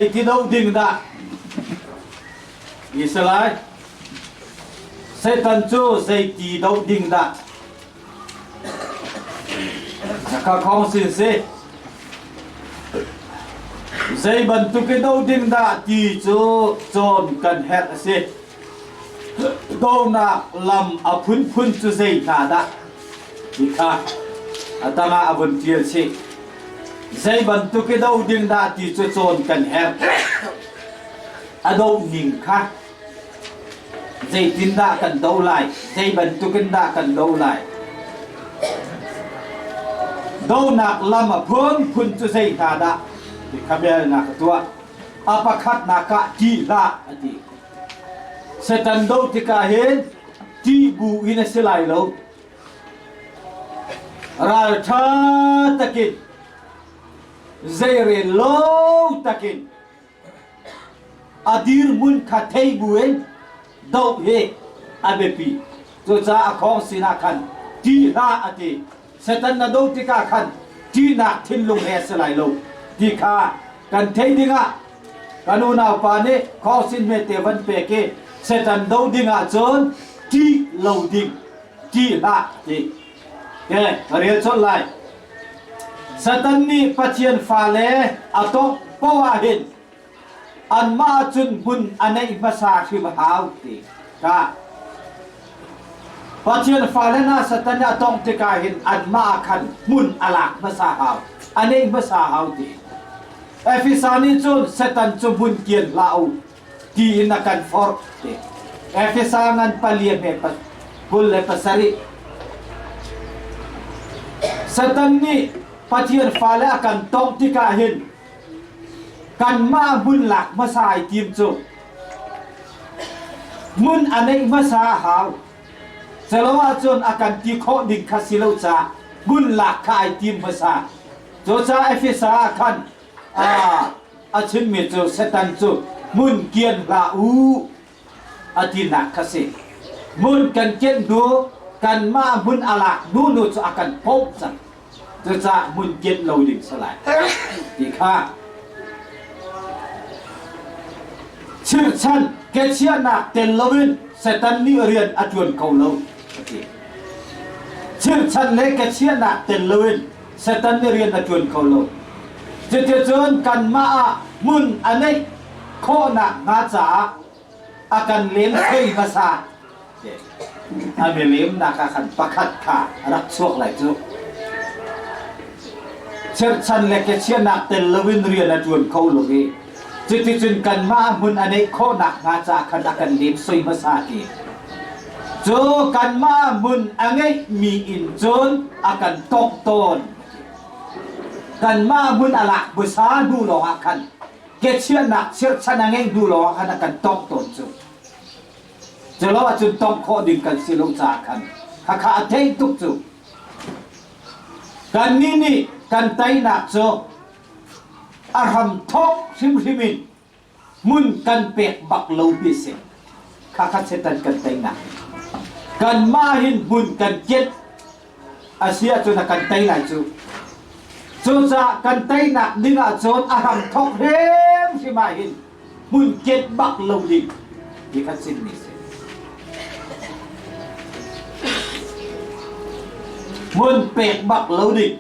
Ti do ding dah Israel Satan cu zeiti do ding dah ka khong sin si zei bantuk i do ding dah ti cu cawn kan herh a si donak lam a phunphun cu zei hna dah ti kha a tangah a vun ṭial chih Zei bantuk i do ding dah ti cu cawn kan herh. A doh ning kha zeitindah kan do lai, zei bantukin dah kan do lai. Donak lam a phunphun cu zei hna dah ti kha biahalnak a tuah. A pakhatnak ah ṭih hlah a ti. Satan doh tikah hin ṭih bu in a si lai lo. Ralṭha takin zeirel lo takin a dirhmun kha thei buin doh hi a biapi. Cucaah a khawng sinah khan ṭih hlah a ti. Satan na doh tikah khan ṭihnak thinlung he a si lai lo ti kha kan theih dingah kan unaupa nih khawngsin hmete van pek i Satan doh dingah cun ṭih lo ding ṭih hlah ti ke ka rel colh lai. Satan nih Pathian fale a tongh paoh ah hin anmah cun hmun a neih hmasa hrim hau ti ka Pathian fale hna Satan nih a tongh tikah hin anmah ah khan hmun a lak hmasa hau a neih hmasa hau ti Efesa nih cun Satan cu hmun kian hlah u tiin a kan forh ti. Efesa ngan palia hme 27. Satan nih Pathian fale a kan tongh tikah hin kanmah hmun lak hmasa ai tim cu hmun a neih hmasa a hau. Celo ahcun a kan ti khawh ding kha si lo caah hmun lak kha ai tim hmasa. Cucaah Efesa ah khan a chimmi cu Satan cu hmun kian hlah u a tinak kha si. Hmun kan kianh hnu kanmah hmun a lak hnu nu cu a kan phomh cang. Cucaah hmun kianh lo ding si lai ti kha chirhchan kechiahnak tel loin Satan nih rian a ṭuan ko lo a ti. Chirhchan le kechiahnak tel loin Satan nih rian a ṭuan kho lo. Cuticun kanmah ah hmun a neih khawhnak hnga caah a kan lem thei hmasa. A bialemnak ah khan pakhat kha a rak chuak lai cu. Cherhchan le kechiahnak tel loin rian a ṭuan kho lo i cuticun kanmah hmun a neih khawhnak hnga caah khan a kan lem soi hmasa ti. Cu kanmah hmun a ngeihmi in cun a kan tongh tawn. Kanmah hmun a lak hmasa hnu lawngah khan kechiahnak chirhchan a ngeih hnu lawngah khan a kan tongh tawn cu. Culo ahcun tongh khawh ding kan si lo caah khan khakha a theih tuk cu. Kannih nih kan teinak cu a hram thawk hrimhrim in hmun kan pek bak lo hi si khakha setan kan teinak kanmah hin hmun kan kianh a si ahcun a kan tei lai cu cucaah kan teinak ding ahcun a hram thok hrimhrim ah hin hmun kianh bak lo ding ti kha chimmi si hmun pek bak lo ding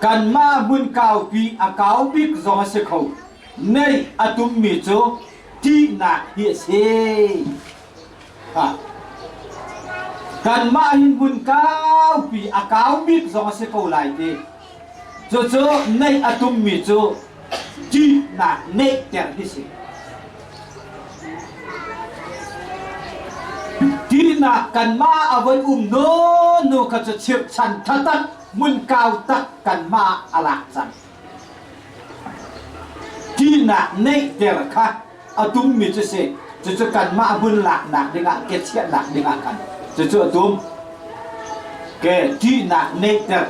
kanmah hmun kaupi a kau bik zong a si kho Neih a tummi cu ṭihnak hi a si. Kanmah hin hmun kaupi a kau bik zong a si ko lai ti. Cucu neih a tummi cu ṭihnak neihter hi si. Ṭihnak kanmah a von um nu kha cu chirhchan thatak hmun kau tak kanmah a lak cang. Ṭihnak neihter kha a tummi cu si. Cucu kanmah hmun laknak dingah kechiahnak dingah khan cucu a tum. Ke ṭihnak neihter.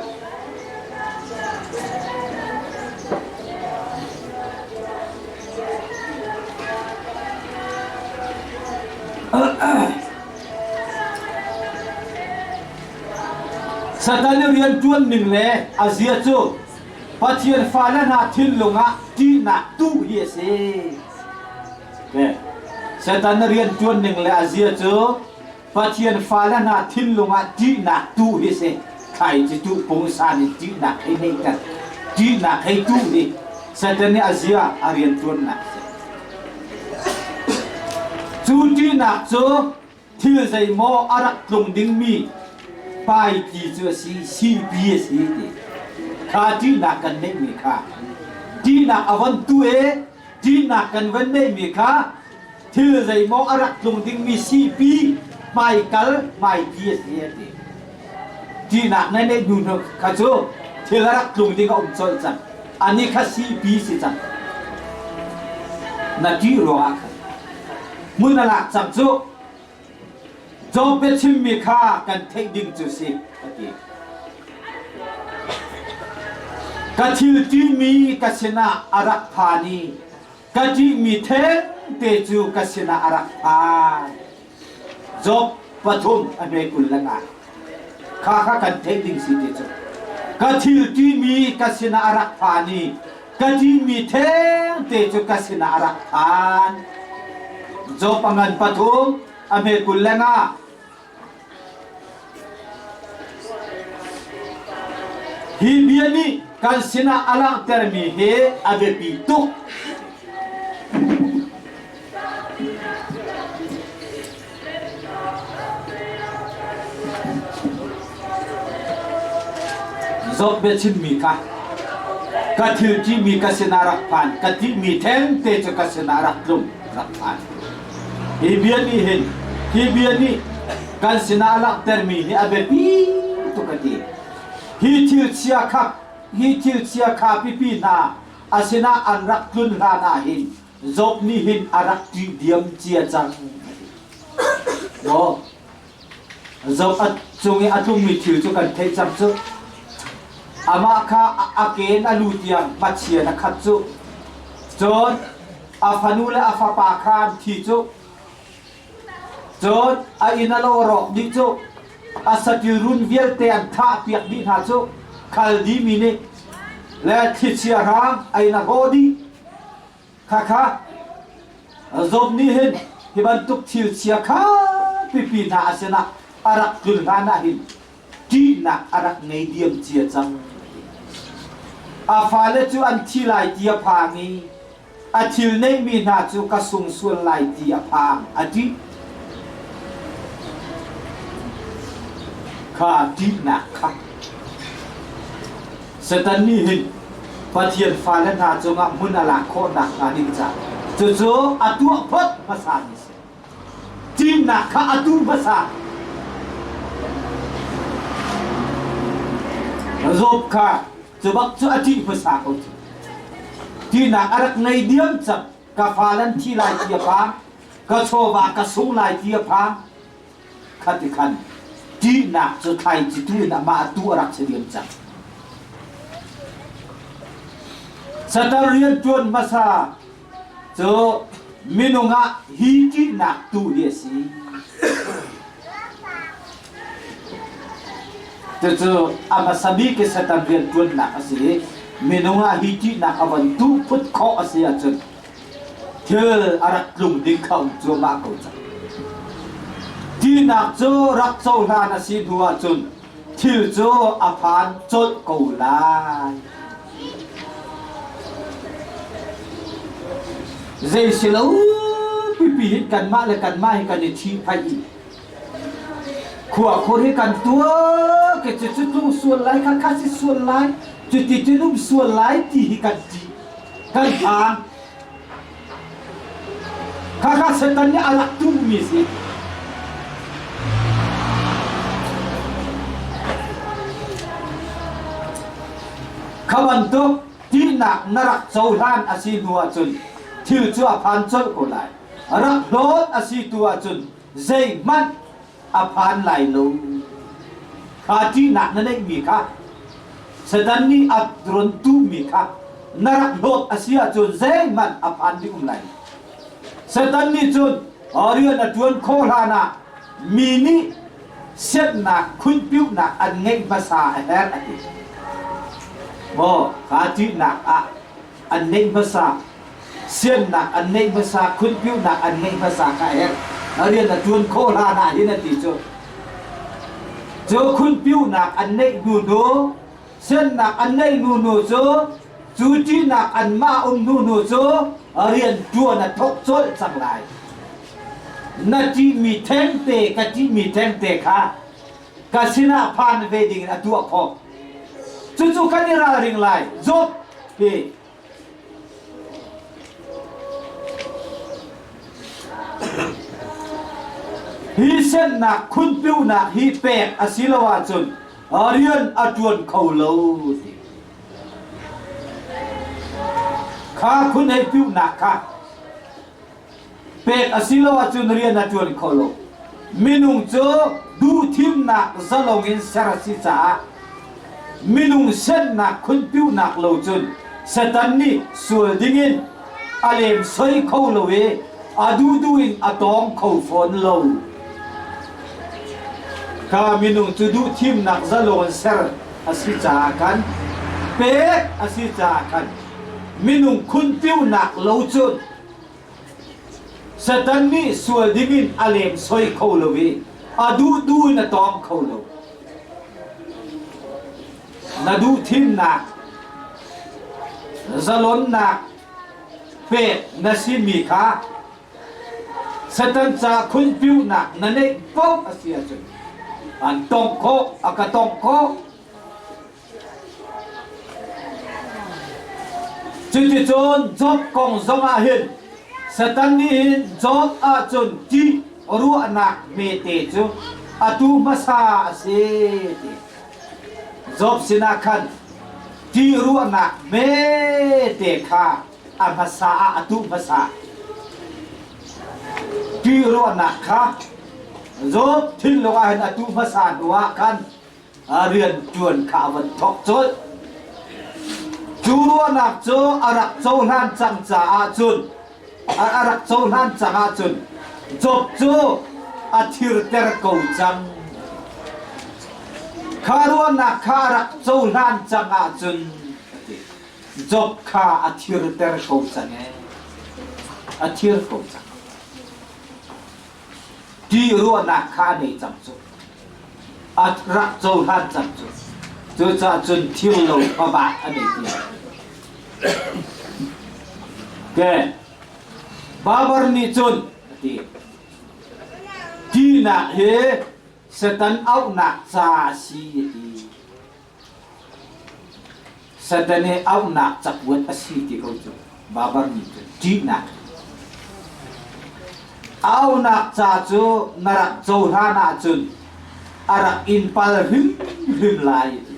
Satan i rianṭuan ning le a zia cu. Pathian fale hna thinlung ah ṭihnak tuh hi a si. Satan na rian ṭuan ning le a zia cu Pathian fale hna thinlung ah ṭihnak tuh hi a si. Thlaici tuh pungsan in ṭihnak hei neihter. Ṭihnak hei tuh hi Satan nih a zia a rian ṭuannak a si. Cu ṭihnak cu thil zeimaw a rak tlung dingmi paiti cu a si, sipi a si ti. Kha ṭihnak kan neihmi kha ṭihnak a von tu e ṭihnak kan van neihmi kha thil zeimaw a rak tlung dingmi sipi hmaikal hmaiti a si a ti. Ṭihnak na neih hnu hnu kha cu thil a rak tlung ding a um colh cang. Ani kha sipi si cang. Na ṭih ruangah khan hmun a lak cang cu Job biachimmi kha kan theih ding cu si a ti. Ka thil ṭihmi ka sinah a rak phan i ka ṭihmi thengte cu ka sinah a rak phan. Job pathum a hme 25. Kha kha kan theih ding si ti cu. Ka thil ṭihmi ka sinah a rak phan i ka ṭihmi thengte cu ka sinah a rak phan. Job a ngan pathum a hme 25. Hi bia nih kan sinah a langhtermi hi a biapi tuk. Job biachimmi kha ka thil ṭihmi ka sinah rak phan, ka ṭihmi thengte cu ka sinah rak tlung, rak phan. Hi bia nih hin, hi bia nih kan sinah a langhtermi hi a biapi tuk a ti. Hi thil chia kha, hi thil chia kha pipi hna a sinah an rak tlun hlan ah hin Job nih hin a rak ṭih diam cia cang. Maw Job a cung i a tlungmi thil cu kan theih cang cu. Amah kha a ke in a lu tiang hmachia a khat cu. Cun a fanu le a fapa kha an thi cu. Cun a inn a lo a rawk dih cu. A saṭil run vialte an thahpiak dih hna cu. Khaldi mi nih le thlichia hrang a inn a hrawh dih. Khakha Job nih hin hi bantuk thil chia kha pipi hna a sinah a rak tlun hlan ah hin ṭihnak a rak ngei diam cia cang. A fale cu an thi lai ti a phang i a thil neihmi hna cu ka sung sual lai ti a phang a ṭih. Kha ṭihnak kha Satan nih hin Pathian fale hna cungah hmun a lak khawh nakhnga ding caah cucu a tuah phot hmasa mi si. Ṭihnak kha a tuh hmasa. Job kha cu bak cu a ṭih hmasa ko cu. Ṭihnak a rak ngei diam cang. Ka fale an thi lai ti a phang. Ka chawva ka sung lai ti a phang. Khati khan ṭihnak cu thlaici tu in amah a tu a rak si diam cang. Satan rianṭuan hmasa cu minung ah hi ṭihnak tu hi a si. Cucu a hmasa bik i Satan rianṭuannak a si i minung ah hi ṭihnak a von tuh phut khawh a si ahcun thil a rak tlung ding kha um cuahmah ko cang. Ṭihnak cu rak cohlan a si hnu ahcun thil cu a phan colh ko lai. Zei si lo pipi hin kanmah le kanmah hi kan i ṭhihphaih i khua khur hi kan tuah ke cu cu tlung sual lai kha kha si sual lai cuti cun um sual lai ti hi kan ṭih kan phang. Khakha Satan nih a rak tuhmi a si. Kha bantuk tihnak na rak cohlan a si hnu ahcun thil cu a phan colh ko lai. Rak hlawt a si tu ahcun zeihmanh a phan lai lo. Kha ṭihnak na neihmi kha Satan nih a ron tuhmi kha na rak hlawt a si ahcun zeihmanh a phan ding um lai. Satan nih cun rian a ṭuan khawh hlan ah mi nih siannak khunpiuhnak an ngeih hmasa a herh a ti. Maw kha ṭihnak ah an neih hmasa, siannak an neih hmasa, khunpiunak an ngeih hmasa kha a herh. A rian a ṭuan khawh hlan ah hin a ti cu. Cu khunpiunak an neih hnu hnu, siannak an neih hnu hnu cu, cu ṭihnak anmah um hnu hnu cu rian ṭuan a thawk colh cang lai. Na ṭihmi thengte ka ṭihmi thengte kha ka sinah phan ve dingin a tuah khawh. Cucu kan i ralring lai. Job hi hi sennak khunpiunak hi pek a si lo ahcun rian a ṭuan kho lo ti. Kha khun hei piunak kha Pek a si lo ahcun rian a ṭuan kho lo. Minung cu duhthimnak zalong in ser a si caah minung sennak khunpiunak lo cun Satan nih sual dingin a lemsoi kho lo i a duhduh in a tawng kho fawn lo. Kha minung cu duhthimnak zalong in ser a si caah khan pek a si caah khan minung khunpiunak lo cun Satan nih sual dingin a lemsoi kho lo i a duhduh in a tawng kho lo. Na duhthimnak, zalonnak pek na simi kha Satan ca khunpiunak na neih paoh a si ahcun an tongh khawh, a ka tongh khawh. Cuticun Job kong zongah hin Satan nih hin Job ahcun ṭih ruahnak hmete cu atu hmasa a si ti. Job sinah khan ṭih ruahnak hmete kha a hmasa ah a tuh hmasa. Ṭih ruahnak kha Job thinlung ah hin a tuh hmasa hnuah khan a rianṭuan kha a van thawk colh. Cu ruahnak cu a rak cohlan cang caah cun a rak cohlan cang ahcun Job cu a thirter ko cang. Kha ruahnak kha a rak cohlan cang ahcun Job kha a thirter ko cang ee. A thir ko cang. Ti ruahnak kha a nei cang cu. A rak cohlan cang cu. Cucaah cun thil lo pabak a nei ti. Ke Babar nih cun a ti. Tinak hi Satan auhnak ca a si a ti. Satan i auhnak cakuat a si ti ko cu Babar nih cun ṭihnak auhnak ca cu na rak cohlan ahcun a rak in pal hrimhrim lai a ti.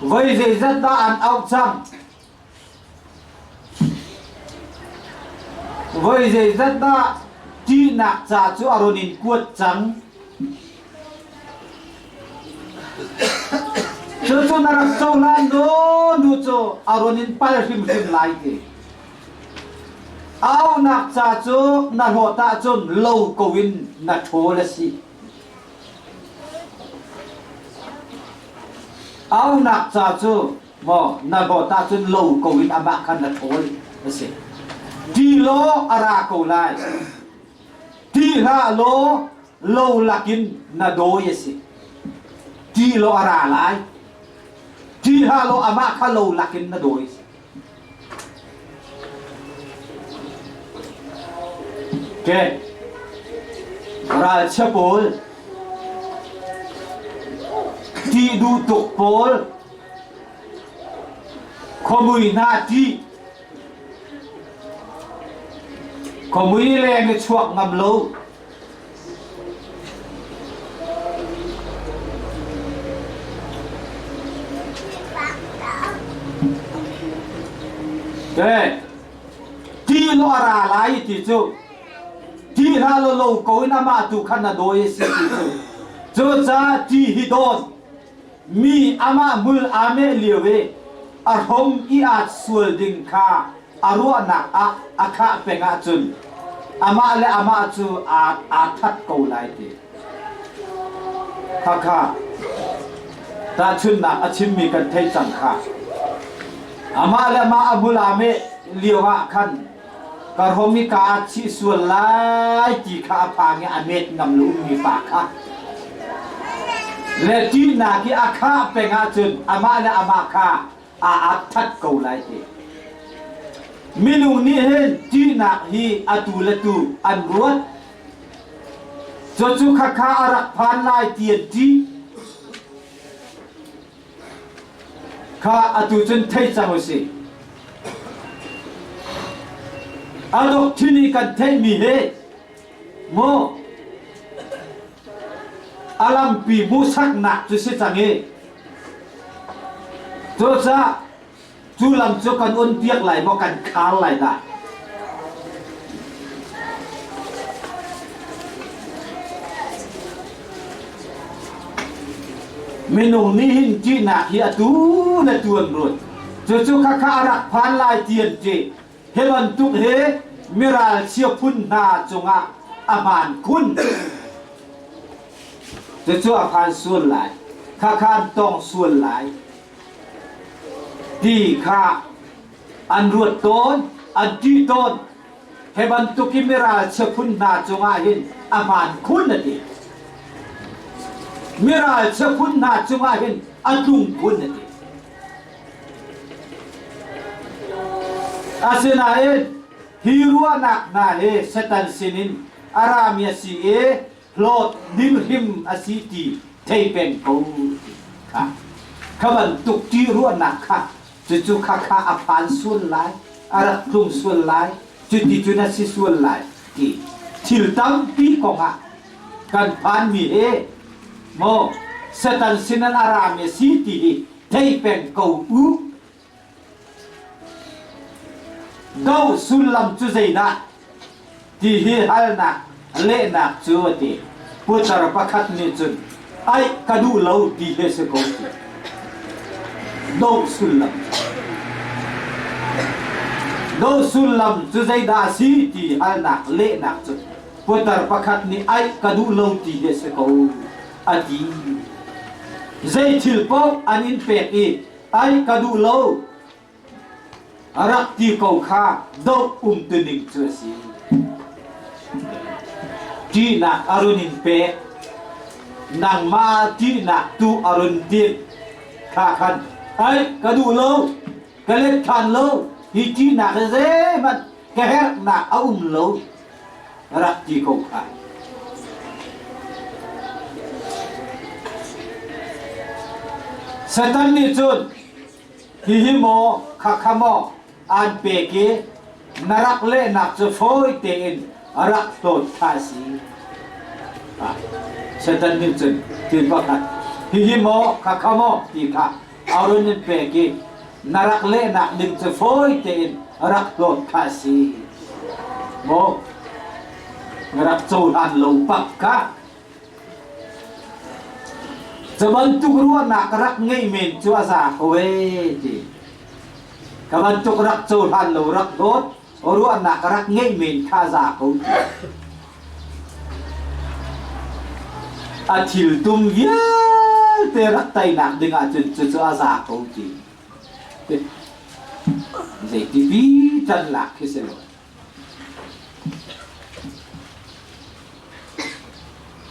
Voi zeizat dah an auh cang? Voi zeizat dah ṭihnak ca cu a run in kuat cang? Cucu na rak cohlan law nu cu a run in pal hrimhrim lai ti. Aunak ca cu na hlawt ahcun lo ko in na ṭhawl a si. Aunak ca cu maw na dawt ahcun lo ko in amah kha na ṭhawl a si. Ti law a ra ko lai. Ti hlah law lo lakin na dawi a si. Ti law a ra lai. Ti hlah law amah kha lo lakin na dawi a si. Okay. Ralchia pawl ṭih duh tuk pawl khuamui hna ṭih khuamui leng i chuak ngam lo Ti law a ra lai ti cu ti hlah law lo ko in amah tu khan a dawi a si ti cu cucaah ti hi dawn mi amah hmul aa meh lio i a hrom i aa sual ding kha a ruahnak ah a khah peng ahcun amah le amah cu aa aa that ko lai ti. Khakha. Tahchunhnak a chimmi kan theih cang kha. Amah le amah a hmul aa meh lio ah khan ka hrom i ka aa chih sual lai ti kha a phang i a met ngam lo ummi pa kha. Le ṭihnak i a khah peng ahcun amah le amah kha aa ap that ko lai ti. Minung nih hin ṭihnak hi atu le tu an ruat. Cucu khakha a rak phan lai ti an ṭih. Kha atu cun thei cang usih. A dok thin i kan theihmi hi mu a lampi hmuhsaknak cu si cang i cucaah cu lam cu kan on piak lai maw kan khar lai dah? Minung nih hin ṭihnak hi atu le tu an ruat. Cucu khakha a rak phan lai ti an ṭih. Hi bantuk hi miralchia phun hna cungah a hmaan khun. Cucu a phan sual lai. Khakha an tong sual lai. Ti kha an ruat tawn, an ṭih tawn. Hi bantuk i miralchia phun hna cungah hin a hmaan khun a ti. Miralchia phun hna cungah hin a tlung khun a ti. Asinain hi ruahnak hna hi Satan sinin a rami a si i hlawt ding hrim a si ti thei peng ko ti kha kha bantuk ṭih ruahnak kha cucu kha kha a phan sual lai a rak tlung sual lai cuti cun a si sual lai ti thil tampi kongah kan phanmi hi maw Satan sin an a rami a si ti hi thei peng ko u Do sullam cu zeidah ti hi halnak lehnak cu a ti. Putar pakhat nih cun aih ka duh lo ti hi a si ko ti. Do sullam Do sullam cu zeidah a si ti halnak lehnak cu putar pakhat nih aih ka duh lo ti hi a si ko a ti. Zei thil paoh an in pek i ai ka duh lo rak ti ko kha doh umtuning cu a si. Ṭihnak a run in pek, nangmah ṭihnak tu a run timh. Kha khan ai ka duh lo, ka let ṭhan lo, hi ṭihnak hi zeihmanh ka herhnak a um lo rak ti ko kha. Satan nih cun hihi maw khakha maw aan pek i na rak lehnak cu fawi tein rak hlawt kha a si. Satan nih cun thil pakhat hihi maw khakha maw ti kha a run in pek i na rak lehnak ding cu fawi tein rak hlawt kha a si. Maw na rak cohlan lo pak kha cu bantuk ruahnak rak ngeih men cu a za ko ee ti. Ka bantuk rak cohlan lo rak hlawt ruahnak rak ngeih men kha a za ko ti. A thiltum vialte rak teinak ding ahcun cucu a za ko ti. Zeiti bi ṭan lak khi si lo.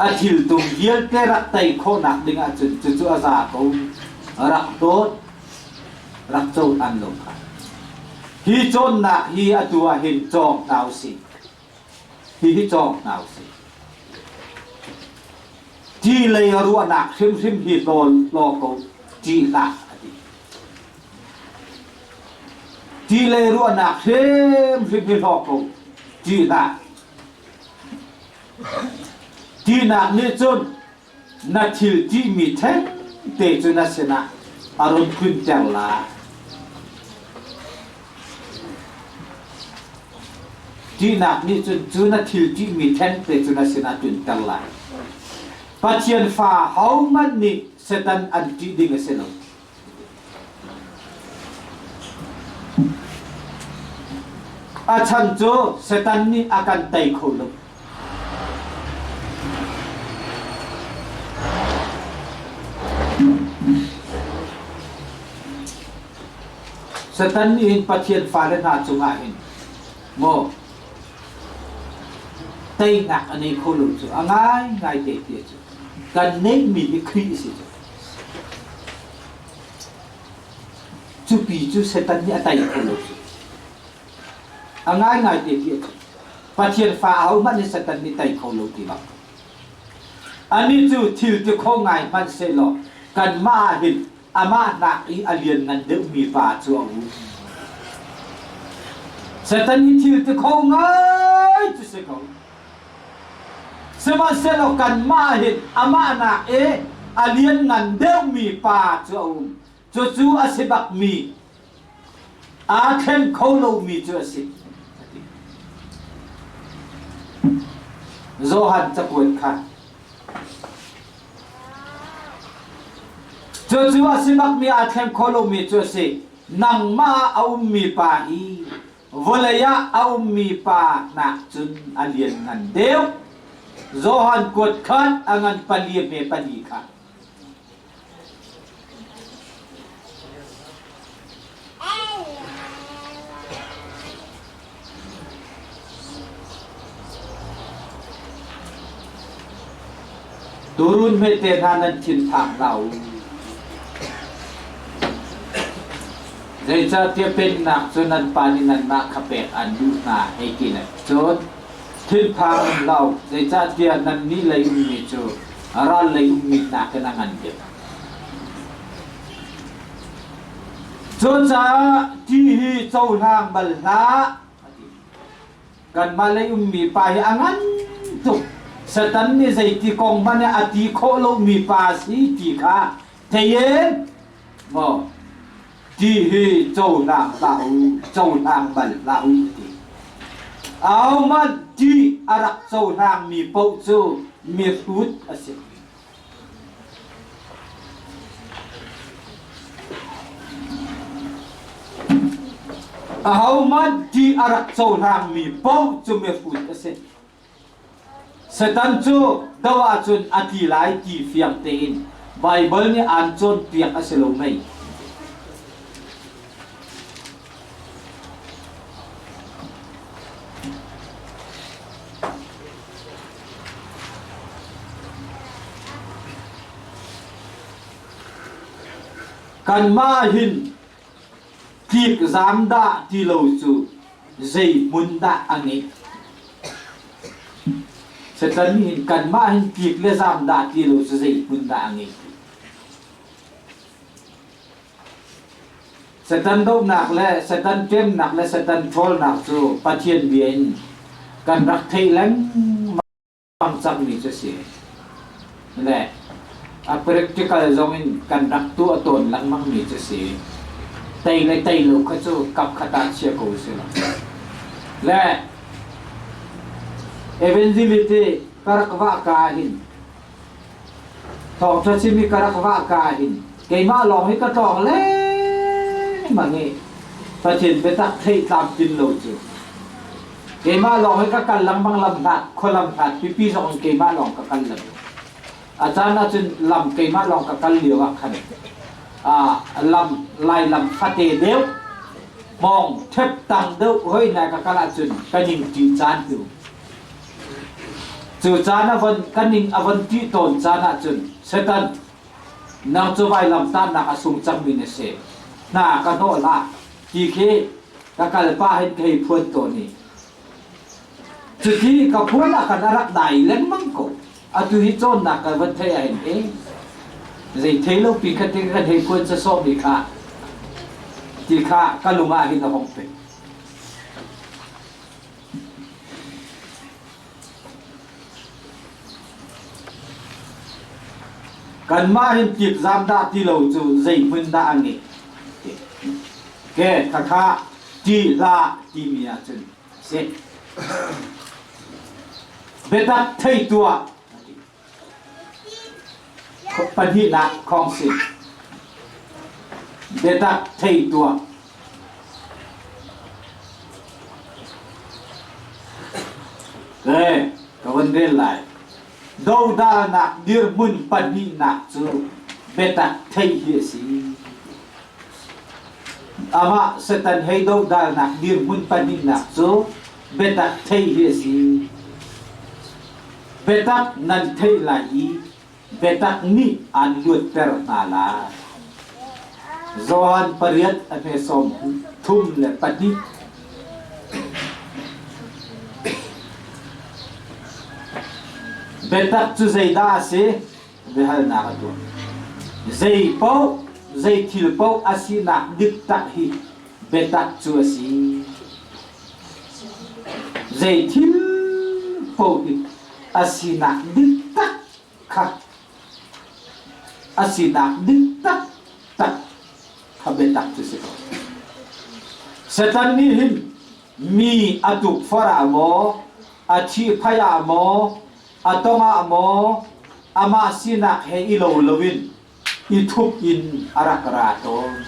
A thiltum vialte rak tei khawhnak ding ahcun cucu a za ko. Rak dawt, rak cohlan lo kha. Hi cawnnak hi atu ah hin cawng hna usih. Hihi cawng hna usih. Ti lei ruahnak hrimhrim hi law law ko ṭih hlah a ti. Ti lei ruahnak hrimhrim hi hlaw ko ṭih hlah. Ṭihnak nih cun na thil ṭihmi thengte cu na sinah a run tlunter lai. Ṭihnak nih cun cu na thil ṭihmi thengte cu na sinah tlunter lai. Pathian fa hohmanh nih Satan an ṭih ding a si lo. A chan cu Satan nih a kan tei kho lo. Satan nih hin Pathian fale hna cungah hin maw teinak a nei kho lo cu a ngaingai te ti cu kan neihmi hi Khrih a si cu. Cupi cu Satan nih a tei kho lo cu. A ngaingai te ti cu Pathian fa ahohmanh nih Satan nih tei kho lo ti bak. Anih cu thil ti kho ngai hmanh sehlaw kanmah ah hin amah nak i a lianngan deuhmi pa cu a um. Satan hi thil ti kho ngai cu si ko. Sihmanhsehlaw kanmah hin amah nak i a lianngan deuhmi pa cu a um. Cucu a si bakmi, aa thleng kho lomi cu a si. Johan cakuat kha Cucu a si bakmi aa thleng kho lomi cu a si. Nangmah ah a ummi pa hi vawlei ah a ummi pa nakcun a lianngan deuh. Johan kuat khat a ngan pali hme pali kha. Tuurun hmete hna nan thinphang hlah u. Zeicahtiah pennak cu nan pa nih nanmah kha pek an duh hna, hei ti le. Cun thinphang in hlah u, zeicahtiah nannih lei ummi cu ral lei ummi nakin a ngan deuh. Cucaah ti hi cohlang bal hlah, a ti. Kanmah lei ummi pa hi a ngan tuk. Satan nih zeiti kong hmanh ah a ti khawh lomi pa a si ti kha thei in maw ti hi cohlang hlah u, cohlang bal hlah u ti. Ahohmanh ti a rak cohlangmi paoh cu mihrut a si. Ahohmanh ti a rak cohlangmi paoh cu mihrut a si. Satan cu do ahcun a tli lai ti fiang tein Baibal nih aan cawnpiak a si lo mei? Kanmah hin tlik zaam dah ti lo cu zei hmun dah a ngeih? Satan nih hin kanmah hin tlik le zaam dah ti lo cu zei hmun dah a ngeih? Satan dohnak le Satan ṭemnak le Satan ṭhawlnak cu Pathian bia in kan rak theih lengmang cangmi cu a si. Le a practical zong in kan rak tuah tawn lengmangmi cu a si. Tei le tei lo kha cu kap khat ah chia ko si lo. Le evangelity ka rak vah ka hin Thawngṭha chim i ka rak vah ka hin keimah lawng hi ka tlawng lengmang i Pathian biatak theih tlamtlin lo cu keimah lawng hi ka kal lengmang lam hlat khualam hlat pipi zong in keimah lawng ka kal lengmang. A caan ahcun lam keimah lawng ka kal lio ah khan lam lai lam fate deuh hmawng ṭhep tang deuh hoi na ka kal ahcun ka ning ṭi caan tu Cu caan a von kan ning a von ṭih tawn caan ahcun Satan nang cu vailamtahnak a sung cangmi na si. Hna ka hnawh hlah ti khi ka kal pah hin ka hei phuan tawn i cuti ka phuan ah khan a rak dai lengmang ko. Atu hi cawnnak ka van theih ahhin e zei thei lo pi kha ti kan hei phuan sawsawhmi kha ti kha ka lung ah hin a hong pek. Kanmah hin tlikzam dah ti lo cu zei hmun dah a ngeih? Ke khakha ti hlah timi ahcun a si. Biatak thei tuah Pahnihnak khawngsi. Biatak thei tuah. Ke ka van rel lai. Dodalnak dirhmun pahnihnak cu biatak theih hi a si. Amah Satan hei dohdalnak dirhmun pahnihnak cu biatak theih hi a si. Biatak nan theih lai i biatak nih aan luatter hna lai. Johan pariat a hme 32. Biatak cu zeidah a si? Biahalnak a tuah. Zei paoh, zei thil paoh a sinak dik tak hi biatak cu a si. Zei thil paoh hi a sinak dik tak kha a sinak dik tak tak kha biatak cu si ko. Satan nih hin mi a tukforh ah maw, a ṭhihphaih ah maw, a tong ah maw, amah sinak he i lo loin i thup in a rak ra tawn.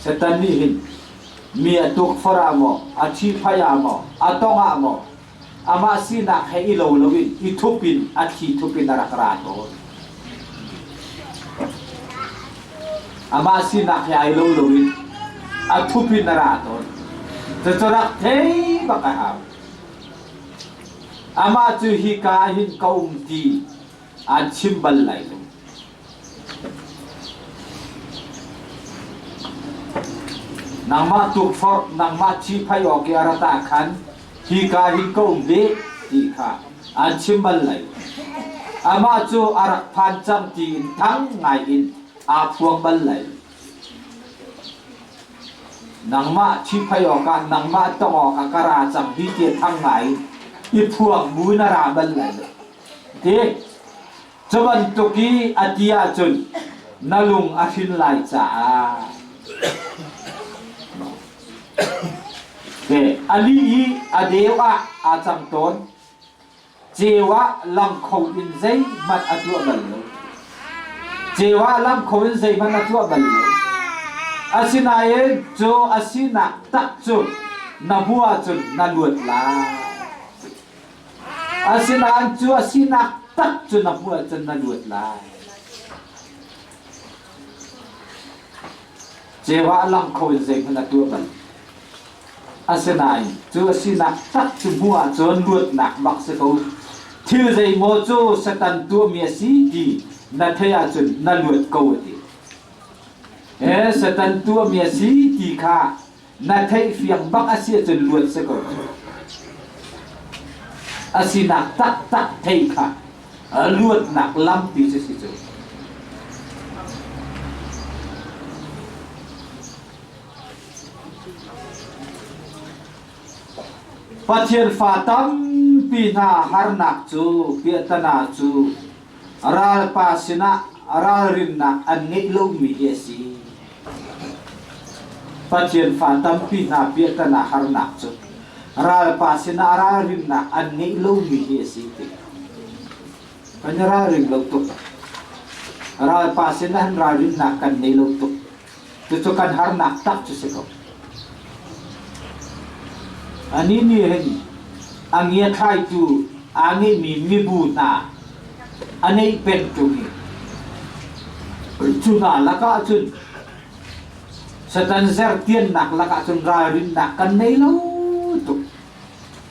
Satan nih hin mi a tukforh ah maw, a ṭhihphaih ah maw, a tong ah maw, amah sinak he i lo loin i thup in a thli thup in a rak ra tawn. Amah sinak he ai lo loin a thup in a ra tawn. Cucu rak thei bak a hau. Amah cu hika hin ka um ti aan chim bal lai lo. Nangmah tukforh, nangmah ṭhihphaih awk i a rat ah khan hika hin ka um ve ti kha aan chim bal lai lo. Amah cu a rak phan cang tiin thang ngai in aa phuang bal lai lo. Nangmah ṭhihphaih awkah, nangmah tong awkah ka ra cang hi ti thang ngai in i phuang bu in a ra bal lai lo. Ti cu bantuk i a ti ahcun na lung a hrin lai caah a lih i a deu ah aa cang tawn. Ceu ah lam kho in zeihmanh a tuah bal lo. Ceu ah lam kho in zeihmanh a tuah bal lo. Asinain cu a sinak tak cu na hmuh ahcun na luat lai. Asinain cu a sinak tak cu na hmuh ahcun na luat lai. Ceu ah lam kho in zeihmanh a tuah bal. Asinain cu a sinak tak cu hmuh ahcun luatnak bak si ko. Thil zeimaw cu Satan tuahmi a si ti na theih ahcun na luat ko a ti. He Satan tuahmi a si ti kha na theih fiang bak a si ahcun luat si ko. A sinak taktak thei kha luatnak lampi cu si cu. Pathian fa tampi hna harnak cu piahtana cu ralpa sinah ralrinnak an ngeih lomi hi a si. Pathian fa tampi hna piahtana harnak cu ralpa sinah ralrinnak an ngeih lomi hi a si ti. Kan i ralring lo tuk. Ralpa sinah ralrinnak kan ngei lo tuk. Cucu kan harnak tak cu si ko. Anih nih hin a ngiathlaitu aa ngeihmi mibu hna a neih peng ṭung i cu hna lakah cun Satan zertiannak lakah cun ralrinnak kan nei lo tuk.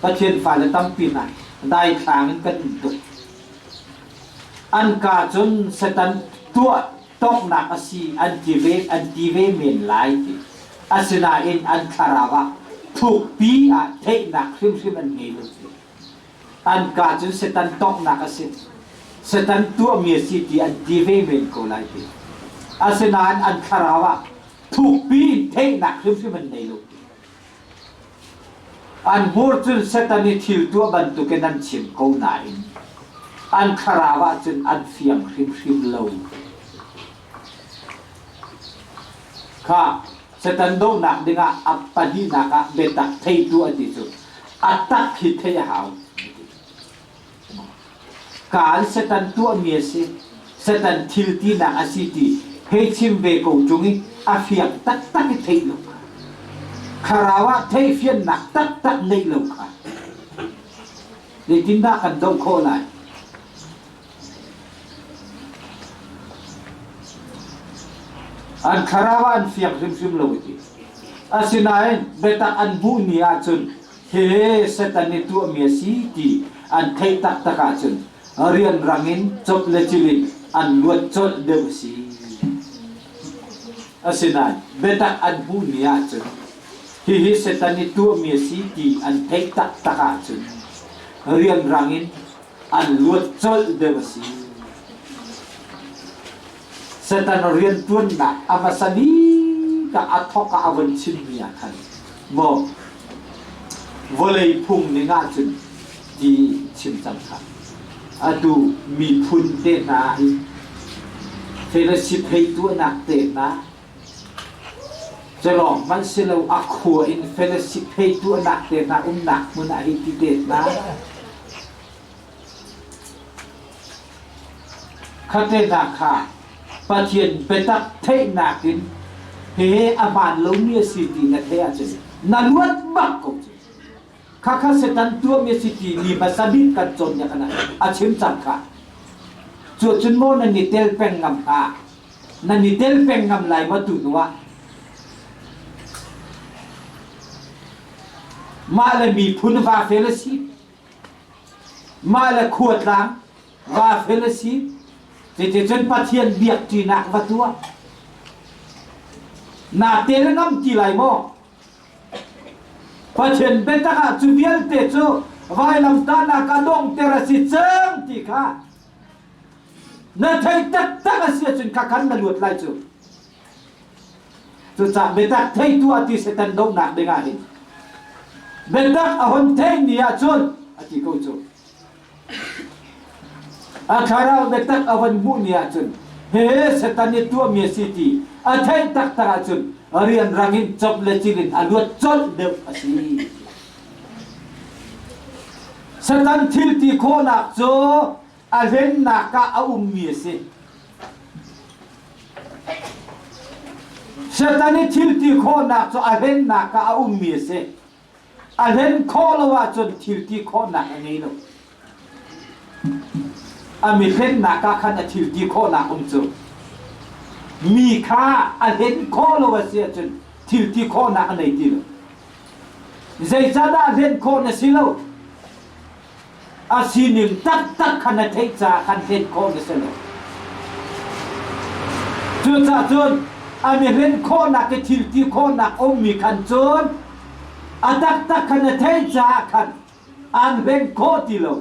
Pathian fale tampi hna daithlang in kan um tuk. An ka cun Satan tuah tonghnak a si an ti ve an ti ve men lai ti. Asinain an thlarau ah thukpi ah theihnak hrimhrim an ngei lo ti. An ka cun Satan tonghnak a si. Satan tuahmi a si ti an ti ve men ko lai ti. Asinain an thlarau ah thukpi in theihnak hrimhrim an ngei lo ti. An hmur cun Satan i thil tuah bantukin an chim ko nain an thlarau ah cun an fiang hrimhrim lo. Kha Satan dohnak dingah a pahnihnak ah biatak theitu a ti cu a tak hi theih a hau. Kaan Satan tuahmi a si. Satan thil tinak a si ti hei chim ve ko ṭung i a fiang taktak i theih lo kha. Thlarau ah theihfiannak taktak ngeih lo kha. Zeitindah kan doh khawh lai? An thlarau ah an fiang hrimhrim lo ti. Asinain biatak an hmuh ni ahcun he Satan nih tuahmi a si ti an theih taktak ahcun rianrang in cop le cil in an luat colh deuh a si. Asinain biatak an hmuh ni ahcun hihi Satan nih tuahmi a si ti an theih taktak ahcun rianrang in an luat colh deuh a si. Satan rianṭuannak a hmasa bik ah a thawk ah a von chimmi ah khan maw vawlei phung ning ahcun ti chim cang kha atu miphun te hna hi fellowship hei tuahnak te hna Culawng hmanh si lo a khua in fellowship hei tuahnak te hna umnak hmun ah hi ti te hna Khate hna kha Pathian biatak theihnak in hihi a hmaan lomi a si ti na theih ahcun na luat bak ko cu. Khakha Satan tuahmi a si ti mi hmasa bik kan cawnpiak ah a chim cang kha. Cu cun maw nan i tel peng ngam hnga? Nan i tel peng ngam lai maw tu hnu ah? Mah le miphun va fel a si. Mah le khuatlang va fel a si. Cuticun Pathian biakṭinak va tuah. Naa tel ngam ti lai maw? Pathian biatak ah cu vialte cu vailamtahnak a donghter a si cang ti kha na thei taktak a si ahcun khakhan na luat lai cu. Cucaah biatak theitu a ti Satan dohnak dingah hin biatak a hun theih ni ahcun a ti ko cu. A thlarau biatak a von hmuh ni ahcun he Satan nih tuahmi a si ti a theih taktak ahcun rianrang in cop le cil in a luat colh deuh a si. Satan thil ti khawhnak cu a hlennak ah a ummi a si. Satan i thil ti khawhnak cu a hlennak ah a ummi a si. A hlen khawh lo ahcun thil ti khawhnak a ngei lo. A mi hlennak ah khan a thil ti khawhnak um cu. Mi kha a hlen khawh lo a si ahcun thil ti khawhnak a nei ti lo. Zeicahdah hlen khawh na si lo? A sining taktak kha na theih caah khan hlen khawh na si lo. Cucaah cun an i hlen khawhnak i thil ti khawhnak ummi khan cun a taktak kha na theih caah khan an hlen khawh ti lo.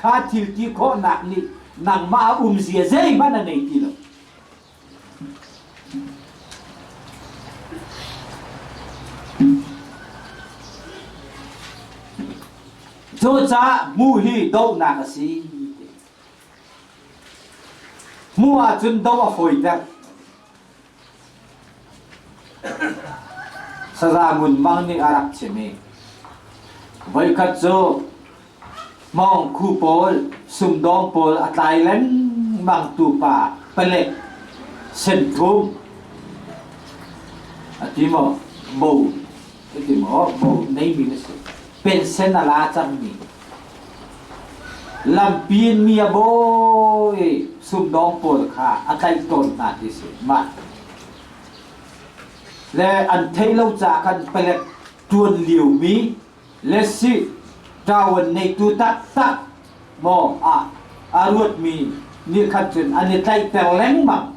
Kha thil ti khawhnak nih nangmah a umzia zeihmanh a nei ti lo. Cucaah mu hi dohnak a si. Mu ahcun doh a fawiter. Saza Ngun Mang nih a rak chim i voikhat cu Hmawngkhu pawl, sumdawng pawl a tlai lengmang tu pa palek senthum a ti maw bo a ti maw bo neimi na si pensen a la cangmi lampi in mi a bawi sumdawng pawl kha a tlaih tawn hna ti si mah le an theih lo ca khan palek tuan liomi le si ṭawan neitu taktak maw ah a ruatmi nih khan cun an i tlaihter lengmang.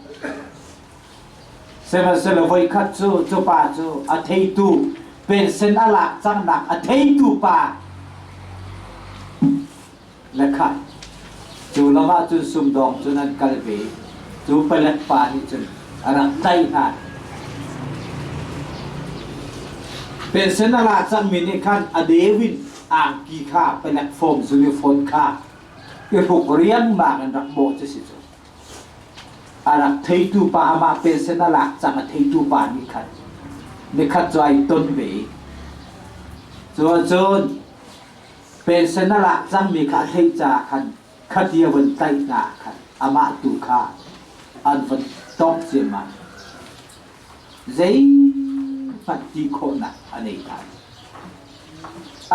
Sihmanhsehlaw voikhat cu cu pa cu a theitu pension a lak cangnak a theitu pa le kha cu lam ah cun sumdawng cun an kal ve cu palek pa nih cun a rak tlaih hna pension a la cangmi nih khan a deu in angki kha palek form uniform kha i hruk riangmang in rak bawh cu si cu a rak theitu pa amah pension a lak cang a theitu pa nih khan nikhat cu ai ton ve cu cun Pension a lak cangmi kha a theih caah khan khati a vun tlaih hna ah khan amah tu kha an vun tongh ciammam. Zeihmanh ti khawhnak a nei hna.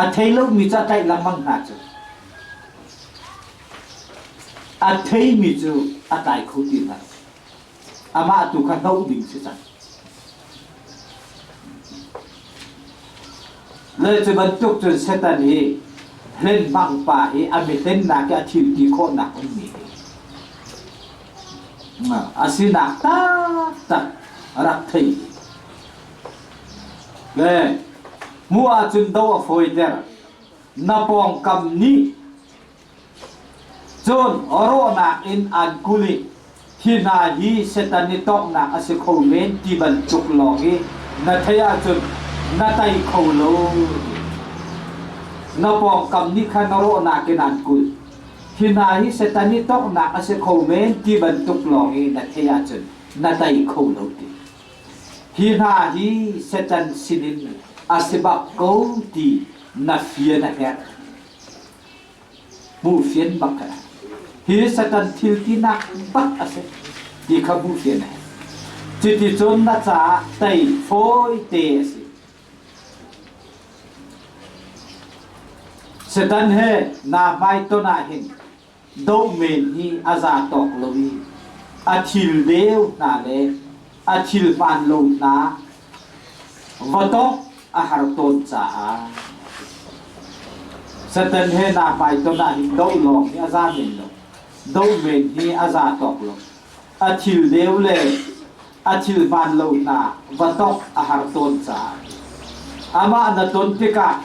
A thei lomi cu a tlaih lengmang hna cu. A theimi cu a tlai kho ti hna. Amah tu kha hloh ding si cang. Le cu bantuk cun Satan hi hlenhmang pa hi a mihlennak i a thil ti khawhnak ummi hi a sinak taktak rak thei. Le hmuh ahcun do a fawiter. Na pawngkam nih Cun rawhnak in an kulh i hi hna hi Satan i tonghnak a si kho men ti bantuk lawng i na theih ahcun na tei kho lo ti. Na pawngkam nih khan rawhnak in an kulh. Hi hna hi Satan i tonghnak a si kho men ti bantuk lawng i na theih ahcun na tei kho lo ti. Hi hna hi Satan sinin a si bak ko ti na fian a herh. Hmuhfian bak ka hi Satan thil tinak bak a si ti kha hmuhfian a herh. Cuti cun na caah tei fawi te a si. Satan he naa hmaiton ah hin doh men hi a za tawk lo i a thil deu hna le a thil hmaan lo hna va tawk a har tawn caah Satan he naa hmaiton ah hin doh lawng hi a za men lo. Doh men hi a za tawk lo. A thil deu le a thil hmaan lo hna va tawk a har tawn caah amah na ton tikah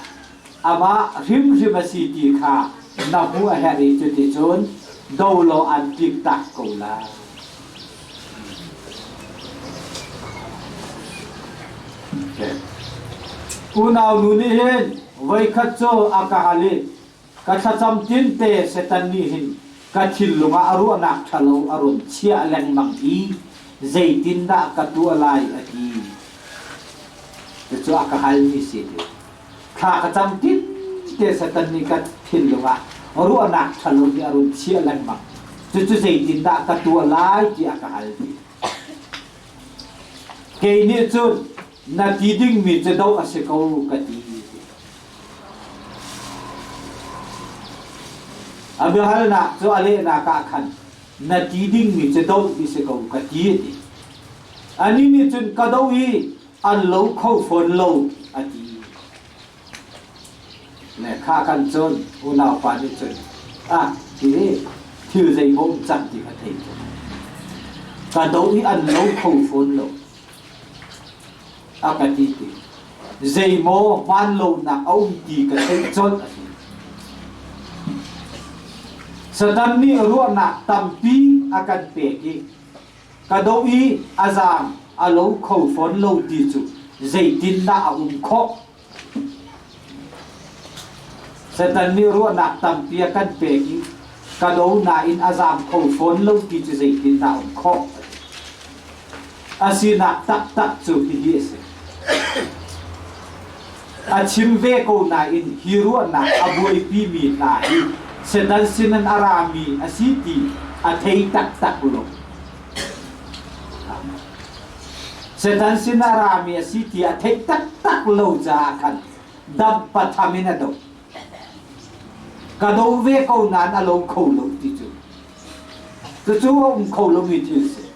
amah hrimhrim a si ti kha na hmuh a herh i cuticun do law an tlik tak ko lai. Unau nu nih hin voikhat cu a ka hal i ka thlacam tinte Satan nih hin ka thinlung ah a ruahnak ṭhalo a run chiah lengmang i zeitindah ka tuah lai a ti. Cucu a ka halmi si ti. Thla ka cam tinte Satan nih ka thinlung ah ruahnak ṭhalo nih a run chiah lengmang. Cucu zeitindah ka tuah lai ti a ka hal ti. Kei nih cun na ti dingmi cu doh a si ko ka ti. A biahalnak cu a lehnak ah khan na ti dingmi cu doh ti si ko ka ti a ti. Anih nih cun ka doh i an lo kho fawn lo a ti. Le kha kan cun unaupa nih cun ah hi thil zeimaw um cang ti kha thei ko. Ka do i an lo kho fawn lo. A ka ti ti. Zeimaw hmaan lonak a um ti ka theih colh a ti. Satan nih ruahnak tampi a kan pek i ka doh i a zaang a lo kho fawn lo ti cu zeitindah a um khawh? Satan nih ruahnak tampi a kan pek i ka do nain a zaam kho fawn lo ti cu zeitindah a um khawh? A sinak taktak cu hihi a si. A chim ve ko nain hi ruahnak a buaipimi hna hi Satan sinin a rami a si ti a thei taktak lo. Satan sin a rami a si ti a theih taktak lo caah khan dam patham in a do. Ka do ve ko nain a lo kho lo ti cu. Cucu a um kho lomi thil si.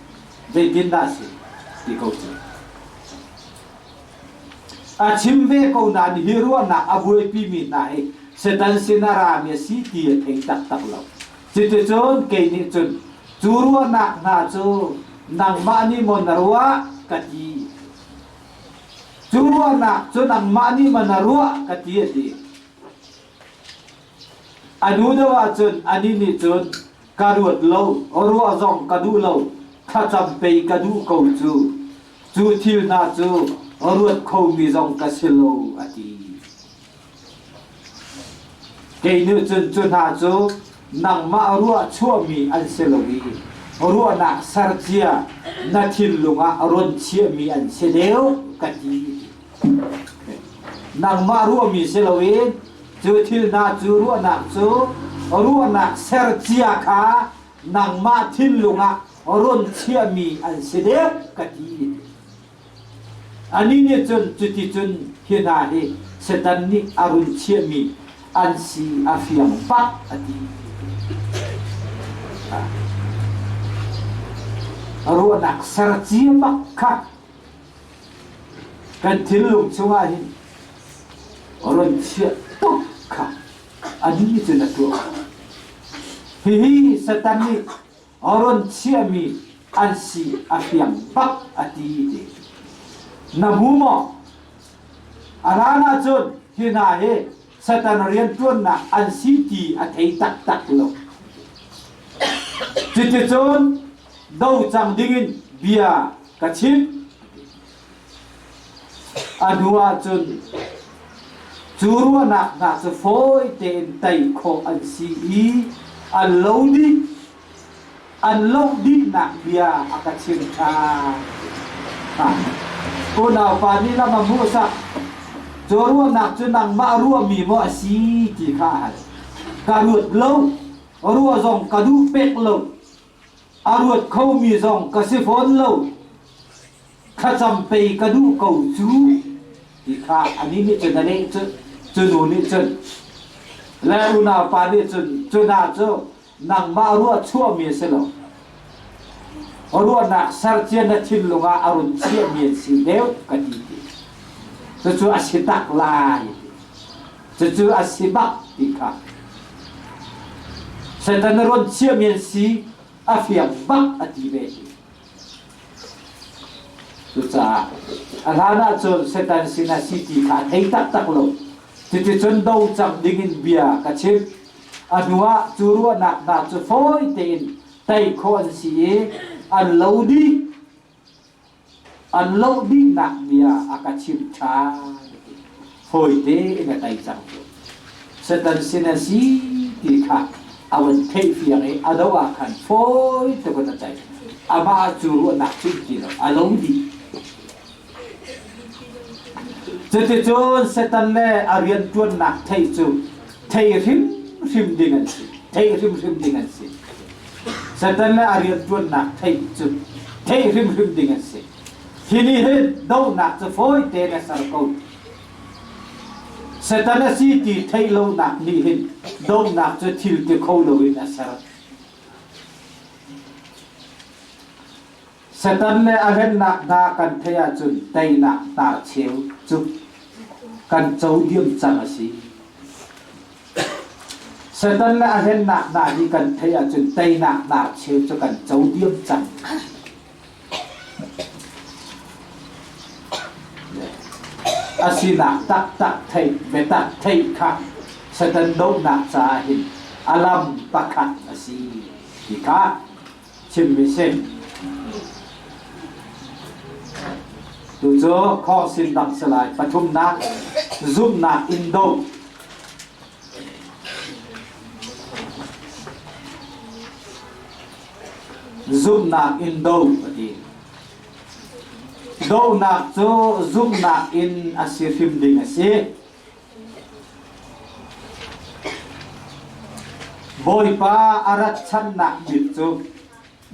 Zeitindah si ti ko cu. A chim ve ko nain hi ruahnak a buaipimi hna hi Satan sin a rami a si ti a thei taktak lo. Cuticun kei nih cun cu ruahnak hna cu nangmah nih maw na ruah ka ti. Cu ruahnak cu nangmah nih maw na ruah ka ti a ti. A hnu deuh ahcun anih nih cun ka ruat lo, ruah zong ka duh lo, thlacam pei ka duh ko cu. Cu thil hna cu ruat khomi zong ka si lo a ti. Kei nih cun cu hna cu nangmah ruah chuahmi an si lo i ruahnak sercia na thinlung ah run chiahmi an si deuh ka ti. Nangmah ruahmi si loin cu thil hna cu ruahnak cu ruahnak sercia kha nangmah thinlung ah run chiahmi an si deuh ka ti. Anih nih cun cuticun hi hna hi Satan nih a run chiahmi an si a fiang bak a ti. Ruahnak sercia bak kha kan thinlung chungah hin. Ron chiah tuk kha anih cun a tuah. Hihi Satan nih ron chiahmi an si a fiang bak a ti ti. Na hmu maw? A hlan ahcun hi hna hi Satan rianṭuannak an si ti a thei taktak lo. Cuticun do cang dingin bia ka chimh. A hnu ahcun cu ruahnak hna cu fawi tein tei khawh an si i an lo dih. An loh dihnak bia a ka chimh ṭhan. Unaupa nih lam a hmuhsak. Cu ruahnak cu nangmah ruahmi maw a si ti kha a hal. Ka ruat lo, ruah zong ka duh pek lo. A ruat khomi zong ka si fawn lo. Thlacam pei ka duh ko cu ti kha anih nih cun a leh cu cu nu nih cun le unaupa nih cun cu hna cu nangmah ruah chuahmi a si lo. Ruahnak sercia na thinlung ah a run chiahmi an si deuh ka ti ti. Cucu a si tak lai. Cucu a si bak ti kha. Satan a run chiahmi an si a fiang bak a ti ve hi. Cucaah a hlan ahcun Satan sin ah si ti kha a thei taktak lo. Cuticun do cang dingin bia ka chimh. A hnuah cu ruahnak hna cu fawi tein tei khawh an si i an lo dih. An loh dihnak bia a ka chimh ṭhan. Fawi tein a tei cang. Satan sin a si ti kha a van theihfiang i a do ah khan fawi tuk in a tei. Amah cu ruahnak cu ti lo, a lo dih. Cuticun Satan le a rianṭuannak theih cu thei hrimhrim ding an si. Thei hrimhrim ding an si. Satan le a rianṭuannak theih cu theih hrimhrim ding an si. Hi nih hin dohnak cu fawi tein a ser ko. Satan a si ti theih lonak nih hin dohnak cu thil ti kho loin a ser. Satan le a hlennak hna kan theih ahcun teinak hnarcheu cu kan co diam cang a si. Satan le a hlennak hna hi kan theih ahcun teinak hnarcheu cu kan co diam cang. A sinak taktak theih, biatak theih kha Satan dohnak caah hin a lam pakhat a si ti kha chimmi si. Tucu khawngsin dang si lai. Pathumnak, zumhnak in do. Zumhnak in do a ti. Dohnak cu zumhnak in a si hrim ding a si. Bawipa a rat channak bik cu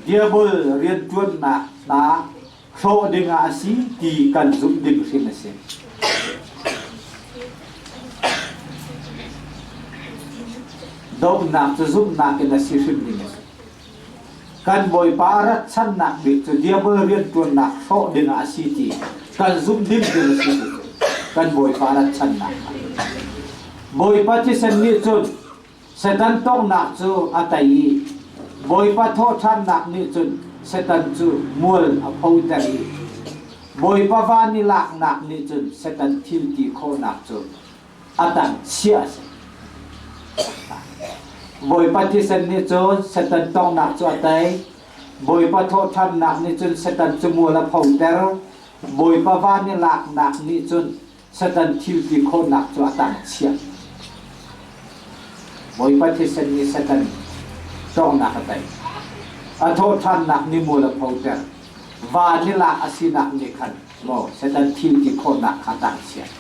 diabol rianṭuannak hna hrawh dingah a si ti kan zumh ding hrim a si. Dohnak cu zumhnak in a si hrim ding a si. Kan Bawipa a rat channak bik cu diabol rianṭuannak hrawh dingah a si ti kan zumh ding ding a si ti cu kan Bawipa rat channak. Bawipa thisen nih cun Satan tonghnak cu a tei i Bawipa thawhṭhannak nih cun Satan cu mual a photer i Bawipa van i laknak nih cun Satan thil ti khawhnak cu a dang chiah a si. Bawipa thisen nih cun Satan tonghnak cu a tei. Bawipa thawhṭhannak nih cun Satan cu mual a photer. Bawipa van i laknak nih cun Satan thil ti khawhnak cu a tang chiah. Bawipa thisen nih Satan tonghnak a tei. A thawhṭhannak nih mual a photer. Van i lak a sinak nih khan maw Satan thil ti khawhnak kha a tang chiah.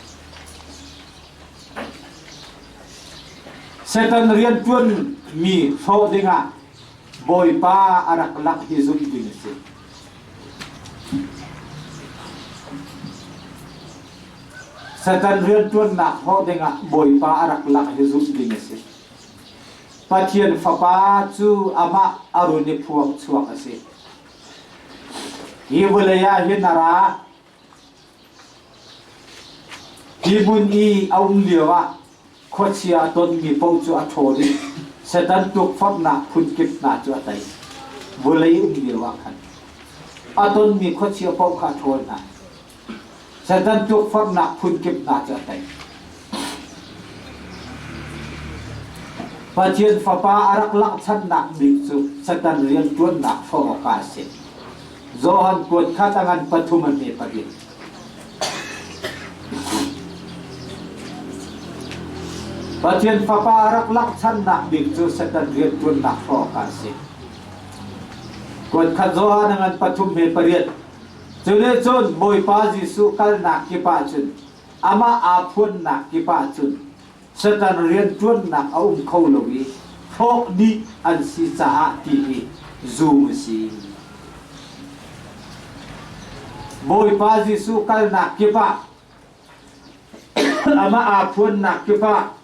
Satan rianṭuanmi hrawh dingah Bawipa a rak lak hi zumh ding a si. Satan rianṭuannak hrawh dingah Bawipa a rak lak hi zumh ding a si. Pathian Fapa cu amah a run i phuang chuak a si. Hi vawlei ah hin a ra. Hi hmun i a um lioah khuachia a tonmi paoh cu a ṭhawl i Satan tukforhnak phunkip hna cu a tei. Vawlei um lioah khan a tonmi khuachia paoh kha a ṭhawl hna. Satan tukforhnak phunkip hna cu a tei. Pathian Fapa a rak langhchannak bik cu Satan rianṭuannak hrawh awkah a si. Johan kuat khat a ngan pathum a hme pariat. Pathian Fapa a rak langhchannak bik cu Satan rianṭuannak hrawh awkah a si. Kuat khat Johan a ngan pathum hme pariat. Cu nih cun Bawipa Jesuh kalnak kip ah cun amah aa phuannak kip ah cun Satan rianṭuannak a um kho lo i hrawh dih an si caah ti hi zum a si. Bawipa Jesuh kalnak kip ah amah aa phuannak kip ah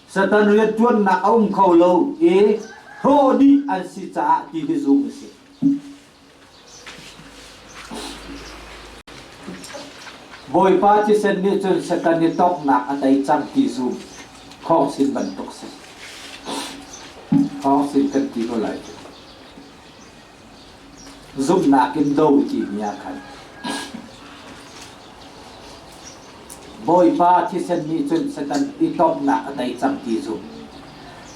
Satan rianṭuannak a um kho lo i hrawh dih an si caah ti hi zum a si. Bawipa thisen nih cun Satan i tawknak a tei cang ti zum khawngsin bantuk si. Khawngsin kan ti ko lai cu. Zumhnak in do timi ah khan Bawipa thisen nih cun Satan i tawknak a tei cang ti zum.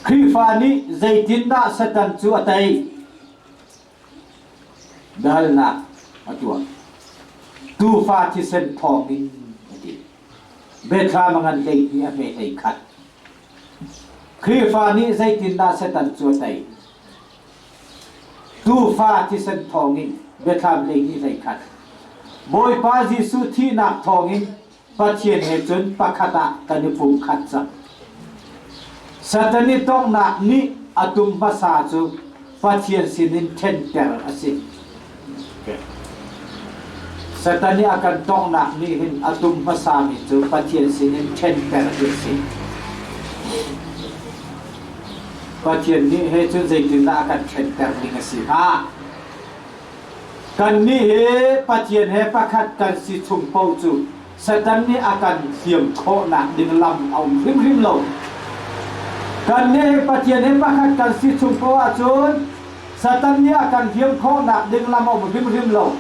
Khrihfa nih zeitindah Satan cu a tei? Biahalnak a tuah. Tuufa thisen thawngin a ti. Biathlam a ngan hleihnih a hme hlei khat. Khrihfa nih zeitindah Satan cu a tei? Tuufa thisen thawngin biathlam hleihnih hlei khat. Bawipa Jesuh thihnak thawngin Pathian he cun pakhat ah kan i pumkhat cang. Satan i tonghnak nih a tum hmasa cu Pathian sinin ṭhenter a si. Satan nih a kan tonghnak nih hin a tum hmasami cu Pathian sinin ṭhenter hi a si. Pathian nih he cun zeitindah a kan ṭhenter ning a si hnga? Kannih hi Pathian he pakhat kan si chung paoh cu Satan nih a kan hliam khawhnak ding lam a um hrimhrim lo. Kannih hi Pathian he pakhat kan si chung paoh ahcun Satan nih a kan hliam khawhnak ding lam a um hrimhrim lo.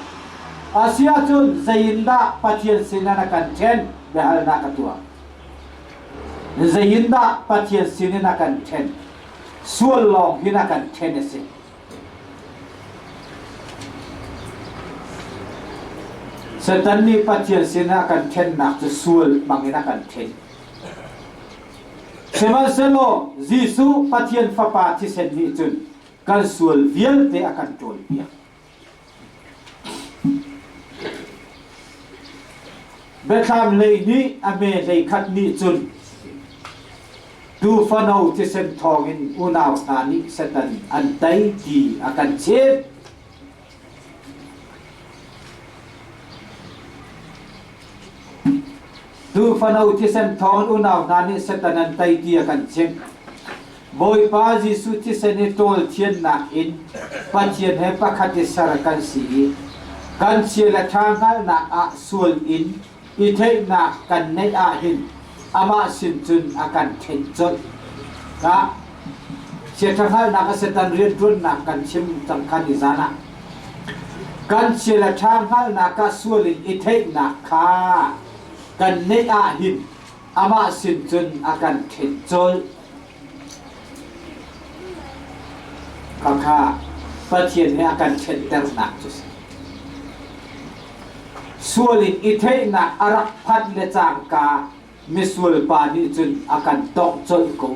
Asiahcun zeiindah Pathian sinin a kan ṭhen? Biahalnak a tuah. Zeiindah Pathian sinin a kan ṭhen? Sual lawng hin a kan ṭhen a si. Satan nih Pathian sinah a kan ṭhennak cu sual hmangin a kan ṭhen. Sihmanhsehlaw Jesuh Pathian Fapa thisen nih cun kan sual vialte a kan ṭawlpiak. Biathlam lei nih a me hlei khat nih cun tuufano thisen thawngin unau hna nih Satan an tei ti a kan chimh. Tuufano thisen thawngin unau hna nih Satan an tei ti a kan chimh. Bawipa Jesuh thisen i ṭawl thiannak in Pathian he pakhat i ser kan si i kan chia le ṭha hngalhnak ah sual in i theihnak kan neih ahhin amah sin cun a kan ṭhen colh. Ka chia ṭha hngalhnak a Satan rianṭuannak kan chim cang kha nizan ah. Kan chia le ṭha hngalhnak ah sual in i theihnak kha kan neih ahhin amah sin cun a kan ṭhen colh. Khakha Pathian he a kan ṭhenternak cu si. Sual in i theihnak a rak phanh le cangka misual pa nih cun a kan tongh colh ko.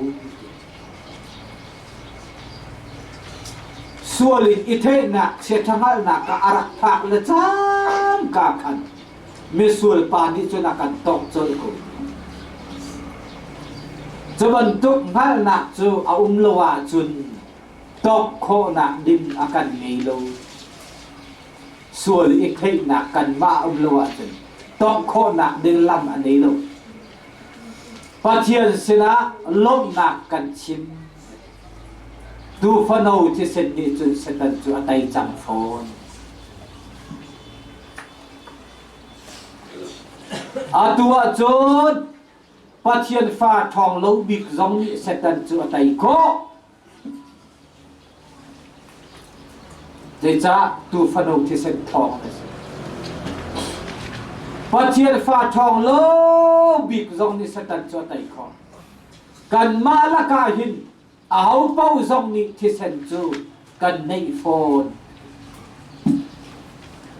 Sual in i theihnak chiaṭha hngalhnak ah a rak phak le cangka khan misual pa nih cun a kan tongh colh ko. Cu bantuk hngalhnak cu a um lo ahcun tongh khawhnak ding a kan ngei lo. Sual i theihnak kanmah a um lo ahcun tongh khawhnak ding lam a nei lo. Pathian sinah lawmhnak kan chim. Tuufano thisen nih cun Satan cu a tei cang fawn. Atu ahcun Pathian fa ṭhawng lo bik zong nih Satan cu a tei khawh. Zeicah tuufano thisen thawng a si. Pathian fa ṭhawng lo bik zong nih Satan cu a tei khawh. Kanmah lakah hin ahopaoh zong nih thisen cu kan neih fawn.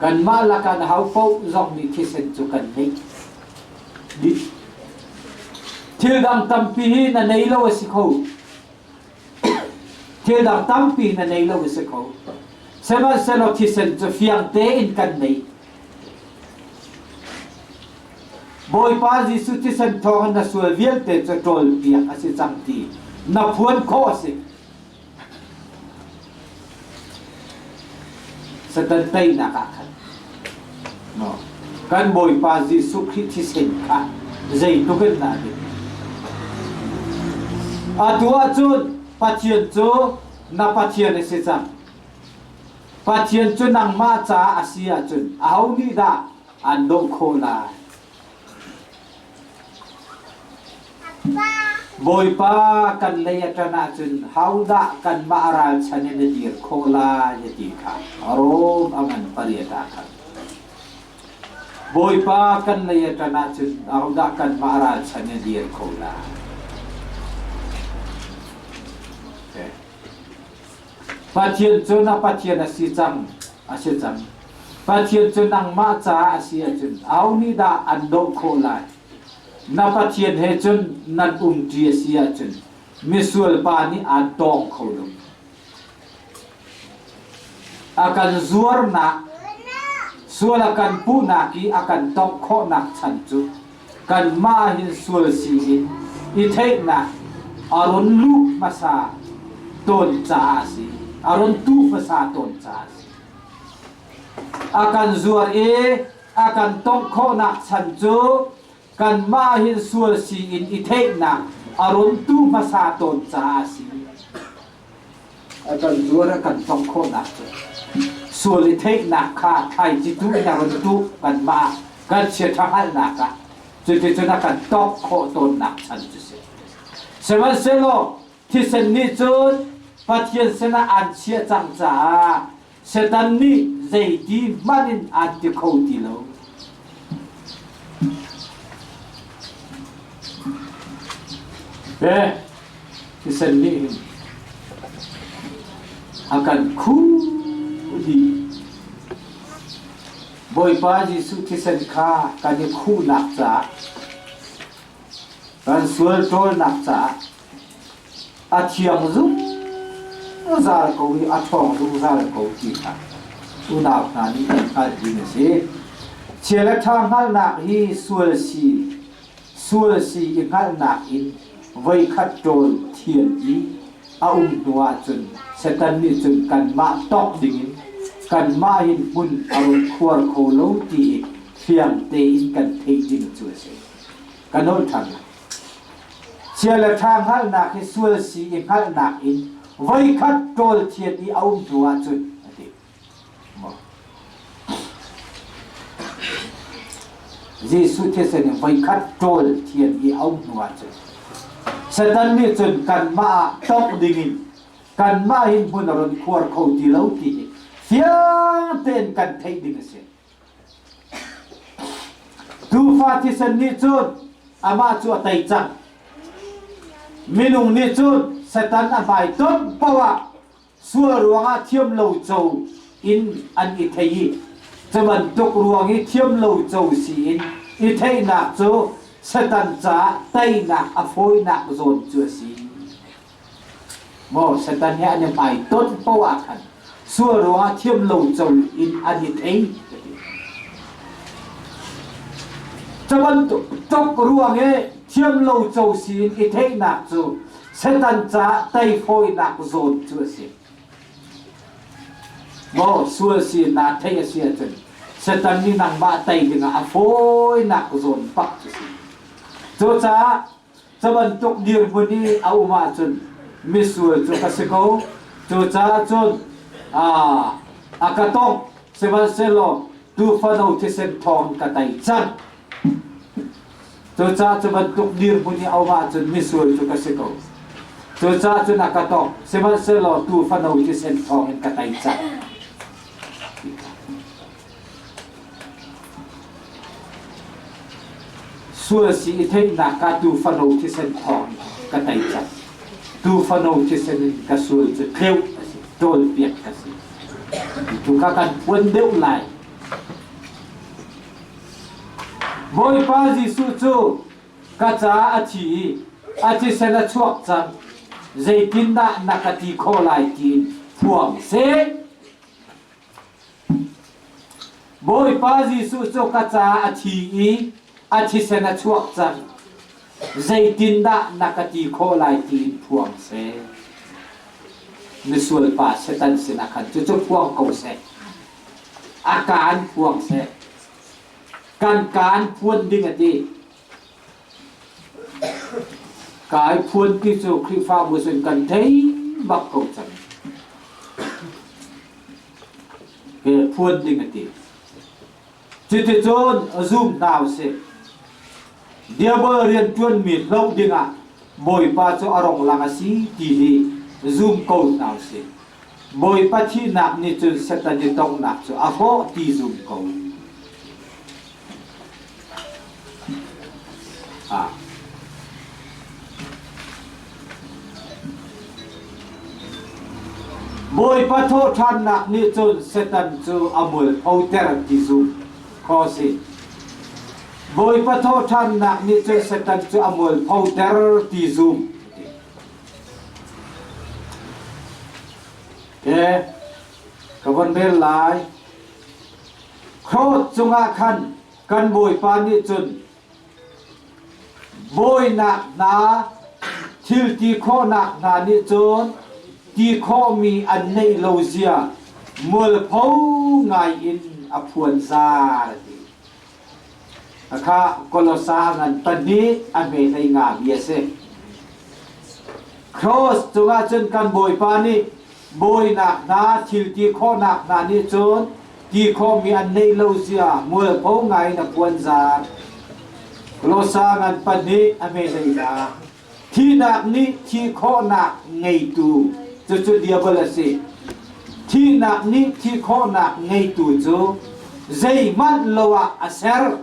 Kanmah lakah ahopaoh zong nih thisen cu kan neih dih. Thil dang tampi hi na nei lo a si kho. Thil dang tampi na nei lo a si kho. Sihmanhsehlaw thisen cu fiang tein kan nei. Bawipa Jesuh thisen thawngin na sual vialte cu ṭawlpiak a si cang ti na phuan khawh a si. Satan teinak ah khan no, kan Bawipa Jesuh Khrih thisen kha zeitluk in dah a biapit. Atu ahcun Pathian cu na Pathian a si cang. Pathian cu nangmah caah a si ahcun aho nih dah an doh khawh lai? Bawipa kan lei a ṭan ahcun hodah kanmah ralchan in a dir khawh lai a ti kha Rom a ngan pariat ah khan. Bawipa kan lei a ṭan ahcun ahodah kanmah ralchan in a dir kho lai? Okay. Pathian cu na Pathian a si cang, a si cang. Pathian cu nangmah caah a si ahcun aho nih dah an doh khawh lai? Na Pathian he cun nan umṭi a si ahcun misual pa nih aan tawng kho lo. A kan zuarnak, sual a kan puhnak i a kan tongh khawhnak chan cu kanmah hin sual si in i theihnak a run luh hmasa tawn caah a si. A run tu hmasa tawn caah a si. A kan zuar i a kan tongh khawhnak chan cu kanmah hin sual si in i theihnak a run tu hmasa tawn caah a si. A kan zuar a kan tongh khawhnak cu sual i theihnak kha thlaici tu in a run tuh kanmah kan chiaṭha hngalhnak ah cuticun a kan tongh khawh tawnnak chan cu si. Sihmanhsehlaw thisen nih cun Pathian sinah an chiah cang caah Satan nih zeiti hmanh in aan ti kho ti lo. Eh, thisen nih hin a kan khuh dih. Bawipa Jesuh thisen kha kan i khuhnak caah, kan sual ṭawlnak caah a thiang zungzal ko i a ṭhawng zungzal ko ti kha unau hna nih kan hngalh ding a si. Chia le ṭha hngalhnak hi sual si sual si i hngalhnak in voikhat ṭawl thian i a um hnu ahcun Satan nih cun kanmah tawk dingin kanmah hin hmun a run khuar kho lo ti hi fiang tein kan theih ding cu a si. Ka nolh ṭhan lai. Chia le ṭha hngalhnak hi sual si i hngalhnak in voikhat ṭawl thian i a um hnu ahcun a ti. Jesuh thisen in voikhat ṭawl thian i a um hnu ahcun Satan nih cun kanmah ah tongh dingin kanmah hin hmun a run khuar kho ti lo ti hi fiang tein kan theih ding a si. Tuufa thisen nih cun amah cu a tei cang. Minung nih cun Satan a hmaitonh paoh ah sual ruangah thiam lo co in an i thei i cu bantuk ruang i thiam lo co si in i theihnak cu Satan caah teinak a fawinak zawn cu a si. Maw Satan he an i hmaitonh paoh ah khan sual ruangah thiam lo co in an i thei ka ti. Cu bantuk tluk ruang i thiam lo co si in i theihnak cu Satan caah tei fawinak zawn cu a si. Maw sual si naa theih a si ahcun Satan nih nangmah tei dingah a fawinak zawn bak cu si. Cucaah Cu bantuk dirhmun i a um ahcun misual cu ka si ko. Cucaah cun a ka tongh, sihmanhsehlaw tuufano thisen thawng ka tei cang. Cucaah cu bantuk dirhmun i a um ahcun misual cu ka si ko. Cucaah cun a ka tawk, sihmanhsehlaw tuu fano thisen thawngin ka tei cang. Sual si i theihnak ah tuu fano thisen thawngin ka tei cang. Tuu fano thisen in ka sual cu tleuh a si, ṭawlpiak ka si. Tu kha kan phuan deuh lai. Bawipa Jesuh cu ka caah a thi i a thisen a chuak cang. Zeitindah na ka ti khawh lai tiin phuang seh. Bawipa Jesuh cu ka caah a thi i a thisen a chuak cang. Zeitindah na ka ti khawh lai tiin phuang seh. Misual pa Satan sinah khan cucu phuang ko seh. A kaan phuang seh. Kan kaan phuan ding a ti. Kai phuan ti cu Khrihfabu sin kan thei bak ko cang. Ke phuan ding a ti. Cuticun zum hna usih. Diabol rianṭuanmi hloh dingah Bawipa cu a rong lang a si ti hi zum ko hna usih. Bawipa thihnak nih cun Satan i tonghnak cu a hrawh ti zum ko. Ah. Bawipa thawhṭhannak nih cun Satan cu a mualphoter ti zum kho si. Bawipa thawhṭhannak nih cun Satan cu a mualphoter ti zum. Ke ka von rel lai. Cross cungah khan kan Bawipa nih cun Bawinak hna, thil ti khawhnak hna nih cun ti khawhmi an neih lo zia mualpho ngai in a phuanzar a ti. Khakha Kolosa ngan pahnih a hme hlei nga mi a si. Cross cungah cun kan Bawipa nih bawinak hna, thil ti khawhnak hna nih cun ti khawhmi an neih lo zia mualpho ngai in a puanzar. Kolosa ngan pahnih a hme hlei nga. Thihnak nih thih khawhnak ngeitu cucu diabol a si. Thihnak nih thih khawhnak ngeitu cu zeihmanh lo ah a ser.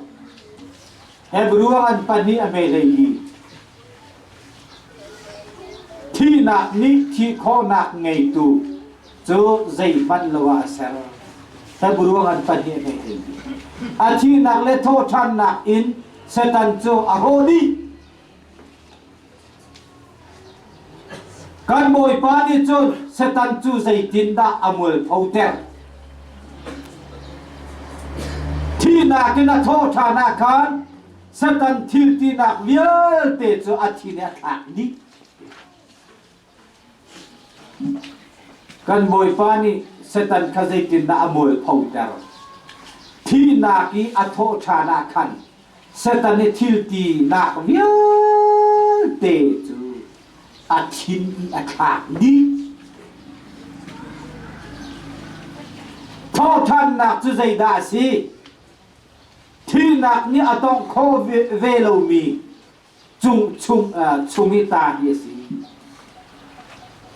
Hebrew ngan pahnih a hme hlei li. Thihnak nih thih khawhnak ngeitu cu zeihmanh lo ah a ser. Hebrew ngan pahnih a hme hlei li. A thihnak le thawhṭhannak in Satan cu a hrawh dih. Kan Bawipa nih cun Satan cu zeitindah a mualphoter? Thihnak in a thawh ṭhan ah khan Satan thil tinak vialte cu a thi nih a thlak dih. Kan Bawipa nih Satan kha zeitindah a mualphoter? Thihnak i a thawh ṭhan ah khan Satan i thil tinak vialte cu a thin i a thlak dih. Thawhṭhannak cu zeidah a si? Thihnak nih a tongh khawh ve lomi cung chung chung i ta hi a si.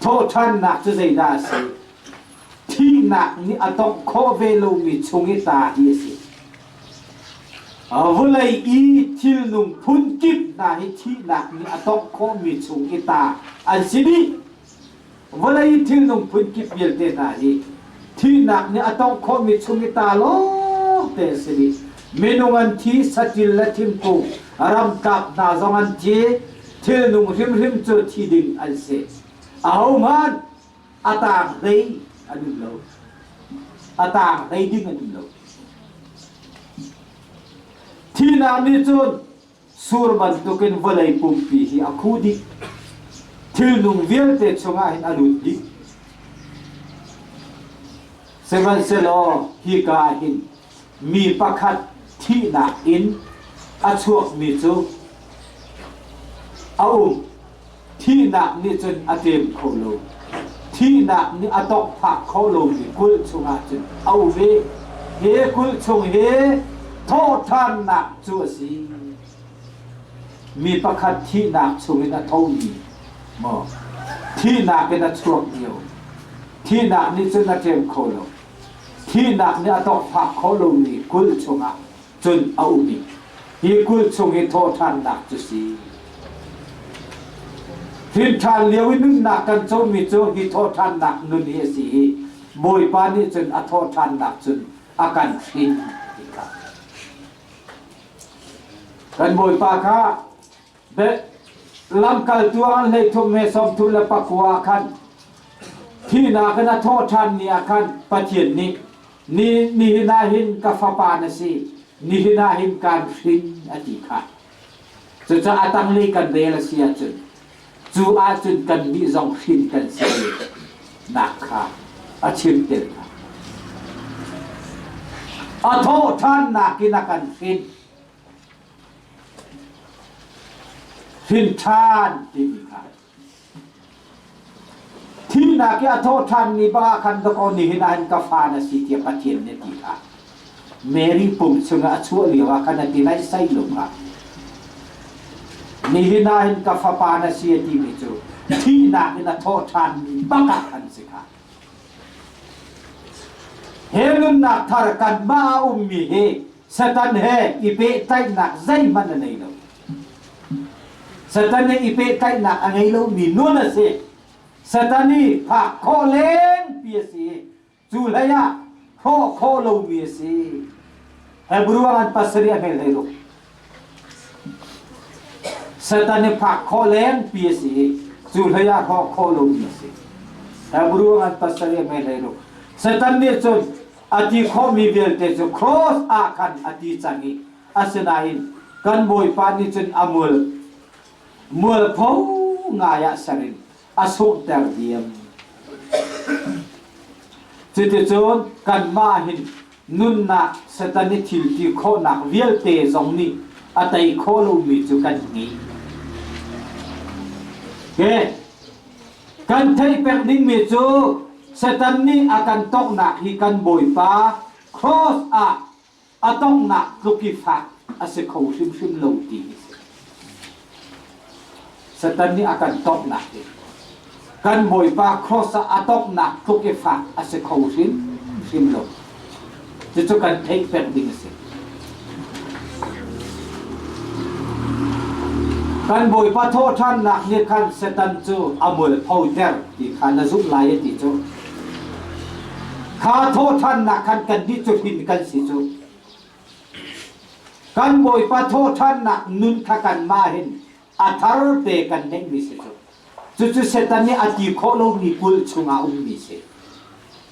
Thawhṭhannak cu zeidah a si? Thihnak nih a tongh khawh ve lomi chung i ta hi a si. Vawlei i thilnung phunkip hna hi thihnak nih a tongh khawhmi chung i ta an si dih. Vawlei i thilnung phunkip vialte hna hi thihnak nih a tongh khawhmi chung i ta lawngte an si dih. Minung an thi, saṭil le thingkung, ramtlak hna zong an thi, thilnung hrimhrim cu thi ding an si. Ahohmanh a taang hlei an um lo. A taang hlei ding an um lo. Thihnak nih cun sur bantukin vawlei pumpi hi a khuh dih. Thilnung vialte chungah hin a lut dih. Sihmanhsehlaw hika ah hin mi pakhat thihnak in a chuakmi cu a um. Thihnak nih cun a ṭem kho lo. Thihnak nih a tawkphak kho lomi kulh chungah cun a um i hi kulh chung hi thawhṭhannak cu a si. Mi pakhat thihnak chungin a thomi maw thihnak in a chuak lio thihnak nih cun a ṭem kho lo. Thihnak nih a tawkfak kho lomi kulh chungah cun a um i hi kulh chung hi thawhṭhannak cu si. Hrinṭhan lio i nunnak kan comi cu hi thawhṭhannak nun hi a si i Bawipa nih cun a thawhṭhannak cun a kan hrin ti kha. Kan Bawipa kha lamkaltu an 13 he 39 khan thihnak in a thawhṭhan ni ah khan Pathian nih ni nihin ah hin ka fapa na si nihin ah hin kaan hrin a ti kha. Cucaah a tanglei kan rel a si ahcun cu ahcun kannih zong hrin kan si nak kha a chim tel hna. A thawhṭhannak in a kan hrin. Hrin ṭhan timi kha thihnak i a thawhṭhan ni bangah khan dawkaw nihin ah hin ka fa na si tiah Pathian nih a ti kha. Mary pum chungah a chuah lio ah khan a ti naisai lo kha. Nihin ah hin ka fapa na si a timi cu thihnak in a thawhṭhan mi bak ah khan si kha. He nunnak thar kanmah a ummi hi Satan he i pehtlaihnak zeihmanh a nei lo. Satan he i pehtlaihnak a ngei lomi nun a si. Satan i phak khawh lengpi a si. Cu hlei ah hrawh khawh lomi a si. Hebrew ah an pasarih a hmel hlei ruk. Satan i phak khawh lengpi a si i cu hlei ah hrawh khawh lomi a si. Hebrew ah an pasarih a hmel hlei ruk. Satan nih cun a ti khawhmi vialte cu cross ah khan a ti cang i asinain kan Bawipa nih cun a mual mualpho ngai ah ser in a sunghter diam. Cuticun kanmah hin nunnak Satan i thil ti khawhnak vialte zong nih a tei khawh lomi cu kan ngei. Ke kan theih pek dingmi cu Satan nih a kan tonghnak hi kan Bawipa cross ah a donghnak tluk i fak a si kho hrimhrim lo ti hi si. Satan nih a kan tonghnak hi kan Bawipa cross ah a donghnak tluk i fak a si kho hrimhrim lo. Cucu kan theih peng ding a si. Kan Bawipa thawhṭhannak nih khan Satan cu a mualphoter ti kha na zumh lai a ti cu. Kha thawhṭhannak khan kannih cu hrin kan si cu. Kan Bawipa thawhṭhannak nun kha kanmah hin a thar te kan neihmi si cu. Cucu Satan nih a ti khawh lomi kulh chungah ummi si.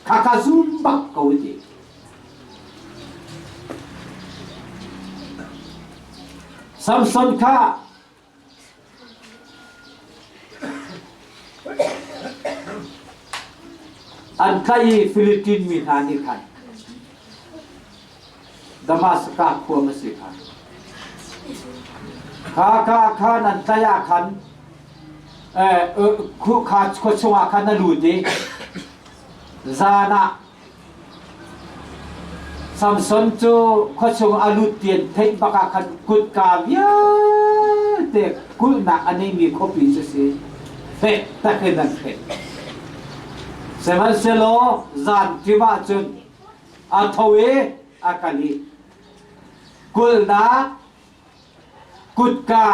Khakha zum bak ko ti. Samson kha An tlaih i Philippine mi hna nih khan Damaskas khua a si kha. Kha ka khan an tlaih ah khan kha khua chungah khan a lut i zan ah Samson cu khuachung a lut tian theih bak ah khan kutka vialte kulhnak a neimi khuapi cu si fek takin an fek. Sihmanhsehlaw zan ṭim ahcun a tho i a kal i kulhnak kutka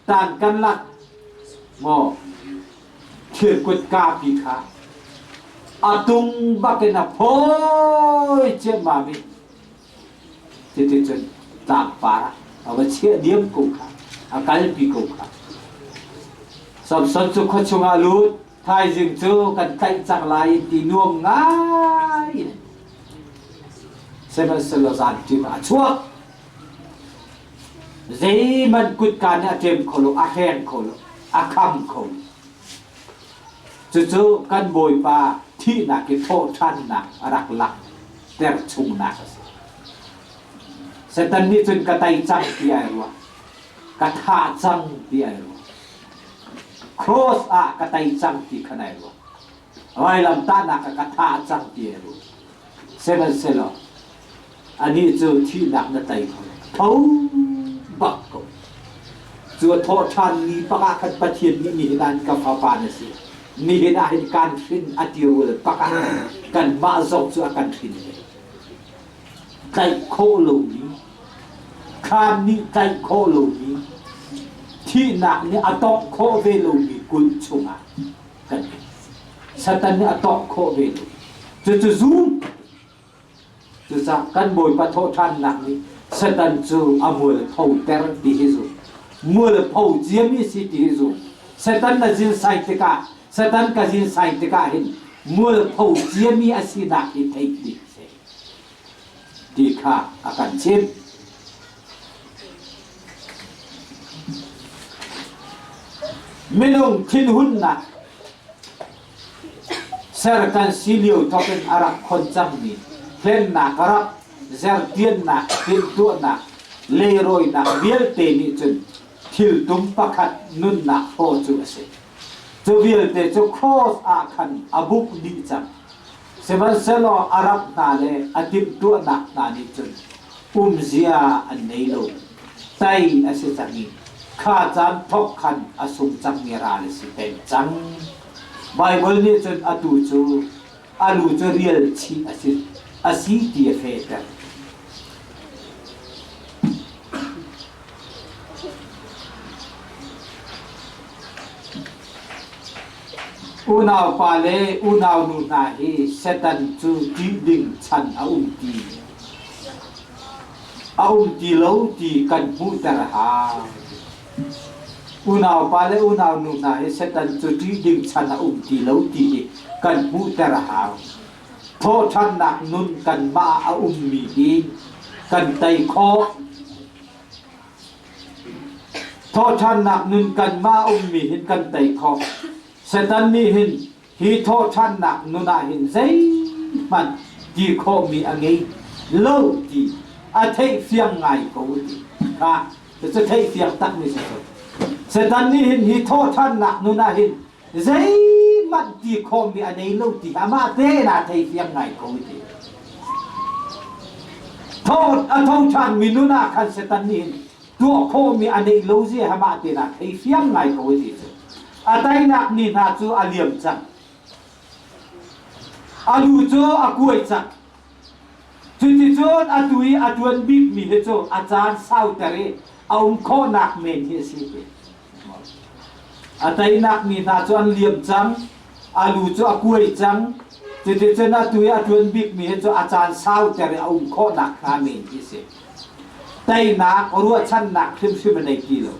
tan kan lak maw thir kutka pi kha a tung bakin a phawi ciammam i cuticun tlangpar ah a va chiah diam ko kha a kalpi ko kha. Samson cu khua chungah lut thaizing cu kan tlaih cang lai ti nuam ngai in sihmanhsehlaw zan ṭim ah a chuak. Zeihmanh kutka nih a ṭem kho lo, a hreng kho lo, a kham kho lo. Cucu kan Bawipa thihnak i thawhṭhannak a rak langhter chungnak a si. Satan nih cun ka tei cang ti ai ruah. Ka thah cang ti ai ruah. Cross ah ka tei cang ti khan ai ruah. Vailamtahnak ah ka thah cang ti ai ruah. Sihmanhsehlaw anih cu thihnak na tei kho tho bak ko. Cu a thawh ṭhan ni pakah khan Pathian nih nihin ah ka fapa na si. Nihin ah hin kan hrin a ti rual pakah kanmah zong cu a kan hrin ve. Tlaih khawh lomi, thlan nih tlaih khawh lomi, thihnak nih a tawngh khawh ve lomi kulh chungah kan um. Satan nih a tawngh khawh ve lo. Cucu zum. Cucaah kan Bawipa thawhṭhannak nih Satan cu a mualphoter ti hi zum. Mualpho ciami si ti hi zum. Satan na zil sai tikah, Satan ka zil sai tikah hin mualpho ciami a sinak hi theih ding si ti kha a kan chimh. Minung thinhunnak Ser kan si lio thawk in a rak khon cangmi hlennak rap, zertiannak, timhtuahnak, leirawinak vialte nih cun thiltum pakhat nunnak hlaw cu a si. Cu vialte cu cross ah khan a buk dih cang. Sihmanhsehlaw a rap hna le a timhtuahnak hna nih cun umzia an nei lo. Tai a si cang i kha caan thawk khan a sung cangmi ral a si peng cang. Baibal nih cun atu cu a lu cu rial chih a si, a si ti a fehter. Unaupa le unaunu hna hi Satan cu ṭih ding chan a um ti a um ti lo ti kan hmuhter a hau. Unaupa le unaunu hna hi Satan cu ṭih ding chan a um ti lo ti hi kan hmuhter a hau. Thawhṭhannak nun kanmah ah a ummi hi kan tei khawh. Thawhṭhannak nun kanmah a ummi hin kan tei khawh. Satan nih hin hi thawhṭhannak nun ah hin zeihmanh ti khawhmi a ngei lo ti a theihfiang ngai ko ti kha cucu theihfiang takmi si cu. Satan nih hin hi thawhṭhannak nun ah hin zeihmanh ti khawhmi a nei lo ti amah tein aa theifiang ngai ko ti. Tho a tho ṭhanmi nun ah khan Satan nih hin tuah khawhmi a neih lo zia amah tein aa theifiang ngai ko ti cu. A teinak ni hna cu a liam cang. A lu cu a kuai cang. Cuticun atu i a ṭuan bikmi hi cu a caan sauter i a um khawhnak men hi a si ti. A teinak mi hna cu an liam cang, a lu cu a kuai cang. Cuticun atu i a ṭuan bikmi hi cu a caan sauter i a um khawhnak hnga men hi a si. Teinak ruahchannak hrimhrim a nei ti lo.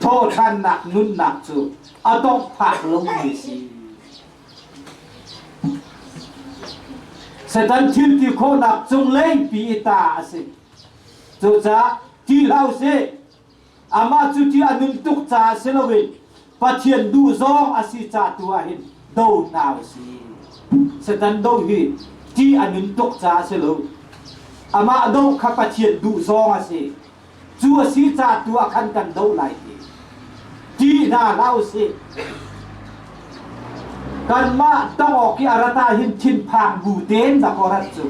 Thawhṭhannak nunnak cu a dongh phak lomi a si. Satan thil ti khawhnak cunglei pi i ta a si. Cucaah ti hlah usih. Amah cu ti a nun tuk caah si loin Pathian duh zawng a si ca tu ah hin do hna usih. Satan do hi ti a nun tuk caah si lo. Amah do kha Pathian duh zawng a si. Cu a si ca tu ah khan kan doh lai ti. Ti hna hlah usih. Kanmah tong awk i a rat ah hin thinphang bu tein dak aw rat cu.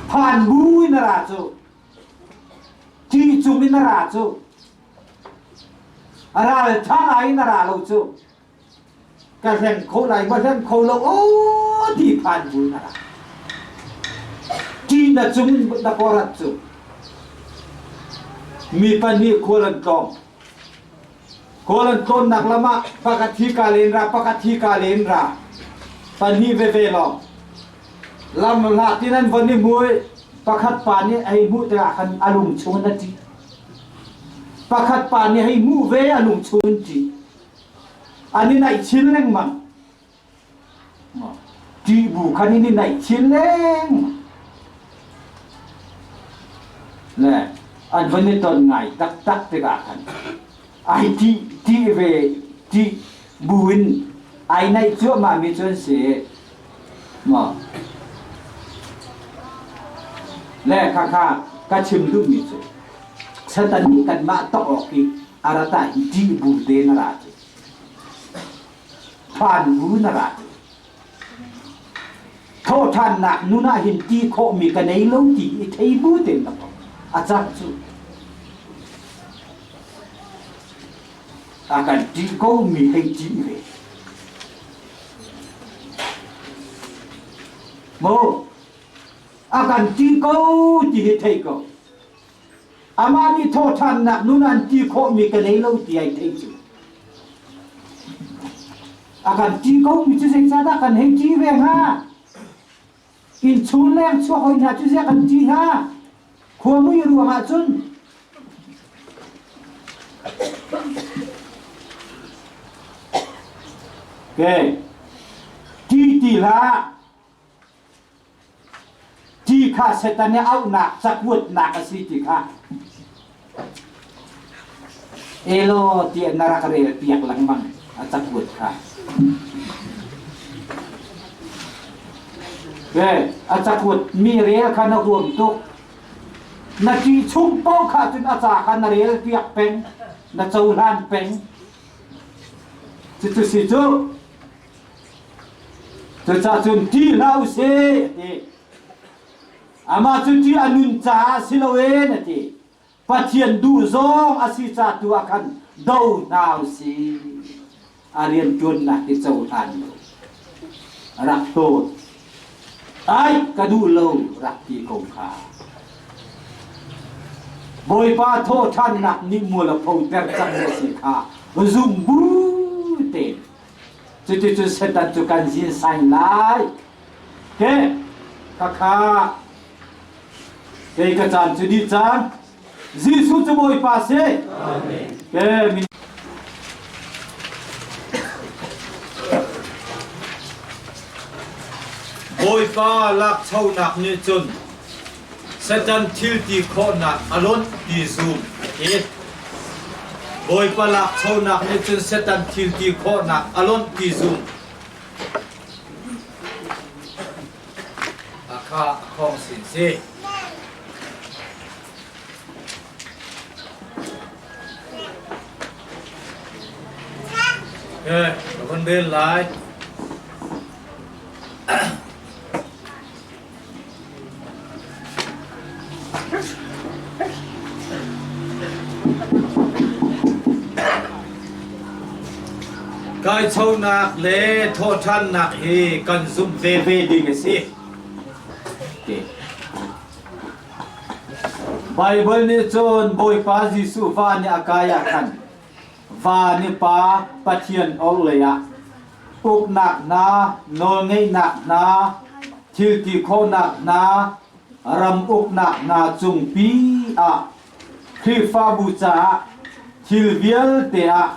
Phan bu in a ra cu. Ṭih cung in a ra cu. A ral ṭha ngai in a ra lo cu. Ka hleng kho lai ma hleng kho lo aw ti phan bu in a ra. Ṭih na cung na korat cu. Mi pahnih khual an tlawng. Khual an tlawnnak lam ah pakhat hi ka len ra, pakhat hi ka len ra. Pahnih veve lawng. Lam hlat in an von i hmu i pakhat pa nih a hei hmuh tikah khan a lung chung in a ṭih. Pakhat pa nih a hei hmuh ve a lung chung in ṭih. An i naih chin lengmang. Ṭih bu khan in i naih chin lengmang. Le an von i ton ngai taktak tikah khan ai ṭih ṭih ve ṭih bu in ai naih cuahmah mi cu an si. Maw? Le khakha ka chim duhmi cu Satan nih kanmah tok awk i a rat ah hin ṭih bu te na ra cu. Phan bu na ra cu. Thawhṭhannak nun ah hin ti khawhmi ka nei lo ti i thei bu tein ka tok. A cang cu. A kan ṭih komi hei ṭih ve. Maw a kan ṭih ko ti hi thei ko. Amah nih thawhṭhannak nun an ti khawhmi ka nei lo ti ai thei cu. A kan ṭih komi cu zeicahdah kan hei ṭih ve hnga? Innchung leng chuak hoi hna cu ziah kan ṭih hnga? Khuamui ruangah cun Okay. Ti ti hlah. Ti kha Satan nih auhnak cakuatnak a si ti kha. Elo tiah na rak rel piak lengmang a cakuat kha. Okay. A cakuat mi rel kha na huam tuk. Na ṭih chung paoh kha cun a ca kha na rel piak peng, na cohlan peng. Cucu si cu. Cucaah cun ṭih hlah u sih, a ti. Amah cu ṭih a nun caah si loin a ti. Pathian duh zong a si ca tu ah khan do hna u sih. A rianṭuannak hi cohlan lo. Rak hlawt. Ai, ka duh lo, rak ti ko kha. Bawipa thawhṭhannak nih mual a photer cang na si kha zum bu tein Cuticun Satan cu kan zin sain lai. Ke khakha kei ka caan cu dih cang. Jesuh cu Bawipa si. Ke min Bawipa lakchonak nih cun Satan thil ti khawhnak a lonh ti zum a ti. Bawipa lakchonak nih cun Satan thil ti khawhnak a lonh ti zum. A kha a khong sin si. Eh, ka von rel lai. Kaichonak le thawhṭhannak hi kan zumh veve ding a si. Baibal nih cun Bawipa Jesuh va nih a kai ah khan va nih Pa Pathian orhlei ah uknak hna, nawlngeihnak hna, thilti khawhnak hna, ram uknak hna cungpi ah Khrihfabu caah thil vialte ah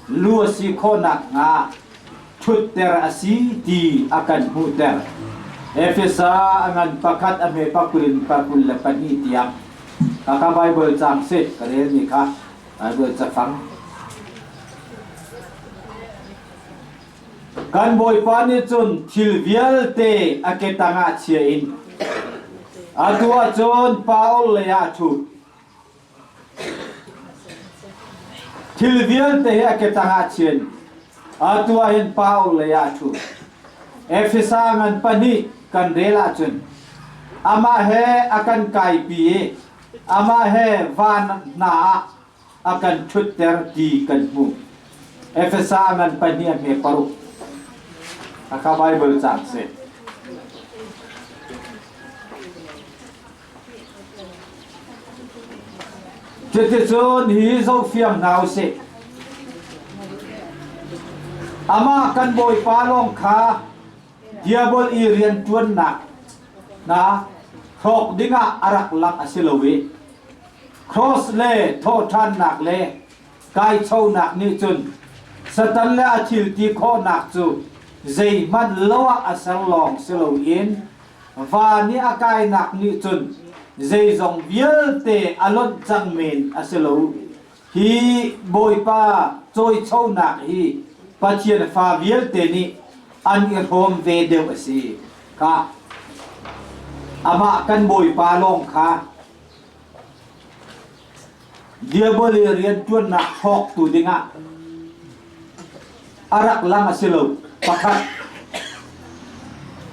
lu a si khawhnak hnga ṭhutter a si ti a kan hmuhter. Efesa a ngan pakhat a hme pakulin pakul le pahnih tiang kaka Baibal caang si ka relmi kha Baibal cafang. Kan Bawipa nih cun thil vialte a ke tangah chia in atu ahcun Paul lei ah a ṭhu. Thil vialte hi a ke tangah chia in atu ah hin Paul lei ah a ṭhu. Efesa ngan pahnih kan rel ahcun amah he a kan kaipi i amah he van hna ah a kan ṭhutter ti kan hmuh. Efesa ngan pahnih a hme paruk. Hakha Bible caang si. Cuticun hi zohfiang hna usih. Amah kan Bawipa lawng kha diabol i rianṭuannak hna hrawk dingah a rak lang a si lo i Cross le thawhṭhannak le kaichonak nih cun Satan le a thil ti khawhnak cu zeihmanh lo ah a ser lawng si loin van i a kainak nih cun zeizong vialte a lonh cang men a si lo. Hi Bawipa cawichonak hi Pathian fa vialte nih an i hrawm ve deuh a si. Ka amah kan Bawipa lawng kha Diabol i rianṭuannak hrawktu dingah a rak lang a si lo. Pakhat,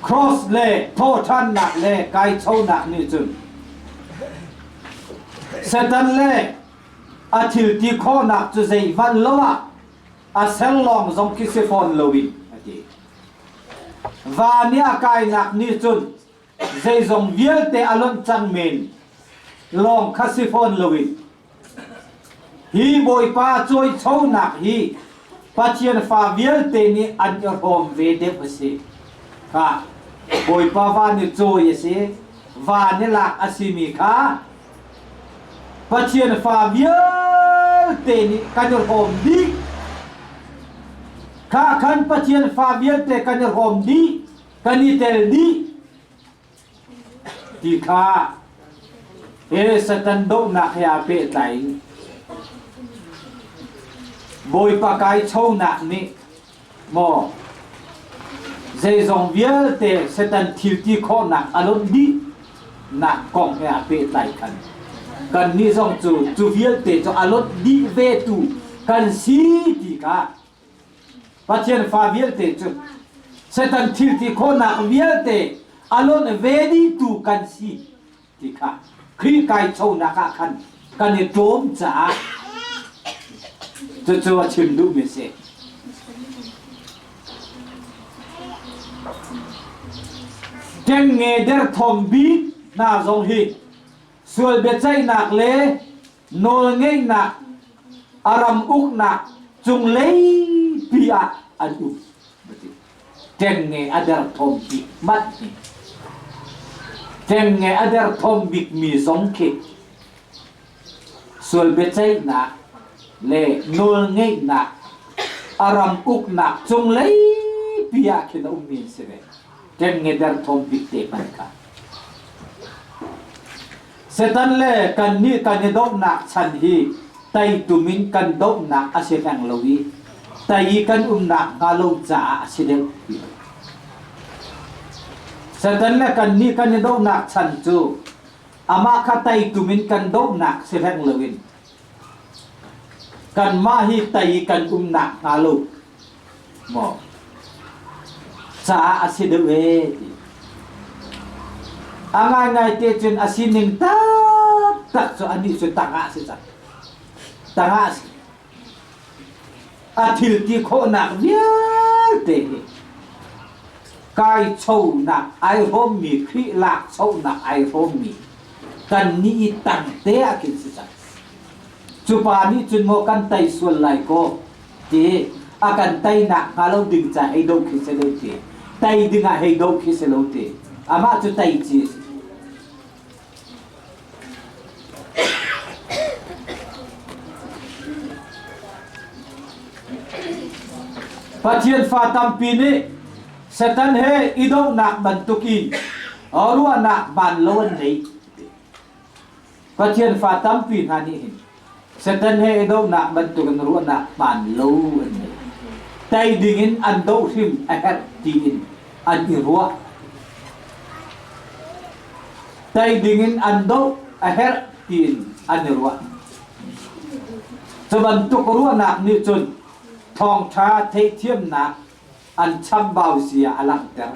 cross le thawhṭhannak le kaichonak nih cun Satan le a thil ti khawhnak cu zeihmanh lo ah. A ser lawng zong khi si fawn loin a ti. Van i a kainak nih cun zeizong vialte a lonh cang men lawng kha si fawn loin hi Bawipa cawichonak hi Pathian fa vialte nih an i hrawm ve deuh a si. Kha Bawipa van i cawi a si, van i lak a simi kha Pathian fa vialte nih kan i hrawm dih. Kha khan Pathian fa vialte kan i hrawm dih, kan i tel dih ti kha he Satan dohnak he aa pehtlai in Bawipa kai chonak nih maw zeizong vialte Satan thil ti khawhnak a lonh dih nak kong he aa pehtlai khan kannih zong cu cu vialte cu a lonh dih ve tu kan si ti kha Pathian fa vialte cu Satan thil ti khawhnak vialte a lonh ve dih tu kan si ti kha Khrih kai chonak ah khan kan i ṭawm caah cucu a chim duhmi a si. Ṭengnge derthawm bik hna zong hi sual biaceihnak le nawlngeihnak a ram uknak cunglei pi ah an um. Ṭengnge a derthawm bik manh hi ṭengnge a derthawm bikmi zong khi sual biaceihnak le nawlngeihnak a ram uknak cunglei pi ah khin a ummi an si ve. Ṭengnge derthawm bik te hmanh kha. Satan le kannih kan i dohnak chan hi teitum in kan dohnak a si hleng lo i tei kan umnak hnga lo caah a si deuh ti. Satan le kannih kan i dohnak chan cu amah kha teitum in kan dohnak si hleng loin kanmah hi tei kan umnak hnga lo maw caah a si deuh ee ti. A ngaingai te cun a sining taktak cu anih cu tangah a si cang. Tangah a si. A thil ti khawhnak vialte hi kai chonak ai hrawmmi Khrih lak chonak ai hrawmmi kan nih i tang te ah khin si cang. Cu pa nih cun maw kan tei sual lai kaw ti a kan teinak hnga lo ding ca hei do khi si lo ti tei ding ah hei do khi si lo ti amah cu tei ci a si. Pathian fa tampi nih Satan he i dohnak bantukin ruahnak ban lo an nei. Pathian fa tampi hna nih hin Satan he i dohnak bantukin ruahnak hmaan lo an ngei. Tei dingin an doh hrim a herh tiin an i ruah. Tei dingin an doh a herh tiin an i ruah. Cu bantuk ruahnak nih cun thawngṭha theihthiamnak an chambau zia a langhter.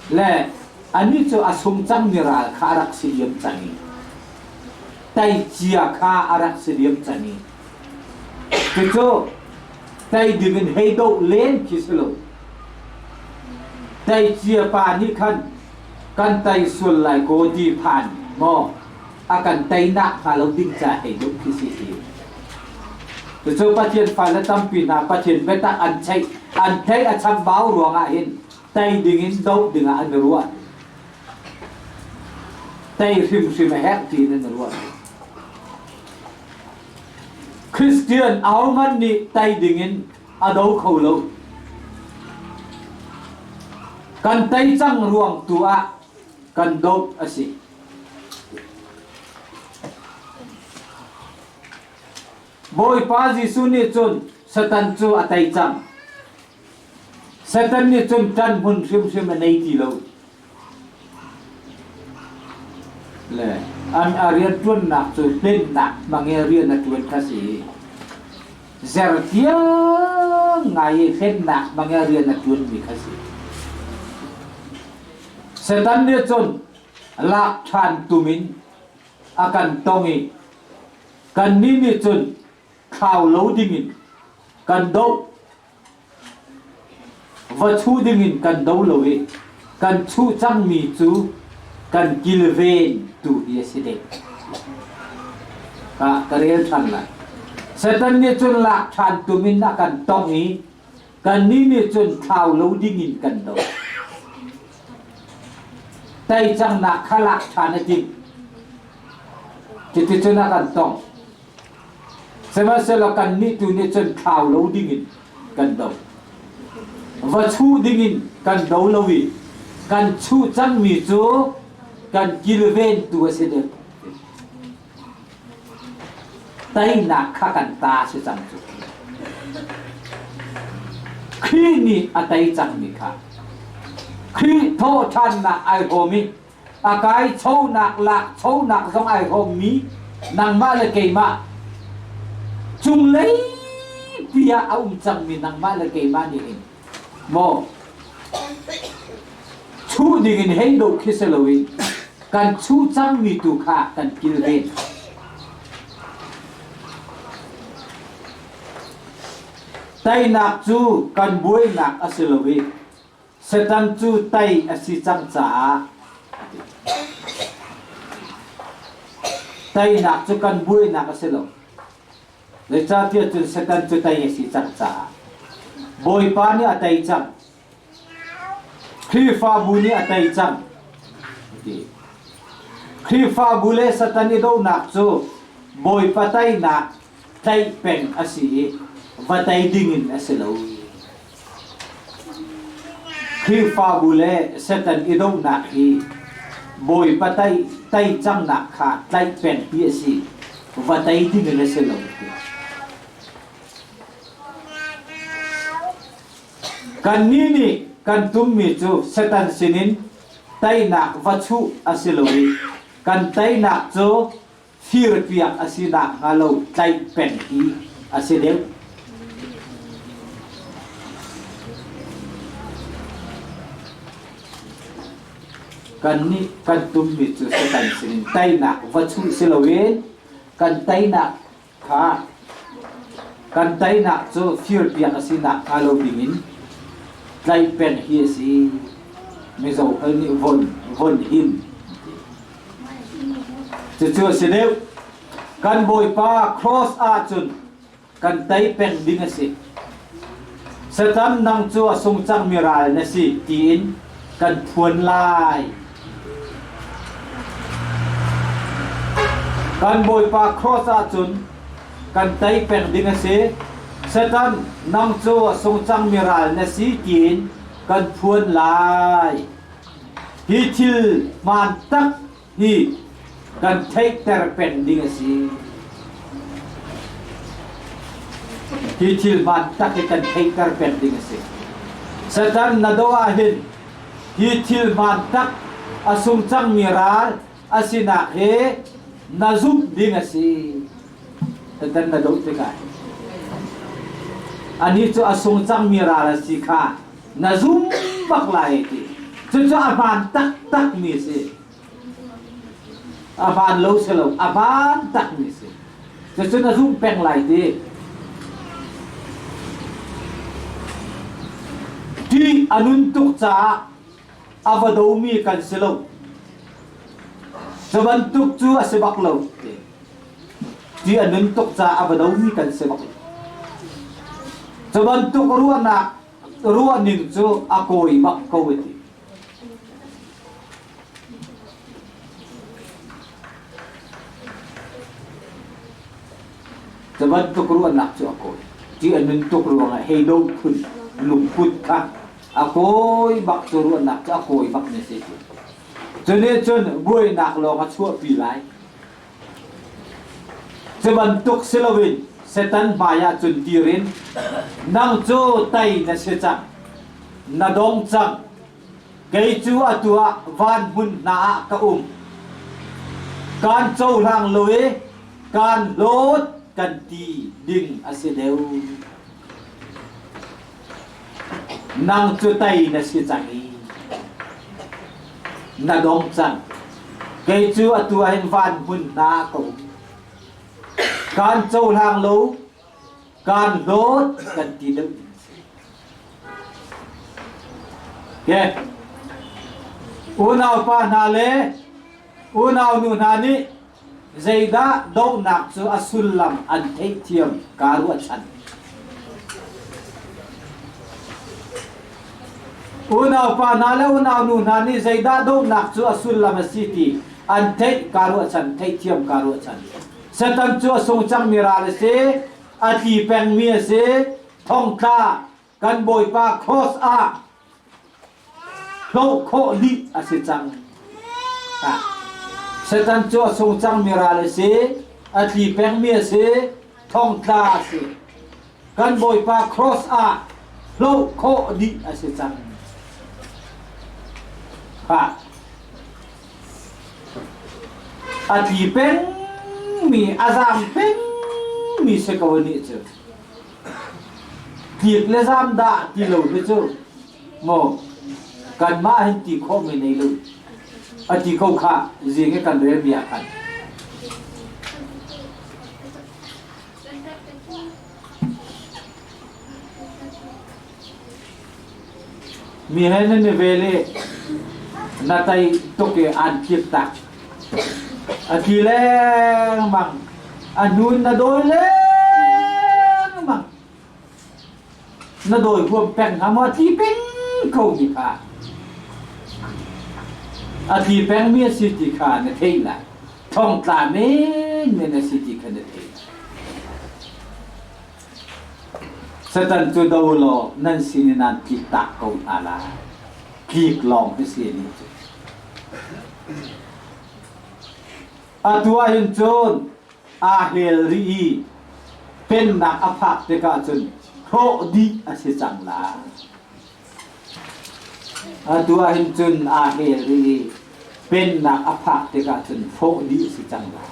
Le anih cu a sung cangmi ral kha a rak si diam cang i teicia kha a rak si diam cang i cucu tei dingin hei doh len khi si lo. Teicia pa nih khan kan tei sual lai kaw ti phan maw a kan teinak hnga lo ding ca hei doh khi si ti. Cucu Pathian fale tampi hna Pathian biatak an theih an theih a chambau ruangah hin tei dingin doh dingah an i ruah. Tei hrimhrim a herh tiin an i ruah. Christian ahohmanh nih tei dingin a do kho lo. Kan tei cang ruang tu ah kan doh a si. Bawipa Jesuh nih cun Satan cu a tei cang. Satan nih cun ṭan hmun hrimhrim a nei ti lo. Le an a rianṭuannak cu hlennak hmang i rian a ṭuan kha si. Zertiang ngai i hlennak hmang i rian a ṭuanmi kha si. Satan nih cun lak ṭhan tum in a kan tong i kannih nih cun thlau lo dingin kan doh. Va chuh dingin kan do lo i kan chuh cangmi cu kan kilven tu hi a si ding. Ka ka rel ṭhan lai. Satan nih cun lak ṭhan tum in a kan tongh i kannih nih cun thlau lo dingin kan do. Tei cangnak kha lak ṭhan a timh. Cuticun a kan tongh. Sihmanhsehlaw kannih tu nih cun thlau lo dingin kan do. Va chuh dingin kan do lo i kan chuh cangmi cu kan kilventu a si deuh. Teinak kha kan ta si cang cu. Khrih nih a tei cangmi kha Khrih thawhṭhannak ai hrawm i a kai chonak lak chonak zong ai hrawmmi nangmah le keimah cunglei pi ah a um cangmi nangmah le keimah nih hin maw chuh ding in hei do khi si loin kan chuh cangmi tu kha kan kilven. Teinak cu kan buainak a si lo i Satan cu tei a si cang caah teinak cu kan buainak a si lo. Zeicahtiah cun Satan cu tei a si cang caah Bawipa nih a tei cang. Khrihfabu nih a tei cang. Ti. Khrihfabu le Satan i dohnak cu Bawipa teinak tlaih peng a si i va tei dingin a si lo. Khrihfabu le Satan i dohnak hi Bawipa tei cangnak kha tlaih peng ti a si. Va tei ding in a si lo. Kannih nih kan tummi cu Satan sinin teinak va chuh a si lo i kan teinak cu firpiak a si nakhnga lo tlaih peng hi a si deuh. Kannih kan tummi cu Satan sinin teinak va chuh si loin kan teinak kha kan teinak cu firpiak a si nakhnga lo dingin tlaih peng hi a si. Mizo hal nih von von him. Cucu a si deuh. Kan Bawipa cross ahcun kan tei peng ding a si. Satan nang cu a sung cangmi ral na si tiin kan phuan lai. Kan Bawipa cross ahcun kan tei peng ding a si. Satan nang cu a sung cangmi ral na si tiin kan phuan lai. Hi thil hmaan tak hi kan theihter peng ding a si. Hi thil hmaan tak hi kan theihter peng ding a si. Satan na do ahhin hi thil hmaan tak a sung cangmi ral a sinak hi na zumh ding a si. Satan na doh tikah anih cu a sung cangmi ral a si kha na zum bak lai ti cucu a hmaan taktak mi si a hmaan lo si lo a hmaan tak mi si cucu na zum peng lai ti ti a nun tuk caah a va domi kan si lo cu bantuk cu a si bak lo ti ti a nun tuk caah a va domi kan si bak lo cu bantuk ruahnak ruahning cu a kawi bak ko a ti. Cu bantuk ruahnak cu a kawi. Ti a nun tuk ruangah hei do phun lungput kha a kawi bak cu ruahnak cu a kawi bak ne si. Cu nih cun buainak lawng a chuahpi lai. Cu bantuk si loin Satan hmaiah cun dir in nang cu tei na si cang, na dong cang, kei cu atu ah van hmun hna ah ka um. Kaan cohlang lo i kaan hlawt kan ti ding a si deuh. Nang cu tei na si cang i na dong cang. Kei cu atu ah hin van hmun hna ka um. Kaan cohlang lo. Kaan hlawt kan ti deuh ding a si. Okay. Unaupa hna le unaunu hna nih zeidah dohnak cu a sullam an theihthiam kaa ruahchan. Unaupa hna le unaunu hna nih zeidah dohnak cu a sullam a si ti an theih kaa ruahchan, theihthiam kaa ruahchan. Satan cu a sung cangmi ral a si, a tli pengmi a si, thongtla kan Bawipa cross ah hloh khawh dih a si cang. Satan cu a sung cangmi ral a si, a tli pengmi a si, thongtla a si. Kan Bawipa cross ah hloh khawh dih a si cang. Ha. A tli pengmi, a zaam pengmi si ko nih cu. Tlik le zaam dah ti lo hi cu maw kanmah hin ti khawh mi nei lo. A ti ko kha zing i kan relmi ah khan. Mi he nan i vel i na tai tuk i aan tlip tak. A tli lengmang. A hnun na dawi lengmang. Na dawi huam peng hnga maw a tli peng ko mi kha. A tli pengmi a si ti kha na theih lai. Thongtla menmen a si ti kha na theih lai. Satan cu do law nan sin in aan tliktak ko hna lai. Tlik lawng hi si ni cu. Atu ahhin cun aa hel rih i pennak a phak tikah cun hrawh dih a si cang lai. Atu ahhin cun aa hel rih i pennak a phak tikah cun hrawh dih a si cang lai.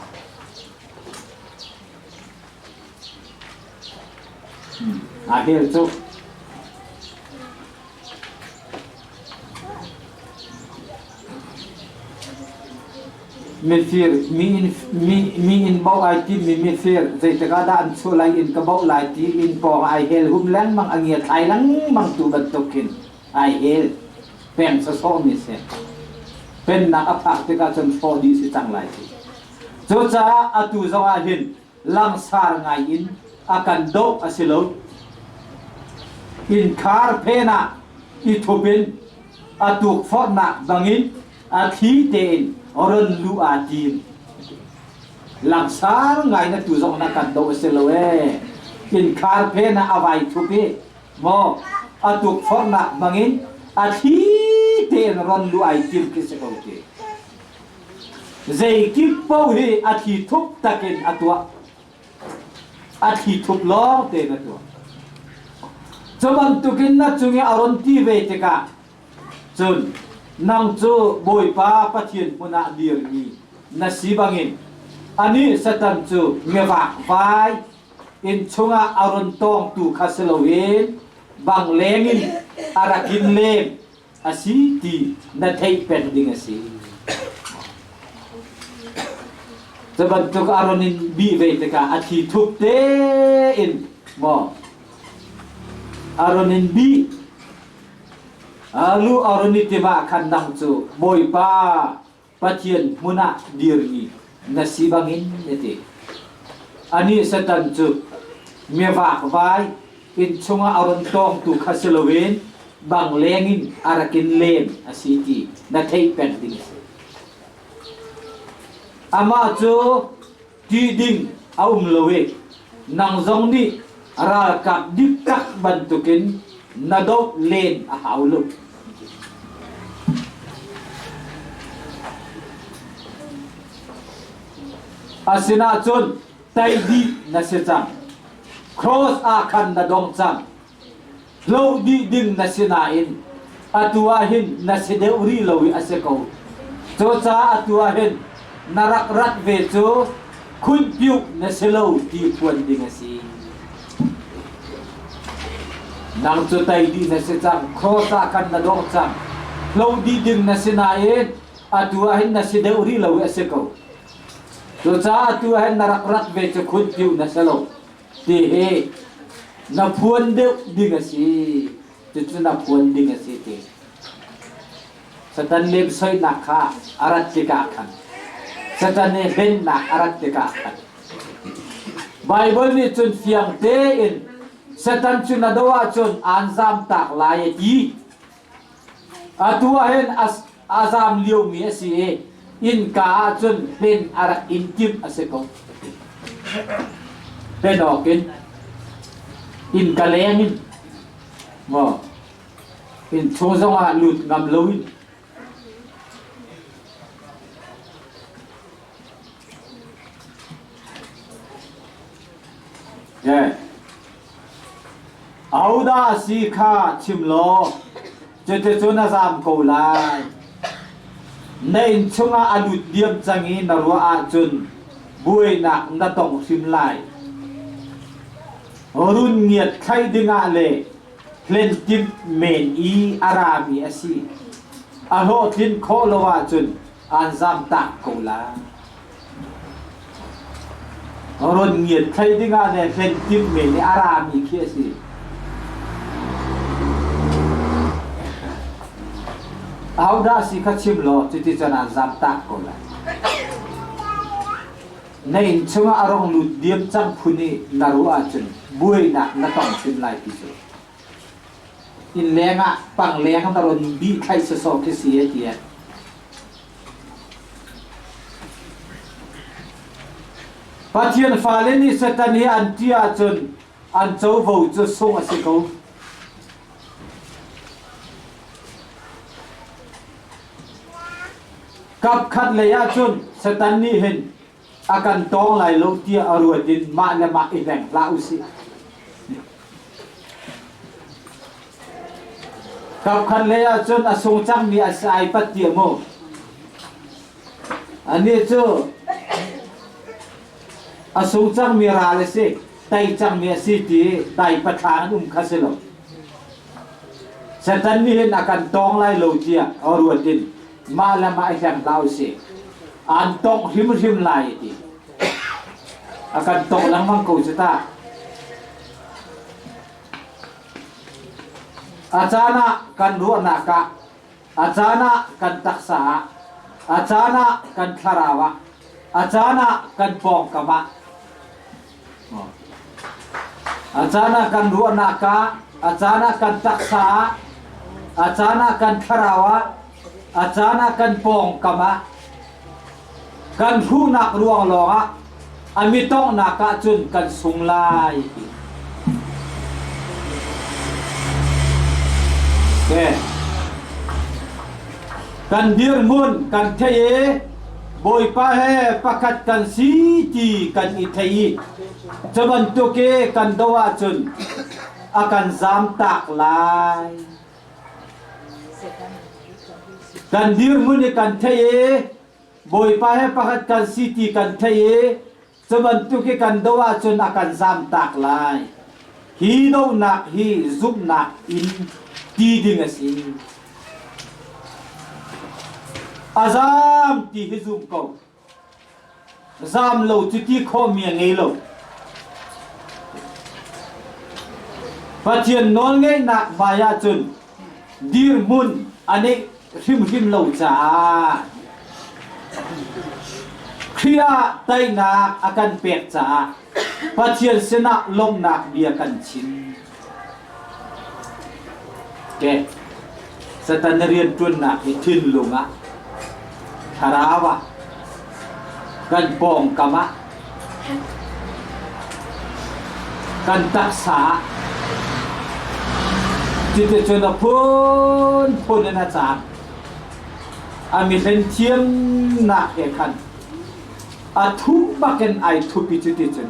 A hel cu mifir mi inn mi mi inn bauh ai timmi mifir zeitik ah dah an chuah lai inn ka bauh lai ti inn pawng ai hel hum lengmang a ngia thlai lengmang tu bantuk khin ai hel peng sawsawh mi si pennak a phak tikah cun hrawh dih si cang lai si Cucaah atu zongah hin langsar ngai in a kan doh a si lo. Innkhar phen ah i thup in a tukforhnak bangin a thli tein run luh aa tim. Langsar ngai na tu zong na kan doh a si lo ee. Innkhar phen ah a vai thup i maw a tukforhnak bangin a thli tein run luh ai tim khi si ko ti. Zeikip paoh hi a thli thup takin a tuah. A thli thup lawng tein a tuah. Cu bantukin na cung i a run ti ve tikah cun nang cu Bawipa Pathian hmun ah dirmi na si bangin anih Satan cu mivakvai inn chungah a run tawngtu kha si loin bang lengin a rak in lem a si ti na theih peng ding a si. Cu bantuk Aaron in bih ve tikah a thi thup tein maw Aaron in bih lu Aaron i timah khan nang cu Bawipa Pathian hmun ah dirmi na si bangin na ti. Anih Satan cu mivakvai inn chungah a run tawngtu kha si loin bang lengin a rak in lem a si ti na theih peng ding a si. Amah cu ti ding a um lo i nang zong nih ralkap diktak bantukin na doh len a hau lo. Asinain cun tei dih na si cang. Cross ah khan na dong cang. Hloh dih ding na si nain atu ah hin na si deuh rih lo i a si ko. Cucaah atu ah hin na rak rat ve cu khunpiuh na si lo ti phuan ding a si. Nang cu tei dih na si cang, cross ah khan na dawh cang. Hloh dih ding na si nain atu ah hin na si deuh rih lo i a si ko. Cucaah atu ah hin na rak rat ve cu khunpiuh na si lo ti hi. Na phuan deuh ding a si. Cucu na phuan ding a si ti. Satan lemsoinak kha a rat tikah khan Satan nih hlennak a rat tikah khan Baibal nih cun fiang tein Satan cu na do ahcun aan zamtak lai a ti. Atu ah hin a zam liomi a si i innka ahcun hlen a rak in timh a si ko. Hlen awk in innka leng in maw innchung zongah lut ngam loin Yeah. Ahodah a si kha chim law cuticun a zam ko lai. Na inn chungah a lut diam cang i na ruah ahcun buainak na tong hrim lai. Run ngiat thlai dingah le hlen timh men i a rami a si. A hlawhtlin khawh lo ahcun aan zamtak ko lai. Ron ngiat thlei dingah le hlen timh men i a rami khi a si. Ahodah si kha chim law cuticun aan zamtak ko lai. Na inn chungah a rong lut diam cang phun i na ruah ahcun buainak na tong hrim lai ti cu. Inn leng ah pang leng na ron bih thlai sawsawh khi si e tiah. Pathian fale nih Satan hi an ṭih ahcun an covo cu sung a si ko. Kapkhat lei ahcun Satan nih hin a kan tawng lai lo tiah a ruat in mah le mah i hleng hlah usih. Kapkhat lei ahcun a sung cangmi a si ai pat tiah mu. Anih cu a sung cangmi ral a si, tei cangmi a si ti dai pathlang an um kha si lo. Satan nih hin a kan tawng lai lo tiah a ruat in mah le mah i hleng hlah usih. Aan tongh hrimhrim lai a ti. A kan tongh lengmang ko cu ta. A caan ah kan ruahnak ah, a caan ah kan taksa ah, a caan ah kan thlarau ah, a caan ah kan pawngkam ah, a caan ah kan ruahnak ah, a caan ah kan taksa ah, a caan ah kan thlarau ah, a caan ah kan pawngkam ah, kan hruhnak ruang lawngah a mitonghnak ah cun kan sung lai ti. Okay. Kan dirhmun kan thei i Bawipa he pakhat kan si ti kan i thei i cu bantuk i kan do ahcun a kan zamtak lai. Kan dirhmun i kan theih i Bawipa he pakhat kan si ti kan theih i cu bantuk i kan doh ahcun a kan zamtak lai. Hi dohnak hi zumhnak in ti ding a si. A zam ti hi zum ko. Zam lo cu ti khawhmi a ngei lo. Pathian nawlngeihnak hmai ahcun dirhmun a neih hrimhrim lo caah Khrih ah teinak a kan pek caah Pathian sinah lawmhnak bia kan chim. Okay. Satan na rianṭuannak hi thinlung ah, thlarau ah, kan pawngkam ah, kan taksa ah, cuticun a phunphun in a caak. A mihlen thiamnak he khan a thuh bakin ai thup i cuticun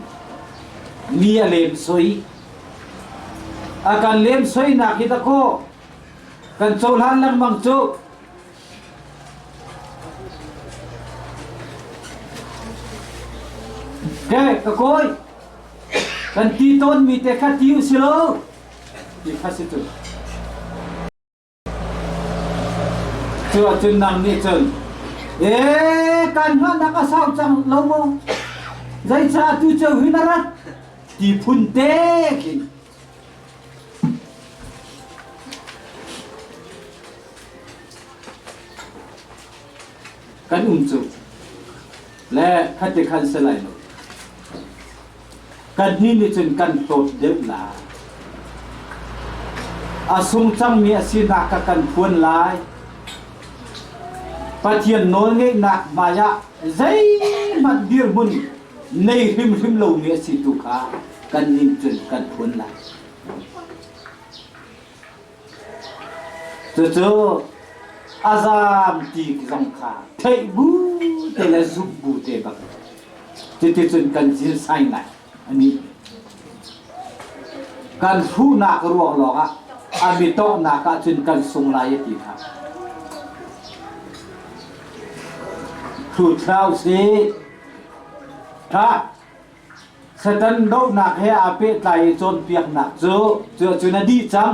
mi a lem soi. A kan lem soinak hi dakaw kan cohlan lengmang cu. Ke ka kawi kan ti tawnmi te kha ti u si lo ti kha si cu. Cu ahcun nang nih cun ee kan hngahnak a sau cang lo maw zeicah tu ceu hi na rat ti phun te khin. Kan um cu le khati khan si lai lo. Kan nih nih cun kan hlawt deuh lai. A sung cangmi a sinak kha kan phuan lai. Pathian nawlngeihnak hmaiah zeihmanh dirhmun nei hrimhrim lomi a si tu kha kan nih cun kan phuan lai. Cucu a zaam ti zong kha theih bu te le zumh bu te bak cuticun kan zil sai ngai ani kan hruhnak ruang lawng ah a mitawhnak ah cun kan sung lai ti kha Thu thlau si tha Satan dohnak he aa pehtlai i cawnpiaknak cu cu cun a dih cang.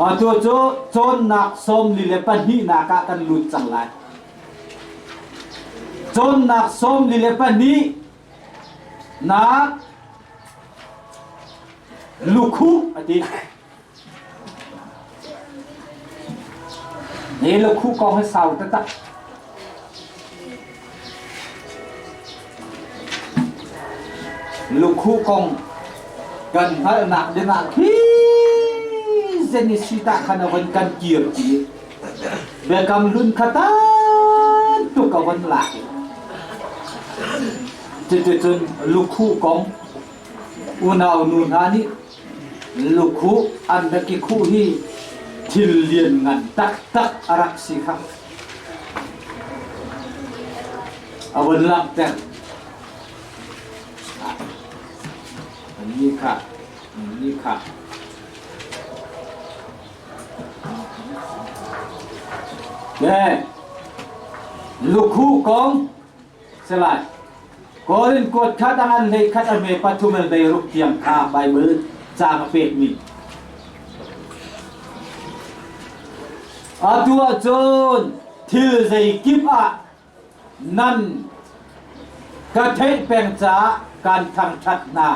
Atu cu cawnnak 42nak ah kan lut cang lai. Cawnnak 42 nak lukhuh a ti. Hi lukhuh kong hi sau taktak. Lukhuh kong kan hngalhnak dingah khi Genesis ah khan a von kan kir ti. Biakam hlun kha tan tuk a von lak. Cuticun lukhuh kong unau nu hna nih Lukhuh an rak i khuh hi thil lianngan taktak a rak si kha a von langhter. Annih kha, annih kha. Le lukhuh kong Salai. Korin kuat khat a ngan hlei khat a hme pathum el bei ruk tiang kha Bible caang a pekmi. Atu ahcun thil zeikip ah nan ka theih peng caah kan thangṭhat hna.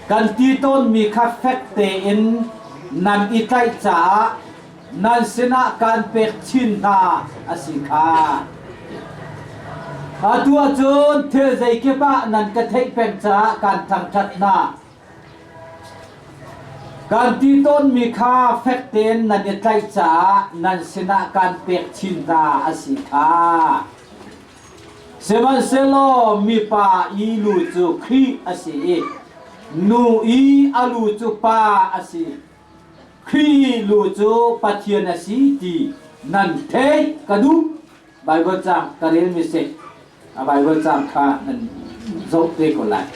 Kan ti tawnmi kha fek tein nan i tlaih caah nan sinah kaan pek chin hna a si kha. Atu ahcun thil zeikip ah nan ka theih peng caah kaan thangṭhat hna. Kaan ti tawnmi kha fek tein nan i tlaih caah nan sinah kaan pek chin hna a si kha. Sihmanhsehlaw mipa i lu cu Khrih a si i nu i a lu cu pa a si. Khrih lu cu Pathian a si ti nan theih ka duh. Baibal caang ka relmi si. A Baibal caang kha nan zoh te ko lai.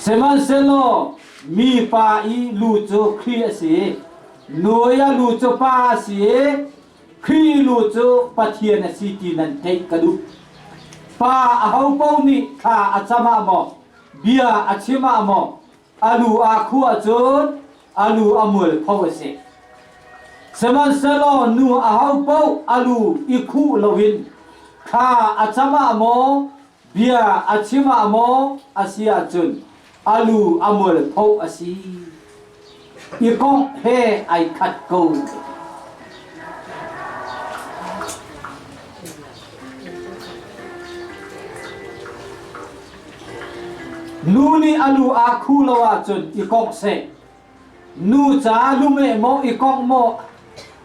Sihmanhsehlaw mi pa i lu cu Khrih a si, nu i a lu cu pa a si i Khrih lu cu Pathian a si ti nan theih ka duh. Pa ahopaoh nih thla a cam ah maw, bia a chim ah maw a lu aa khuh ahcun a lu a mualpho a si. Sihmanhsehlaw nu ahopaoh a lu i khuh loin thla a cam ah maw bia a chim ah maw a si ahcun a lu a mualpho a si. I kongh he ai khat ko. Nu nih a lu aa khu lo ahcun i kongh seh. Nu ca lumeh maw i kongh maw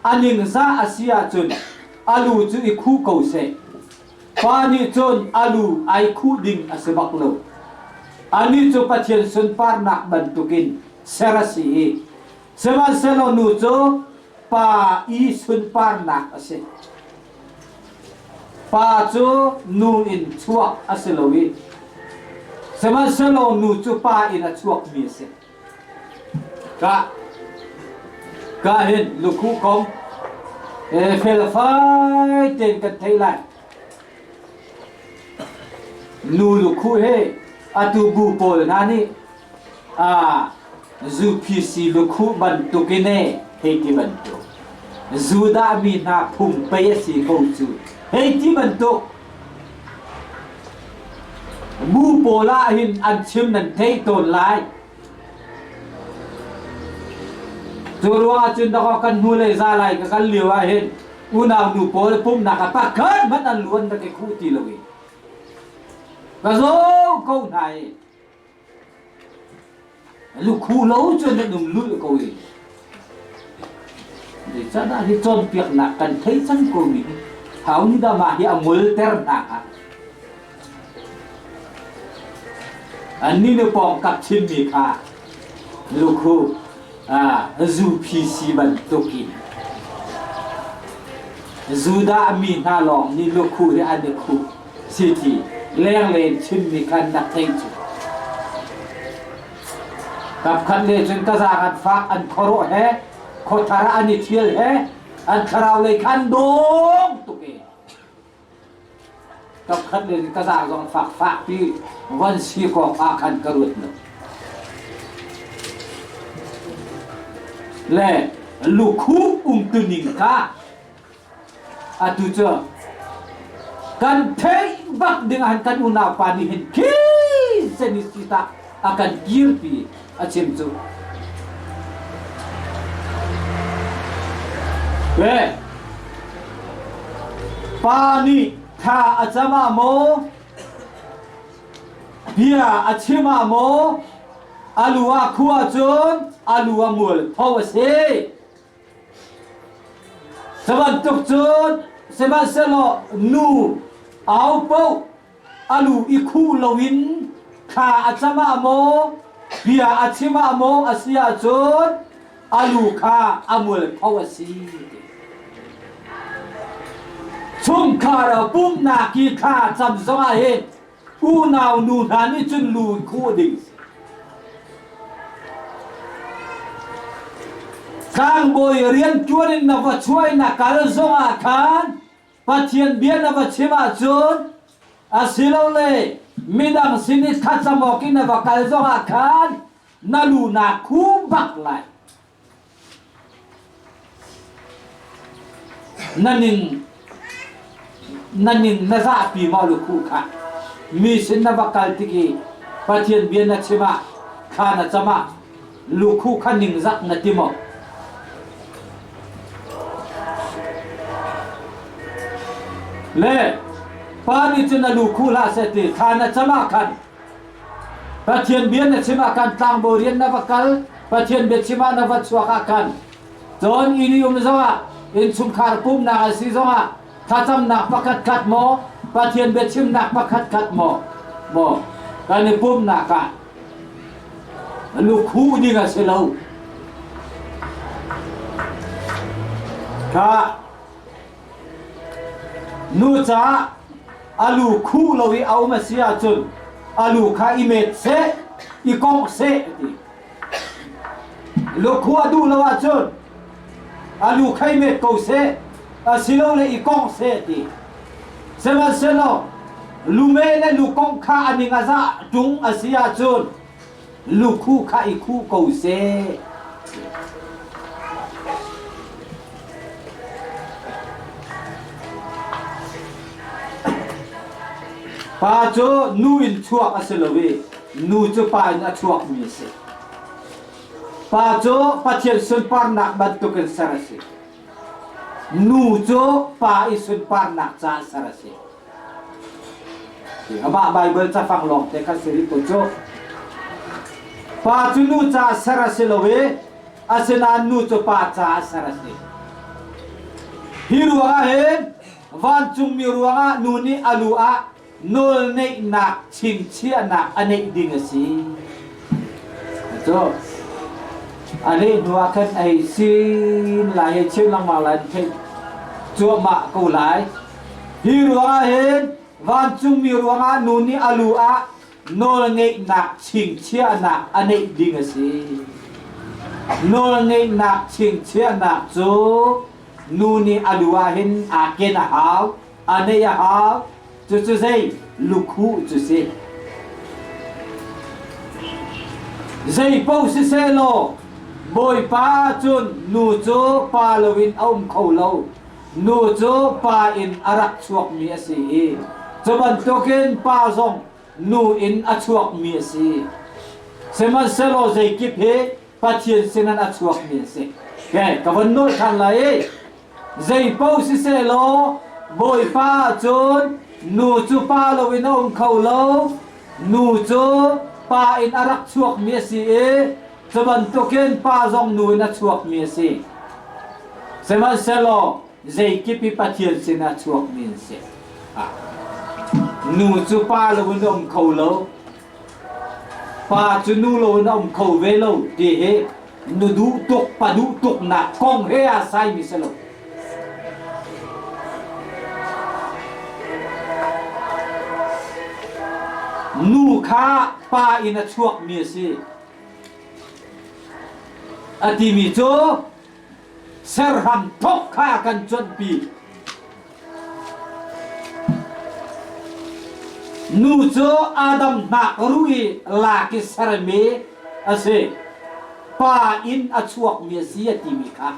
a ningzah a si ahcun a lu cu i khuh ko seh. Pa nih cun a lu ai khuh ding a si bak lo. Anih cu Pathian sunparnak bantukin ser a si i sihmanhsehlaw nu cu pa i sunparnak a si. Pa cu nu in chuak a si lo i sihmanhsehlaw nu cu pa in a chuakmi a si. Ka ka hin lukhuh kong felfai tein kan theih lai. Nu lukhuh hi atu bu pawl hna nih zu-phisi lukhuh bantukin e hei ti bantuk. Judah mi hna phung pei a si ko cu hei ti bantuk. Bu pawl ah hin an chim nan theih tawn lai. Cu ruangah cun dakaw kan hnulei za lai ka kal lio ah hin unau nu pawl pumnak ah pakhat hmanh an luan rak i khuh ti lo i ka zaw ko hna i lukhu lo cun an um lulh ko i Zeicahdah hi cawnpiaknak kan thei cang ko mi hi hau nih dah mah hi a ngolter hna hnga? Annih nih pawngkap chimmi kha lukhu zu-phi bantuk in Judah mi hna lawng nih lukhu hi an i khuh si ti lenglei in chimmi kha an rak theih cu. Kapkhat le cun ka zaang an fak, an khuaruah he, khuathar ah an i ṭhial he, an thlarau lei kha an dawng tuk i Kapkhat le ka zaang zong fak fakpi van si kawk ah khan ka ruat lo. Le lukhu umtuning kha atu cu kan theih bak ding ah kan unau pa nih hin khi Genesis ah a kan kirpi a chim cu. Le pa nih thla a cam ah maw bia a chim ah maw a lu ah khu ahcun a lu a mual pho a si. Cu bantuk cun sihmanhsehlaw nu au paoh a lu i khuh loin thla a cam ah maw bia a chim ah maw a si ahcun a lu kha a mualpho a si. Chungkhar ah pumhnak i thla cam zongah hin unau nu hna nih cun lu i khuh ding Tlangbawi rianṭuan in na va chuah na kal zongah khan Pathian bia na va chim ahcun asilole midang sin i thlacam awk in na va kal zongah khan na lu naa khu bak lai. Na ning na ning na zahpi maw lukhuh kha mi sin na va kal tik i Pathian bia na chim ah thla na cam ah lukhuh kha ningzak na ti maw? Le pa nih cun a lukhuh hlah seh ti thla na cam ah khan Pathian bia na chim ah khan tlangbawi rian na va kal Pathian bia chim ah na va chuak ah khan cun inn i um zongah innchungkhar pumhnak a si zongah thlacamnak pakhat khat maw Pathian biachimnak pakhat khat maw maw kan i pumhnak ah lukhuh ding a si lo. Kha nu caah a lu khuh lo i a um a si ahcun a lu kha i met seh, i kongh seh a ti. Lukhuh a duh lo ahcun a lu kha i met ko seh, asilole i kongh seh a ti. Sihmanhsehlaw lumeh le lukongh kha a ning a zah ṭung a si ahcun lukhuh kha i khuh ko seh. Pa cu nu in chuak a si lo i nu cu pa in a chuakmi a si. Pa cu Pathian sunparnak bantukin ser a si. Nu cu pa i sunparnak caah ser a si. Amah Baibal cafang lawng te kha si rih ko cu. Pa cu nu caah ser a si lo i asinain nu cu pa caah ser a si. Hi ruangah hin vancungmi ruangah nu nih a lu ah nawlneihnak chingchiahnak a neih ding a si. Cu a leh hnu ah khan ei sin lai ei chin lengmang lai theih cuahmah ko lai. Hi ruangah hin vancungmi ruangah nu nih a lu ah nawlngeihnak chingchiahnak a neih ding a si. Nawlngeihnak chingchiahnak cu nu nih a lu ah hin aa ken a hau. A neih a hau. Cucu zei? Lukhuh cu si. Zei paoh sisehlaw Bawipa ahcun nu cu pa loin a um kho lo. Nu cu pa in a rak chuakmi a si i cu bantukin pa zong nu in a chuakmi a si. Sihmanhsehlaw zeikip hi Pathian sinin a chuakmi a si. Okay, ka von nawl ṭhan lai i zei paoh siseh law Bawipa ahcun nu cu pa loin a um kho lo, nu cu pa in a rak chuakmi a si i cu bantukin pa zong nu in a chuakmi a si. Sihmanhsehlaw zeikip i Pathian sinah chuakmi an si. Nu cu pa loin a um kho lo, Pa cu nu lo in a um kho ve lo ti hi nu duh tuk pa duh tuknak kong he aa saimi si lo. Nu kha pa in a chuakmi a si. A timi cu serhram thok kha a kan cuanhpi. Nu cu Adam hnak ruh i lak i sermi a si. Pa in a chuakmi a si a timi kha.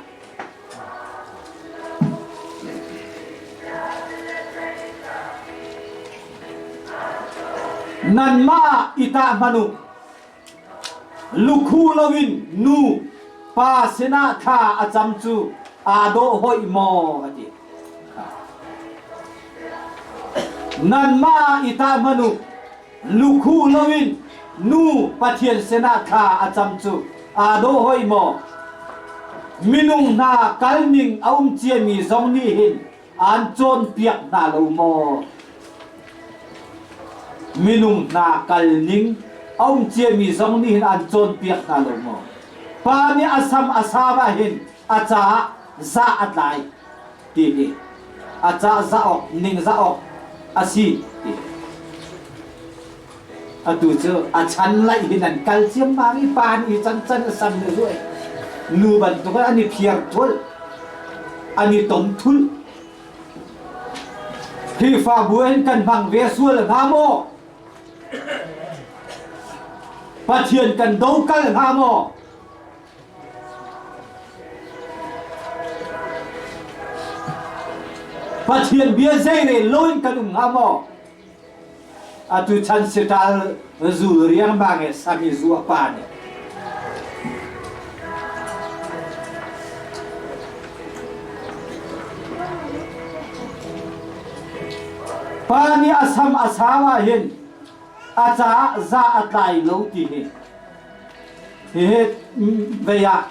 Nanmah i tah hmanh u. Lukhu loin nu pa sinah thla a cam cu aa dawh hoi maw a ti. Nanmah i tah hmanh u, lukhu loin nu Pathian sinah thla a cam cu aa dawh hoi maw? Minung hna kalning a um ciami zong nih hin aan cawnpiak hna lo maw? Minung hna kalning a um ciami zong nih hin an cawnpiak hna lo maw? Pa nih a sam a sau ah hin a caah zah a tlai ti hi a caah zah awk ning zah awk a si ti atu cu a chan laih hin an kal ciammam i pa nih can can a sam ni ruai nu bantuk an i phiar thul an i tom thul Khrihfabu in kan hmang ve sual hnga maw? Pathian kan dokal hnga maw? Pathian bia zeirel loin kan um hnga maw? Atu chan siṭal zul riangmang i sami zu a pa nih. Pa nih a sam a sau ahhin a caah za a tlai lo ti hi. Hihi vei ah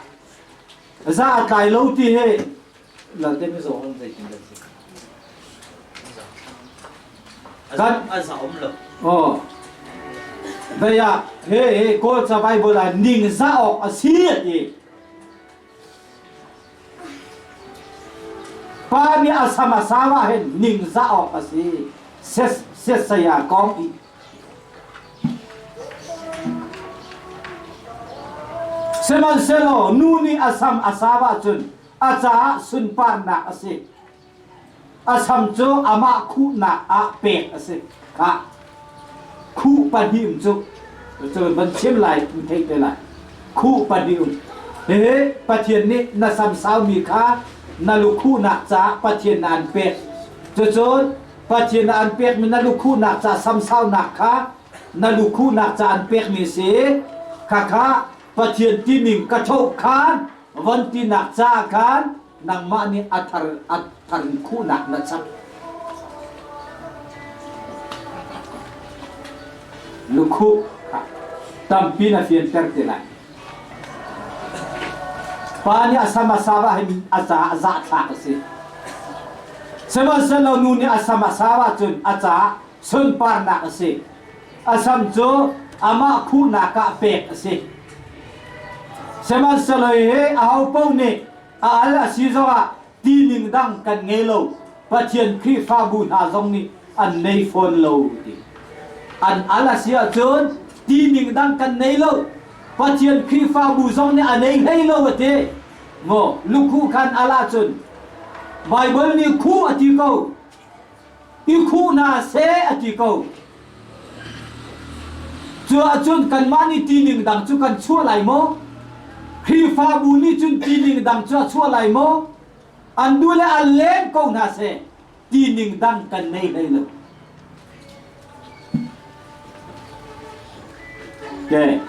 za a tlai lo ti hi Lalte mizaw an zeitin dah si? Kan a za um lo. Oh. Vei ah he he Kawl ca Bible ah ning za awk a si a ti. Pa nih a sam a sau ah hin ning za awk a si. Ses ses saya kong i Sihmanhsehlaw nu nih a sam a sau ahcun a caah sunparnak a si. A sam cu amah khuhnak ah pek a si. Khah. Khuh pahnih um cu cu van chim lai in theih te lai. Khuh pahnih um. Hihi Pathian nih na sam saumi kha na lukhuhnak caah Pathian na an pek. Cucun Pathian ah an pekmi na lukhuhnak ca samsaunak kha na lukhuhnak ca an pekmi si. Khakha Pathian tining ka ṭhoh khan von tinak ca khan nangmah nih a thar a thar in khuhnak na chap. Lukhuh kha tampi na fianter te lai. Pa nih a sam a sau ah hin a ca a zahthlak a si. Sihmanhsehlaw nu nih a sam a sau ahcun a caah sunparnak a si. A sam cu amah khuhnak ah pek a si. Sihmanhsehlaw hi ahopaoh nih a al a si zongah tining dang kan ngei lo. Pathian Khrihfabu hna zong nih an nei fawn lo ti. An al a si ahcun tining dang kan nei lo. Pathian Khrihfabu zong nih a nei hlei lo a ti. Maw lukhuh khan al ahcun Baibal nih khuh a ti ko. I khuh hna seh a ti ko. Cu ahcun kanmah nih tining dang cu kan chuah lai maw? Khrihfabu nih cun tining dang cu a chuah lai maw? An duh le an leng ko hna seh tining dang kan nei hlei lo. Okay.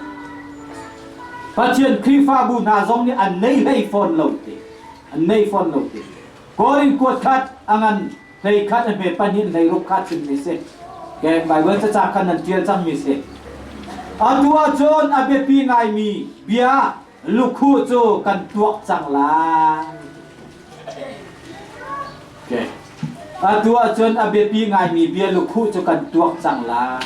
Pathian Khrihfabu hna zong nih an nei hlei fawn lo ti. An nei fawn lo ti. Korin kuat khat a ngan hlei khat a hme pahnih hlei ruk kha chimmi si. Ke Bible caca khan nan tial cangmi si. Atu ahcun a biapi ngaimi bia lukhu cu kan tuak cang lai. Okay. Atu ahcun a biapi ngaimi bia lukhu cu kan tuak cang lai.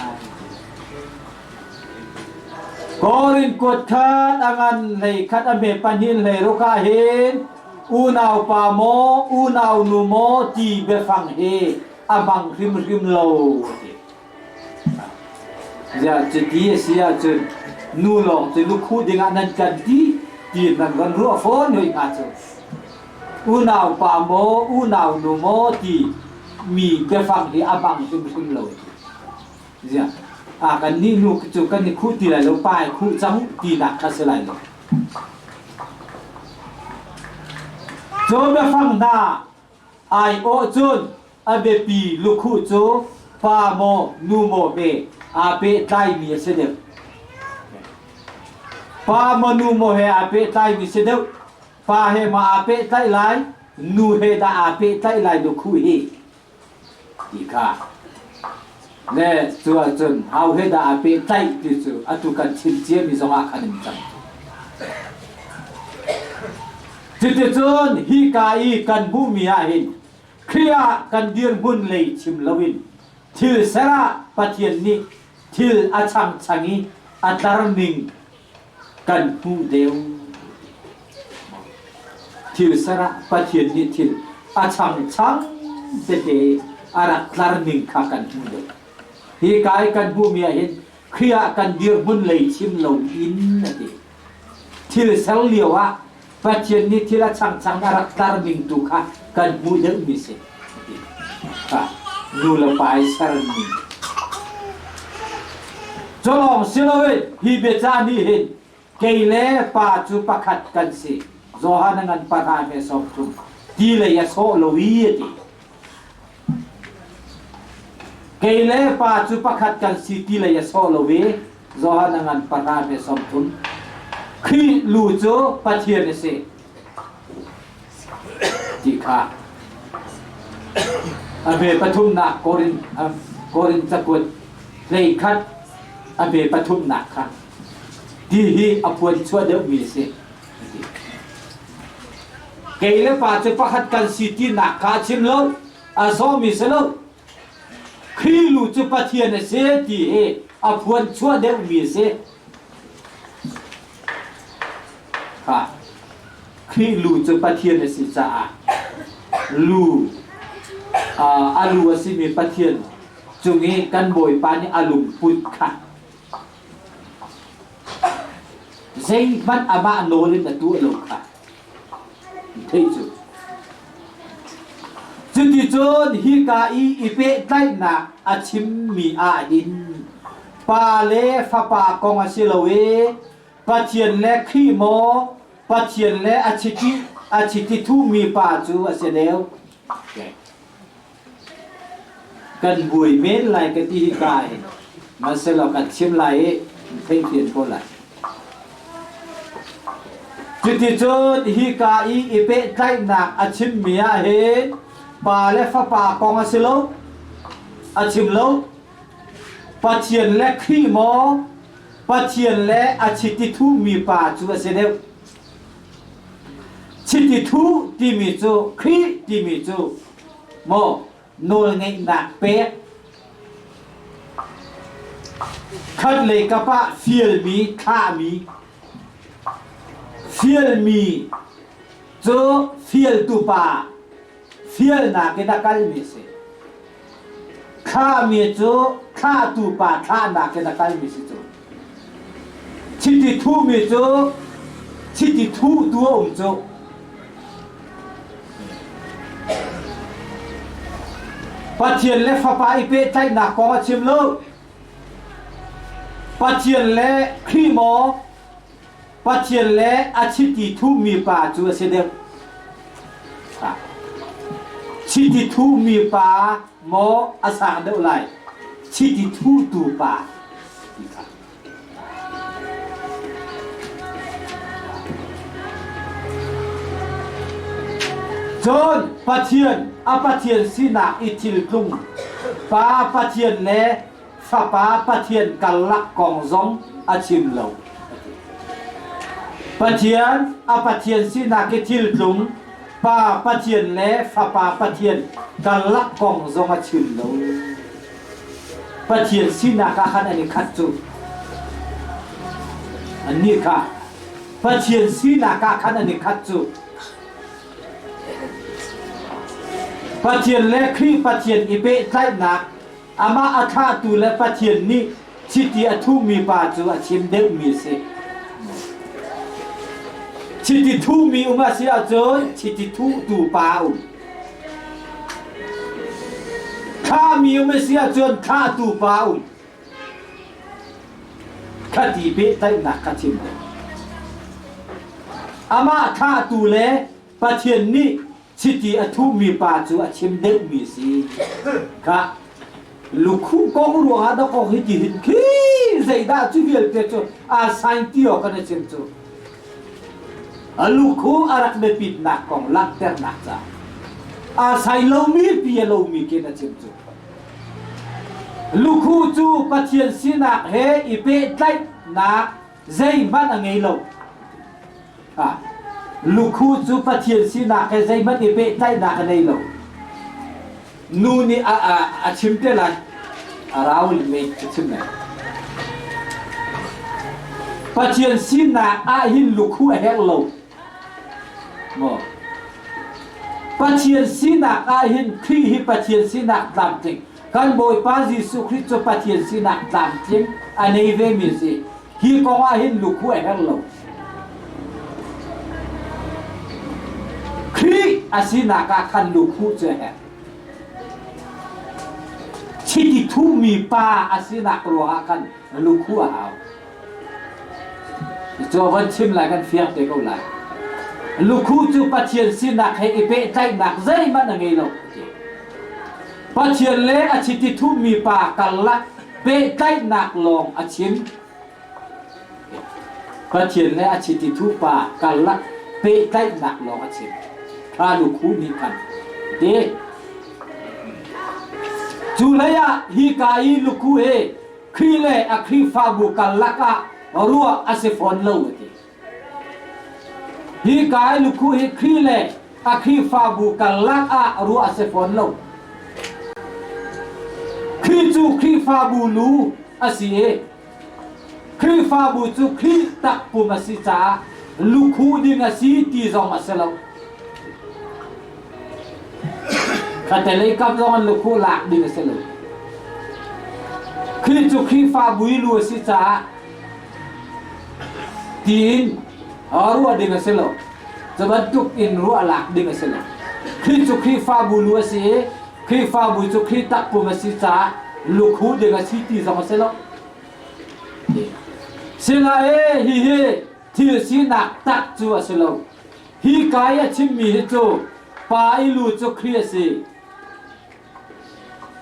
Korin kuat khat a ngan hlei khat a hme pahnih hlei ruk ah hin unau pa maw unau nu maw ti biafang hi a hmang hrimhrim lo ti. Ziah cuti a si ahcun nu lawng cu lukhuh dingah nan kan ti ti nan van ruah fawn hoi hnga cu. Unau pa maw unau nu maw ti mi biafang hi a hmang hrimhrim lo ti. Ziah a kan nih nu cu kan i khuh ti lai lo pa i khuh cang tinak kha si lai lo. Cu biafang hna ai awh cun a biapi lukhuh cu pa maw nu maw he aa pehtlaimi a si deuh. Pa maw nu maw he aa pehtlaimi si deuh. Pa he ma aa pehtlaih lai, nu he dah aa pehtlaih lai lukhuh hi ti kha le cu ahcun hau he dah aa pehtlaih ti cu atu kan chim ciami zongah khan in cang. Cuticun hika i kan hmuhmi ah hin Khrih ah kan dirhmun lei chim loin thil ser ah Pathian nih thil a changchang i a tlar ning kan hmuh deuh. Thil ser ah Pathian nih thil a changchang tete a rak tlar ning kha kan hmuh deuh. Hi kai kan hmuhmi ah hin Khrih ah kan dirhmun lei chim lo in a ti. Thil ser lio ah Pathian nih thil a changchang a rak tlar ning tu kha kan hmuh deuhmi si. Kha nu le pa i ser ning. Culawng si loin hi biacah nih hin kei le pa cu pakhat kan si. Johan a ngan pahra he 30 ti lei a sawh lo i a ti. Kei le pa cu pakhat kan si ti lei a sawh lo i Johan a ngan pahra he 30. Khrih lu cu Pathian a si ti kha a ve pathumnak Korin Korin cakuat 11 a ve pathumnak kha ti hi a puan chuah deuhmi a si. Kei le pa cu pakhat kan si tinak kha a chim lo, a sawmi si lo. Khrih lu cu Pathian a si ti hi a phuan chuah deuhmi a si. Kha Khrih lu cu Pathian a si caah lu a lu a simi Pathian cung i kan Bawipa nih a lungput kha Zeihmanh amah nawl in a tuah lo kha theih cu. Cuticun hika i i pehtlaihnak a chimmi ahhin pa le fapa kong a si lo i Pathian le Khrih maw Pathian le a chiti a chiti thumi pa cu a si deuh. Kan buai men lai ka ti hi ka hin Sihmanhsehlaw kan chim lai i theihfian ko lai. Cuticun hika i i pehtlaihnak a chimmi ah hin pa le fapa kong a si lo, a chim lo. Pathian le Khrih maw, Pathian le a chiti thuhmi pa cu a si deuh. Chiti thuh timi cu Khrih timi cu maw nawlngeihnak pek khatlei kap ah fialmi thlahmi fialmi cu fialtu pa fialnak in a kalmi a si thlahmi cu thlahtu pa thlahnak in a kalmi si cu Chiti thuhmi cu chiti thuhtu a um cu. Pathian le Fapa i pehtlaihnak kong a chim lo. Pathian le Khrih maw Pathian le a chiti thuhmi pa cu a si deuh. Chiti thuhmi pa maw a sang deuh lai chiti thuhtu pa ti kha. Cun Pathian a Pathian sinak i thiltlung Pa Pathian le Fapa Pathian karlak kong zong a chim lo. Pathian a Pathian sinak i thiltlung Pa Pathian le Fapa Pathian karlak kong zong a chim lo. Pathian sinak ah khan an i khat cu. Annih kha Pathian sinak ah khan an i khat cu. Pathian le Khrih Pathian i pehtlaihnak amah a thlahtu le Pathian nih chiti a thuhmi pa cu a chim deuhmi a si. Chiti thuhmi um a si ahcun chiti thuhtu pa a um. Thlahmi um a si ahcun thlahtu pa a um. Khati pehtlaihnak kha chim deuh. Amah thlahtu le Pathian nih chiti a thuhmi pa cu a chim deuhmi si. Kha lukhuh kong ruangah dawkaw hi ti hin khi zeidah cu vialte cu aa sain ti awk kan i chim cu. A lukhuh a rak biapitnak kong langhternak caah aa sai lomi pi a lomi khin a chim cu. Lukhuh cu Pathian sinak he i pehtlaihnak zeihmanh a ngei lo. Ah, lukhu cu Pathian sinak he zeihmanh i pehtlaihnak a nei lo. Nu nih a, a, a chim te lai. A rau me a chim lai. Pathian sinak ah hin lukhu a herh lo. Maw? Pathian sinak ah hin Khrih hi Pathian sinak tlamtling. Kan Bawipa Jesuh Khrih cu Pathian sinak tlamtling a nei ve mi si. Hi kong ah hin lukhu a herh lo. Khrih a sinak ah khan lukhu cu a herh. Chiti thuhmi pa a sinak ruangah khan lukhu a hau. Cu van chim lai kan fiang te ko lai. Lukhu cu Pathian sinak he i pehtlaihnak zeihmanh a ngei lo. Pathian le a chiti thuhmi pa karlak pehtlaihnak lawng a chim. Pathian le a chiti thuh pa karlak pehtlaihnak lawng a chim. Tha lukhu nih khan ti. Cu hlei ah hi ka i lukhu he Khrih le a Khrihfabu karlak ah ruah a si fawn lo a ti. Hi ka i lukhu hi Khrih le a Khrihfabu karlak ah ruah a si fawn lo. Khrih cu Khrihfabu lu a si i Khrihfabu cu Khrih takpum a si caah lukhuh ding a si ti zong a si lo. Khatalei kam zong an lukhuh lak ding a si lo. Khrih cu Khrihfabu i lu a si caah tiin ruah ding a si lo. Cu bantuk in ruah lak ding a si lo. Khrih cu Khrihfabu lu a si i Khrihfabu cu Khrih takpum a si caah lukhuh ding a si ti zong a si lo. Sinain hihi thil sinak tak cu a si lo. Hi ka i a chimmi hi cu pa i lu cu Khrih a si.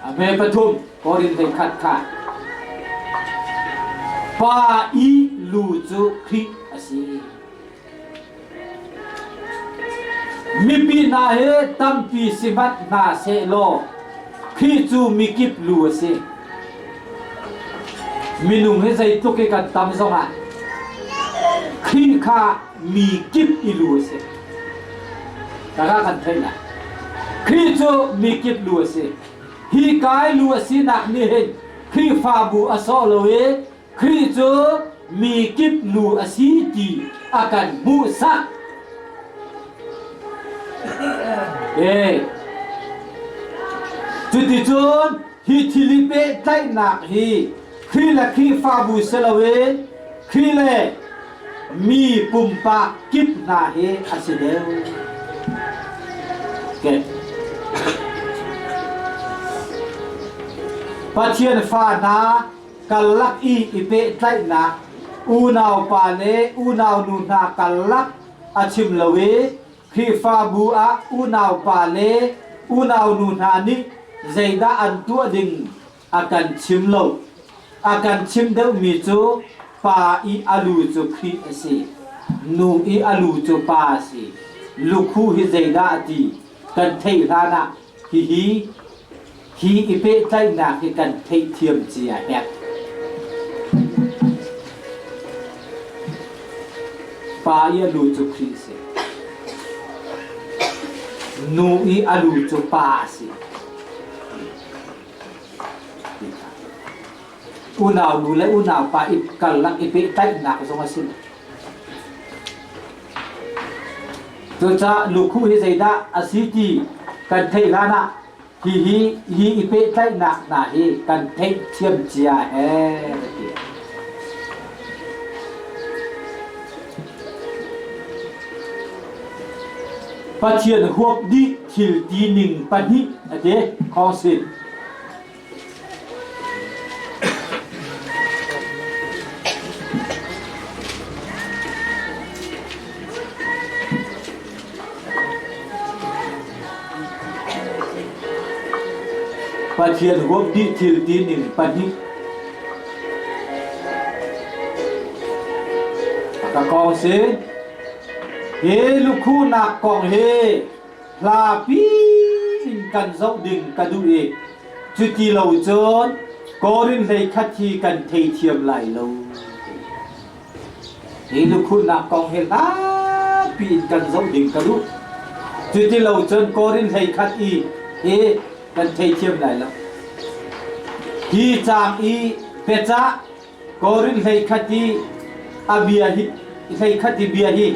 A hme pathum Korin 11 kha pa i lu cu Khrih a si. Mipi hna hi tampi si hmanh hna sehlaw Khrih cu mikip lu a si. Minung hi zeitluk i kan tam zongah Khrih kha mi kip i lu a si. Kaka kan theih lai. Khrih cu mi kip lu a si. Hi kai lu a sinak nih hin Khrihfabu a sawh lo i Khrih cu mi kip lu a si ti a kan hmuhsak. E. Cuticun hi thil i pehtlaihnak hi Khrih le Khrihfabu si loin Khrih le mi pumpak kip hna hi a si deuh. Okay. Pathian fa hna karlak i i pehtlaihnak unaupa le unaunu hna karlak a chim lo i Khrihfabu ah unaupa le unaunu hna nih zeidah an tuah ding a kan chim lo. A kan chim deuhmi cu pa i a lu cu Khrih a si, nu i a lu cu pa a si. Lukhu hi zeidah a ti? Kan theih hlan ah hihi hi i pehtlaihnak hi kan theihthiam cia herh. Pa i a lu cu Khrih a si. Nu i a lu cu pa a si. Unau nu le unau pa i karlak i pehtlaihnak zong a si. Cucaah lukhuh hi zeidah a si ti kan theih hlan ah hihi hi i pehtlaihnak hna hi kan theihthiam cia he ti. Pathian huap dih thil ti ning pahnih a ti khawngsin. Pathian huap dih thil ti ning pahnih ka kong si hi lukhuhnak kong hi hlapi in kan zoh ding ka duh i cuti lo cun Korin hlei khat hi kan theithiam lai lo. Hi lukhuhnak kong hi hlapi in kan zoh ding ka duh. Cuti lo cun Korin hlei khat i hi kan theithiam lai lo. Hi caang i biacah Korin hleikhat i a bia hi hleikhat i bia hi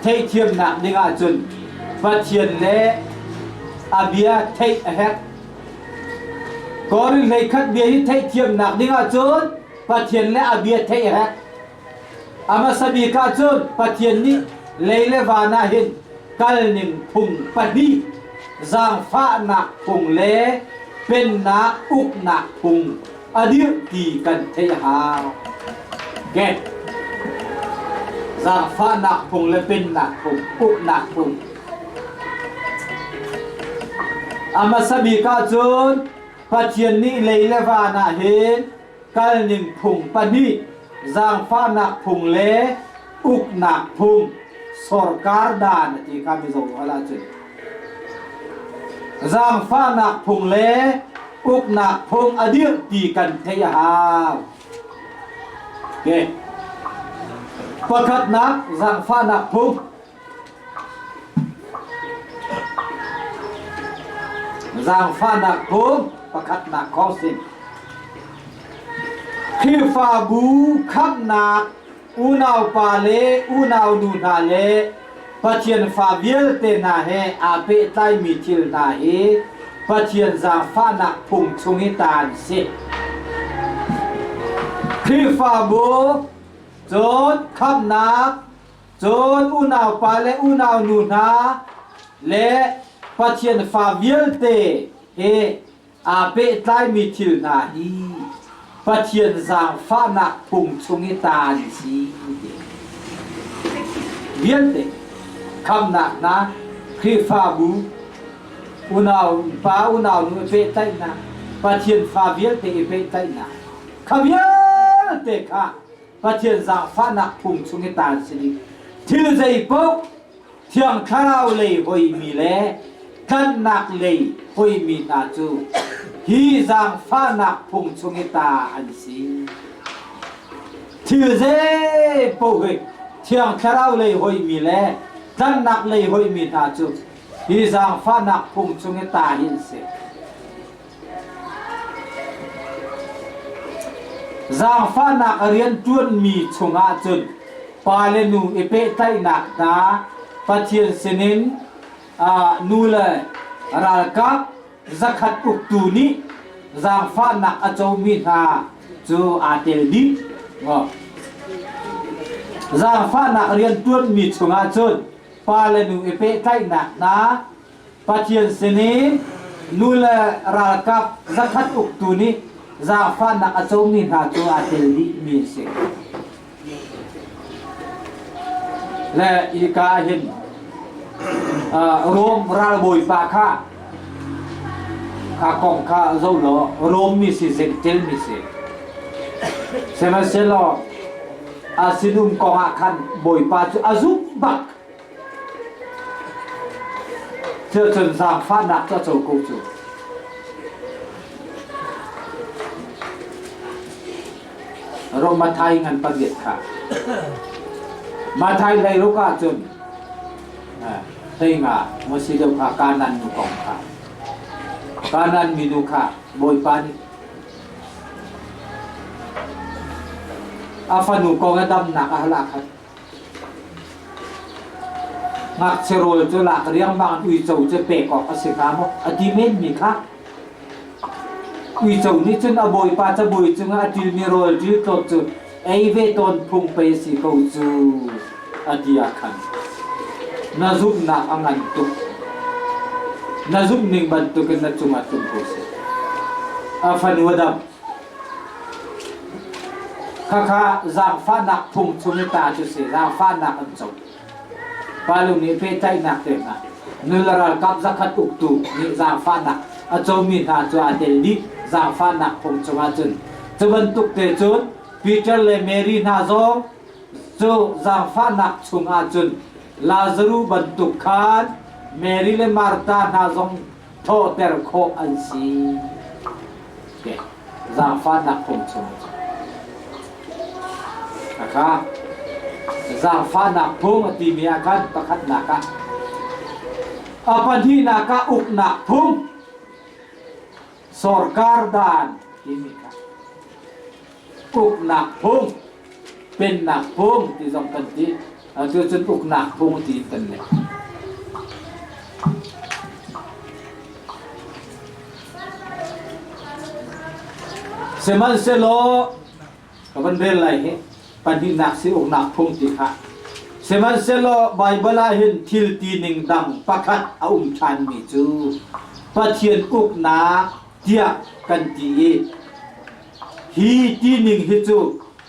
theihthiamnak ding ahcun Pathian le a bia theih a herh. Korin hleikhat bia hi theihthiamnak ding ahcun Pathian le a bia theih a herh. A hmasa bik ahcun Pathian nih lei le van ah hin kalning phung pahnih zaangfahnak phung le pennak uknak phung a dirh ti kan theih a hau. Okay. Zaangfahnak phung le pennak phung, uknak phung. A hmasa bik ahcun Pathian nih lei le van ah hin kalning phung pahnih, zaangfahnak phung le uknak phung, sorkar dan a ti kha Mizo holh ahcun. Zaangfahnak phung le uknak phung a dirh ti kan theih a hau. Okay. Pakhatnak zaangfahnak phung. Zaangfahnak phung pakhatnak kong sin. Khrihfabu khamhnak unaupa le unaunu hna le Pathian fa vialte hna he aa pehtlaimi thil hna hi Pathian zaangfahnak phung chung i ta an si. Khrihfabu cun khamhnak cun unaupa le unaunu hna le Pathian fa vialte he aa pehtlaimi thil hna hi Pathian zaangfahnak phung chung i ta an si vialte khamnak hna Khrihfabu unau pa unau nu i pehtlaihnak Pathian fa vialte i pehtlaihnak kha vialte kha Pathian zaangfahnak phung chung i ta an si dih thil zeipaoh Thiang Thlarau lei hoimi le tlanhnak lei hoimi hna cu hi zaangfahnak phung chung i ta an si. Thil zei paoh hi Thiang Thlarau lei hoimi le tlanhnak lei hoimi hna cu hi zaangfahnak phung chung i ta hi an si. Zaangfahnak a rianṭuanmi chungah cun pa le nu i pehtlaihnak hna Pathian sinin nu le ralkap zakhat uktu nih zaangfahnak a comi hna cu aa tel dih. Zaangfahnak rianṭuanmi chungah cun pa le nu i pehtlaihnak hna Pathian sinin nu le ralkap zakhat uktu nih zaangfahnak a comi hna cu aa tel dihmi a si. Le hika ah hin Rom ralbawipa kha kha kong kha zoh law Rom mi si Zentel mi si. Sihmanhsehlaw a sinum kong ah khan Bawipa cu a zumh bak. Cucun zaangfahnak cu a co ko cu. Rom Mathai ngan pariat kha. Mathai lei ruk ahcun hlei nga Moses deuh kha Kanan nu kong kha. Kanan minu kha Bawipa nih a fanu kong a damnak a hal ah khan Ngakchia rawl cu lak riangmang in uico cu pek awk a si hnga maw? A ti menmi kha. Uico nih cun a bawipa cabuai cungah a ṭilmi rawl ṭiltlawt cu ei ve tawn phung pei a si ko cu a ti ah khan na zumhnak a ngan tuk. Na zumhning bantukin na cungah tlung ko seh. A fanu a dam. Khakha zaangfahnak phung chung i ta cu si, zaangfahnak an co. Palu nih pehtlaihnak te hna, nula ralkap zakhat uktu nih zaangfahnak a comi hna cu aa tel dih zaangfahnak phung chungah cun. Cu bantuk te cun Peter le Mary hna zong cu zaangfahnak chungah cun Lazaruh bantuk khan Mary le Martha hna zong thawhter khawh an si. Zaangfahnak phung chung Khakha zaangfahnak phung a timi ah khan pakhatnak ah a pahnihnak ah uknak phung sorkar dan timi kha uknak phung pennak phung ti zong kan ti atu cun uknak phung ti kan leh Sihmanhsehlaw ka van rel lai hi pahnihnak si uknak phung ti kha sihmanhsehlaw Baibal ah hin thil tining dang pakhat a um ṭhanmi cu Pathian uknak tiah kan ti i hi tining hi cu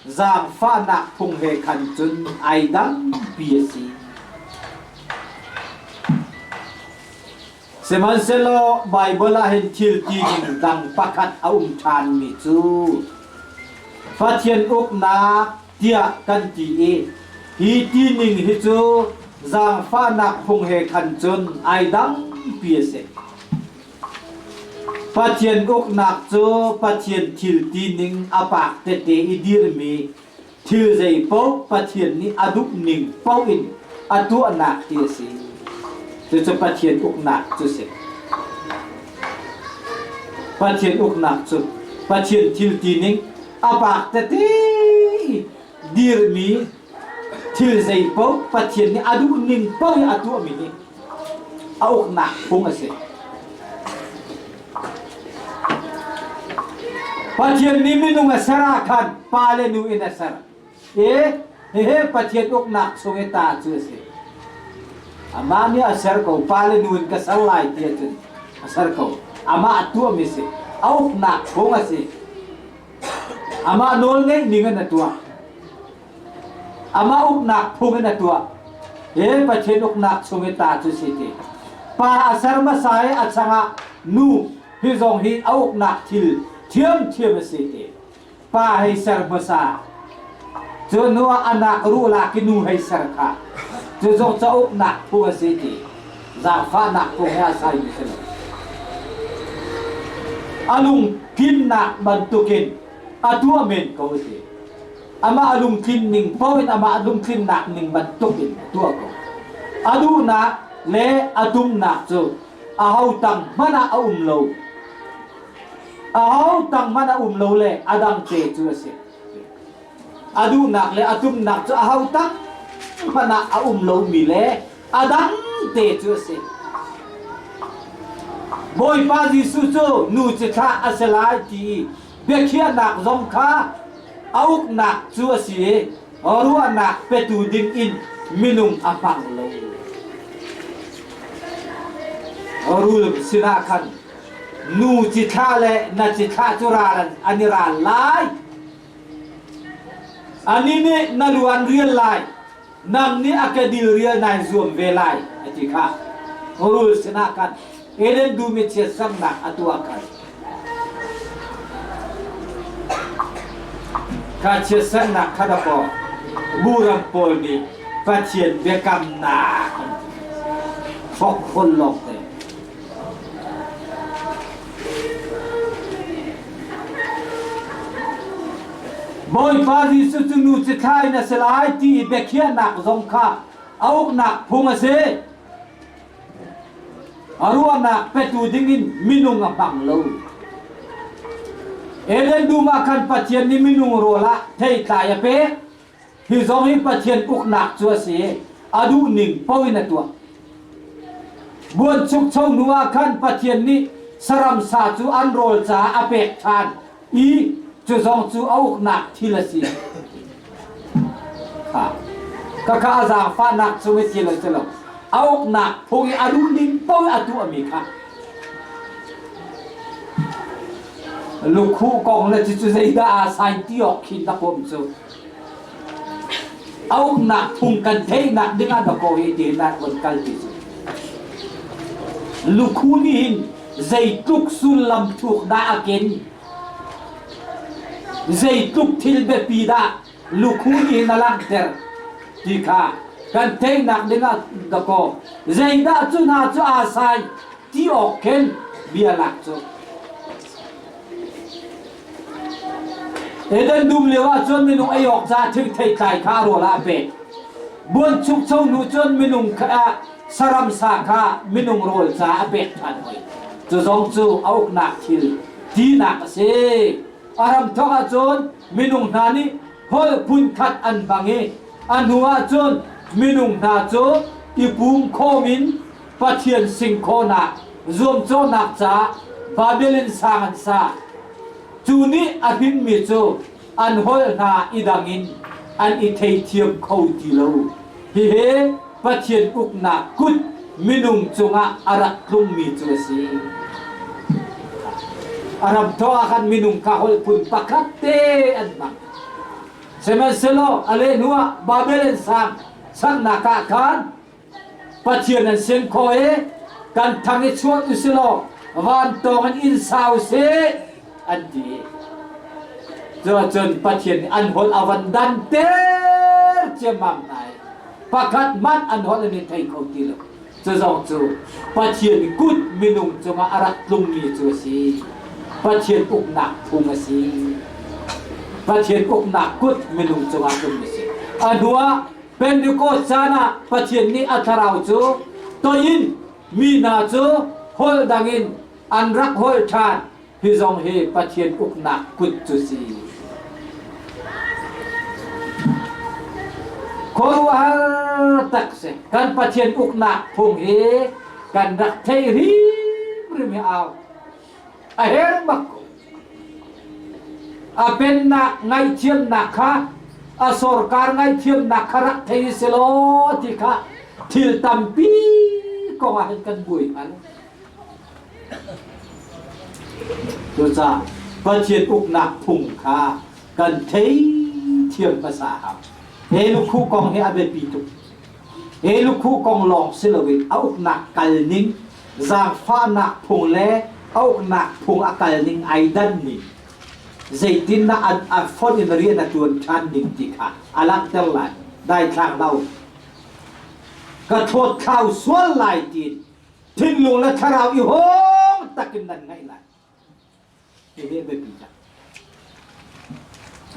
zaangfahnak phung he khan cun ai dangpi a si. Sihmanhsehlaw Baibal ah hin thil tining dang pakhat a um ṭhanmi cu Pathian uknak tiah kan ti i hi tining hi cu zaangfahnak phung he khan cun ai dangpi a si. Pathian uknak cu Pathian thil tining a pak tete i dirmi thil zeipaoh Pathian nih a duh ning paoh in a tuahnak ti a si. Cucu Pathian uknak cu si. Pathian uknak cu Pathian thil tining a pak tete i dirmi thil zeipaoh Pathian nih a duh ning paoh in a tuahmi hi a uknak phung a si. Pathian nih minung a ser ah khan pa le nu in a ser. E hihi Pathian uknak chung i ta cu a si. Amah nih a ser ko, pa le nu in ka ser lai ti ahcun a ser ko. Amah a tuahmi si. A uknak phung a si. Amah nawl ngeih ning in a tuah. Amah uknak phung in a tuah. Hi Pathian uknak chung i ta cu si ti. Pa a ser hmasa i a changah nu hi zong hi a uknak thil thiamthiam a si ti. Pa hei ser hmasa. Cu hnu ah anak ruh lak i nu hei ser kha. Cu zong ca uknak phung a si ti. Zaangfahnak phung he a saimi si lo. A lungtlinnak bantukin a tuah men ko a si. Amah a lungtlin ning paoh in amah lungtlinnak ning bantuk in a tuah ko. A duhnak le a tumnak cu aho tang hmanh ah a um lo. Aho tang hmanh a um lo le a dang te cu a si. A duhnak le a tumnak cu aho tang hmanh ah a um lomi le a dang te cu a si. Bawipa Jesuh cu nu cithlah a si lai ti i biakhiahnak zong kha a uknak cu a si i ruahnak petu ding in minung a hmang lo. Rul sinah khan nu cithlah le na cithlah cu ral an i ral lai. Ani nih na lu an rial lai, nang nih a kedil rial nai zuam ve lai, a ti kha. Rul sinah khan Eden dum i chiatsernak a tuah khan. Kha chiatsernak kha dakaw buram pawl nih Pathian biakamnak an hrokhrol lawng te. Bawipa Jesuh cu nu cithlah in a si lai ti i biakhiahnak zong kha a uknak phung a si. A ruahnak petu dingin minung a hmang lo. Eden dum ah khan Pathian nih minung rawl ah theitlai a pek. Hi zong hi Pathian uknak cu a si i a duhning paoh in a tuah. Buanchukcho hnu ah khan Pathian nih saram sa cu an rawl caah a pek ṭhan i cu zong cu a uknak thil a si. Kha khakha a zaangfahnak chung i thil a si lo. A uknak phung i a duhning paoh i a tuahmi kha. Lukhuh kong le cucu zeidah aa sain ti awk khi na pom cu. A uknak phung kan theihnak ding ah dakaw hi ti na von kal ti cu. Lukhu nih hin zeitluk sullam thuk dah a ken? Zeitluk thil biapi dah lukhu nih hin a langhter ti kha kan theihnak ding ah dakaw zeidah cu hna cu aa sai ti awk khin bia lak cu. Eden dum lio ah cun minung ei awk ca thingthei tlai kha rawl ah a pek. Buanchukcho hnu cun minung kha saram sa kha minung rawl ca a pek ṭhan hoi. Cu zong cu a uknak thil tinak a si. A ram thawk ah cun minung hna nih holh phunkhat an hmang i a hnu ah cun minung hna cu i pum khawm in Pathian singkhawhnak zuamcawhnak caah Babel in sang an sa. Cu nih a hrinmi cu an holh hna i dang in an i theithiam kho ti lo. Hihi Pathian uknak kut minung cungah a rak tlungmi cu a si. A ram thawk ah khan minung kha holh phun pakhat te an hmang. Sihmanhsehlaw a leh hnuah Babel in sang saknak ah khan Pathian an sem khawh i kan thang i chuah usilaw vantawng in inn sa usih an ti. Cuahcun Pathian nih an holh a van danter ciammam hna i pakhat hmanh an holh an i thei kho ti lo. Cu zong cu Pathian kut minung cungah a rak tlungmi cu a si. Pathian uknak phung a si. Pathian uknak kut minung cungah tlungmi a si. A hnuah Pentecost caan ah Pathian nih a thlarau cu toi in mi hna cu holh dang in an rak holh ṭhan. Hi zong hi Pathian uknak kut cu si. Khuaruahhar tak si. Kan Pathian uknak phung hi kan rak thei hrimhrim hi au. A her bak ko. A pennak ngaihthiamnak kha a sorkar ngaihthiamnak kha rak thei selaw ti kha thil tampi kong ah hin kan buai hngal. Cucaah Pathian uknak phung kha kan thei thiam hmasa hau. He lukhu kong hi a biapi tuk. He lukhu kong lawng si loin a uknak kal ning zaangfahnak phung le a uknak phung a kal ning ai dan ning zeitindah an a fonh in rian a ṭuan ṭhan ding ti kha a langhter lai. Daithlang lo. Ka thawt thlau sual lai tiin thinlung le thlarau i hawng takin nan ngaih lai. Hihi biapi cang.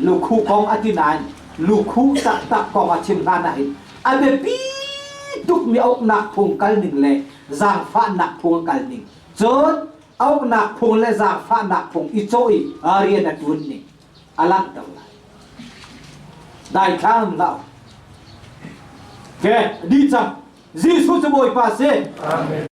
Lukhu kong a ti nain lukhu taktak kong a chim hlan ah hin a biapi tukmi a uknak phung kal ning le zaangfahnak phung a kal ning cun a uknak phung le zaangfahnak phung i cawh i rian a ṭuan ning a langhter lai. Daithlang hlah. Okay, di cang. Jesuh cu Bawipa si. Amen.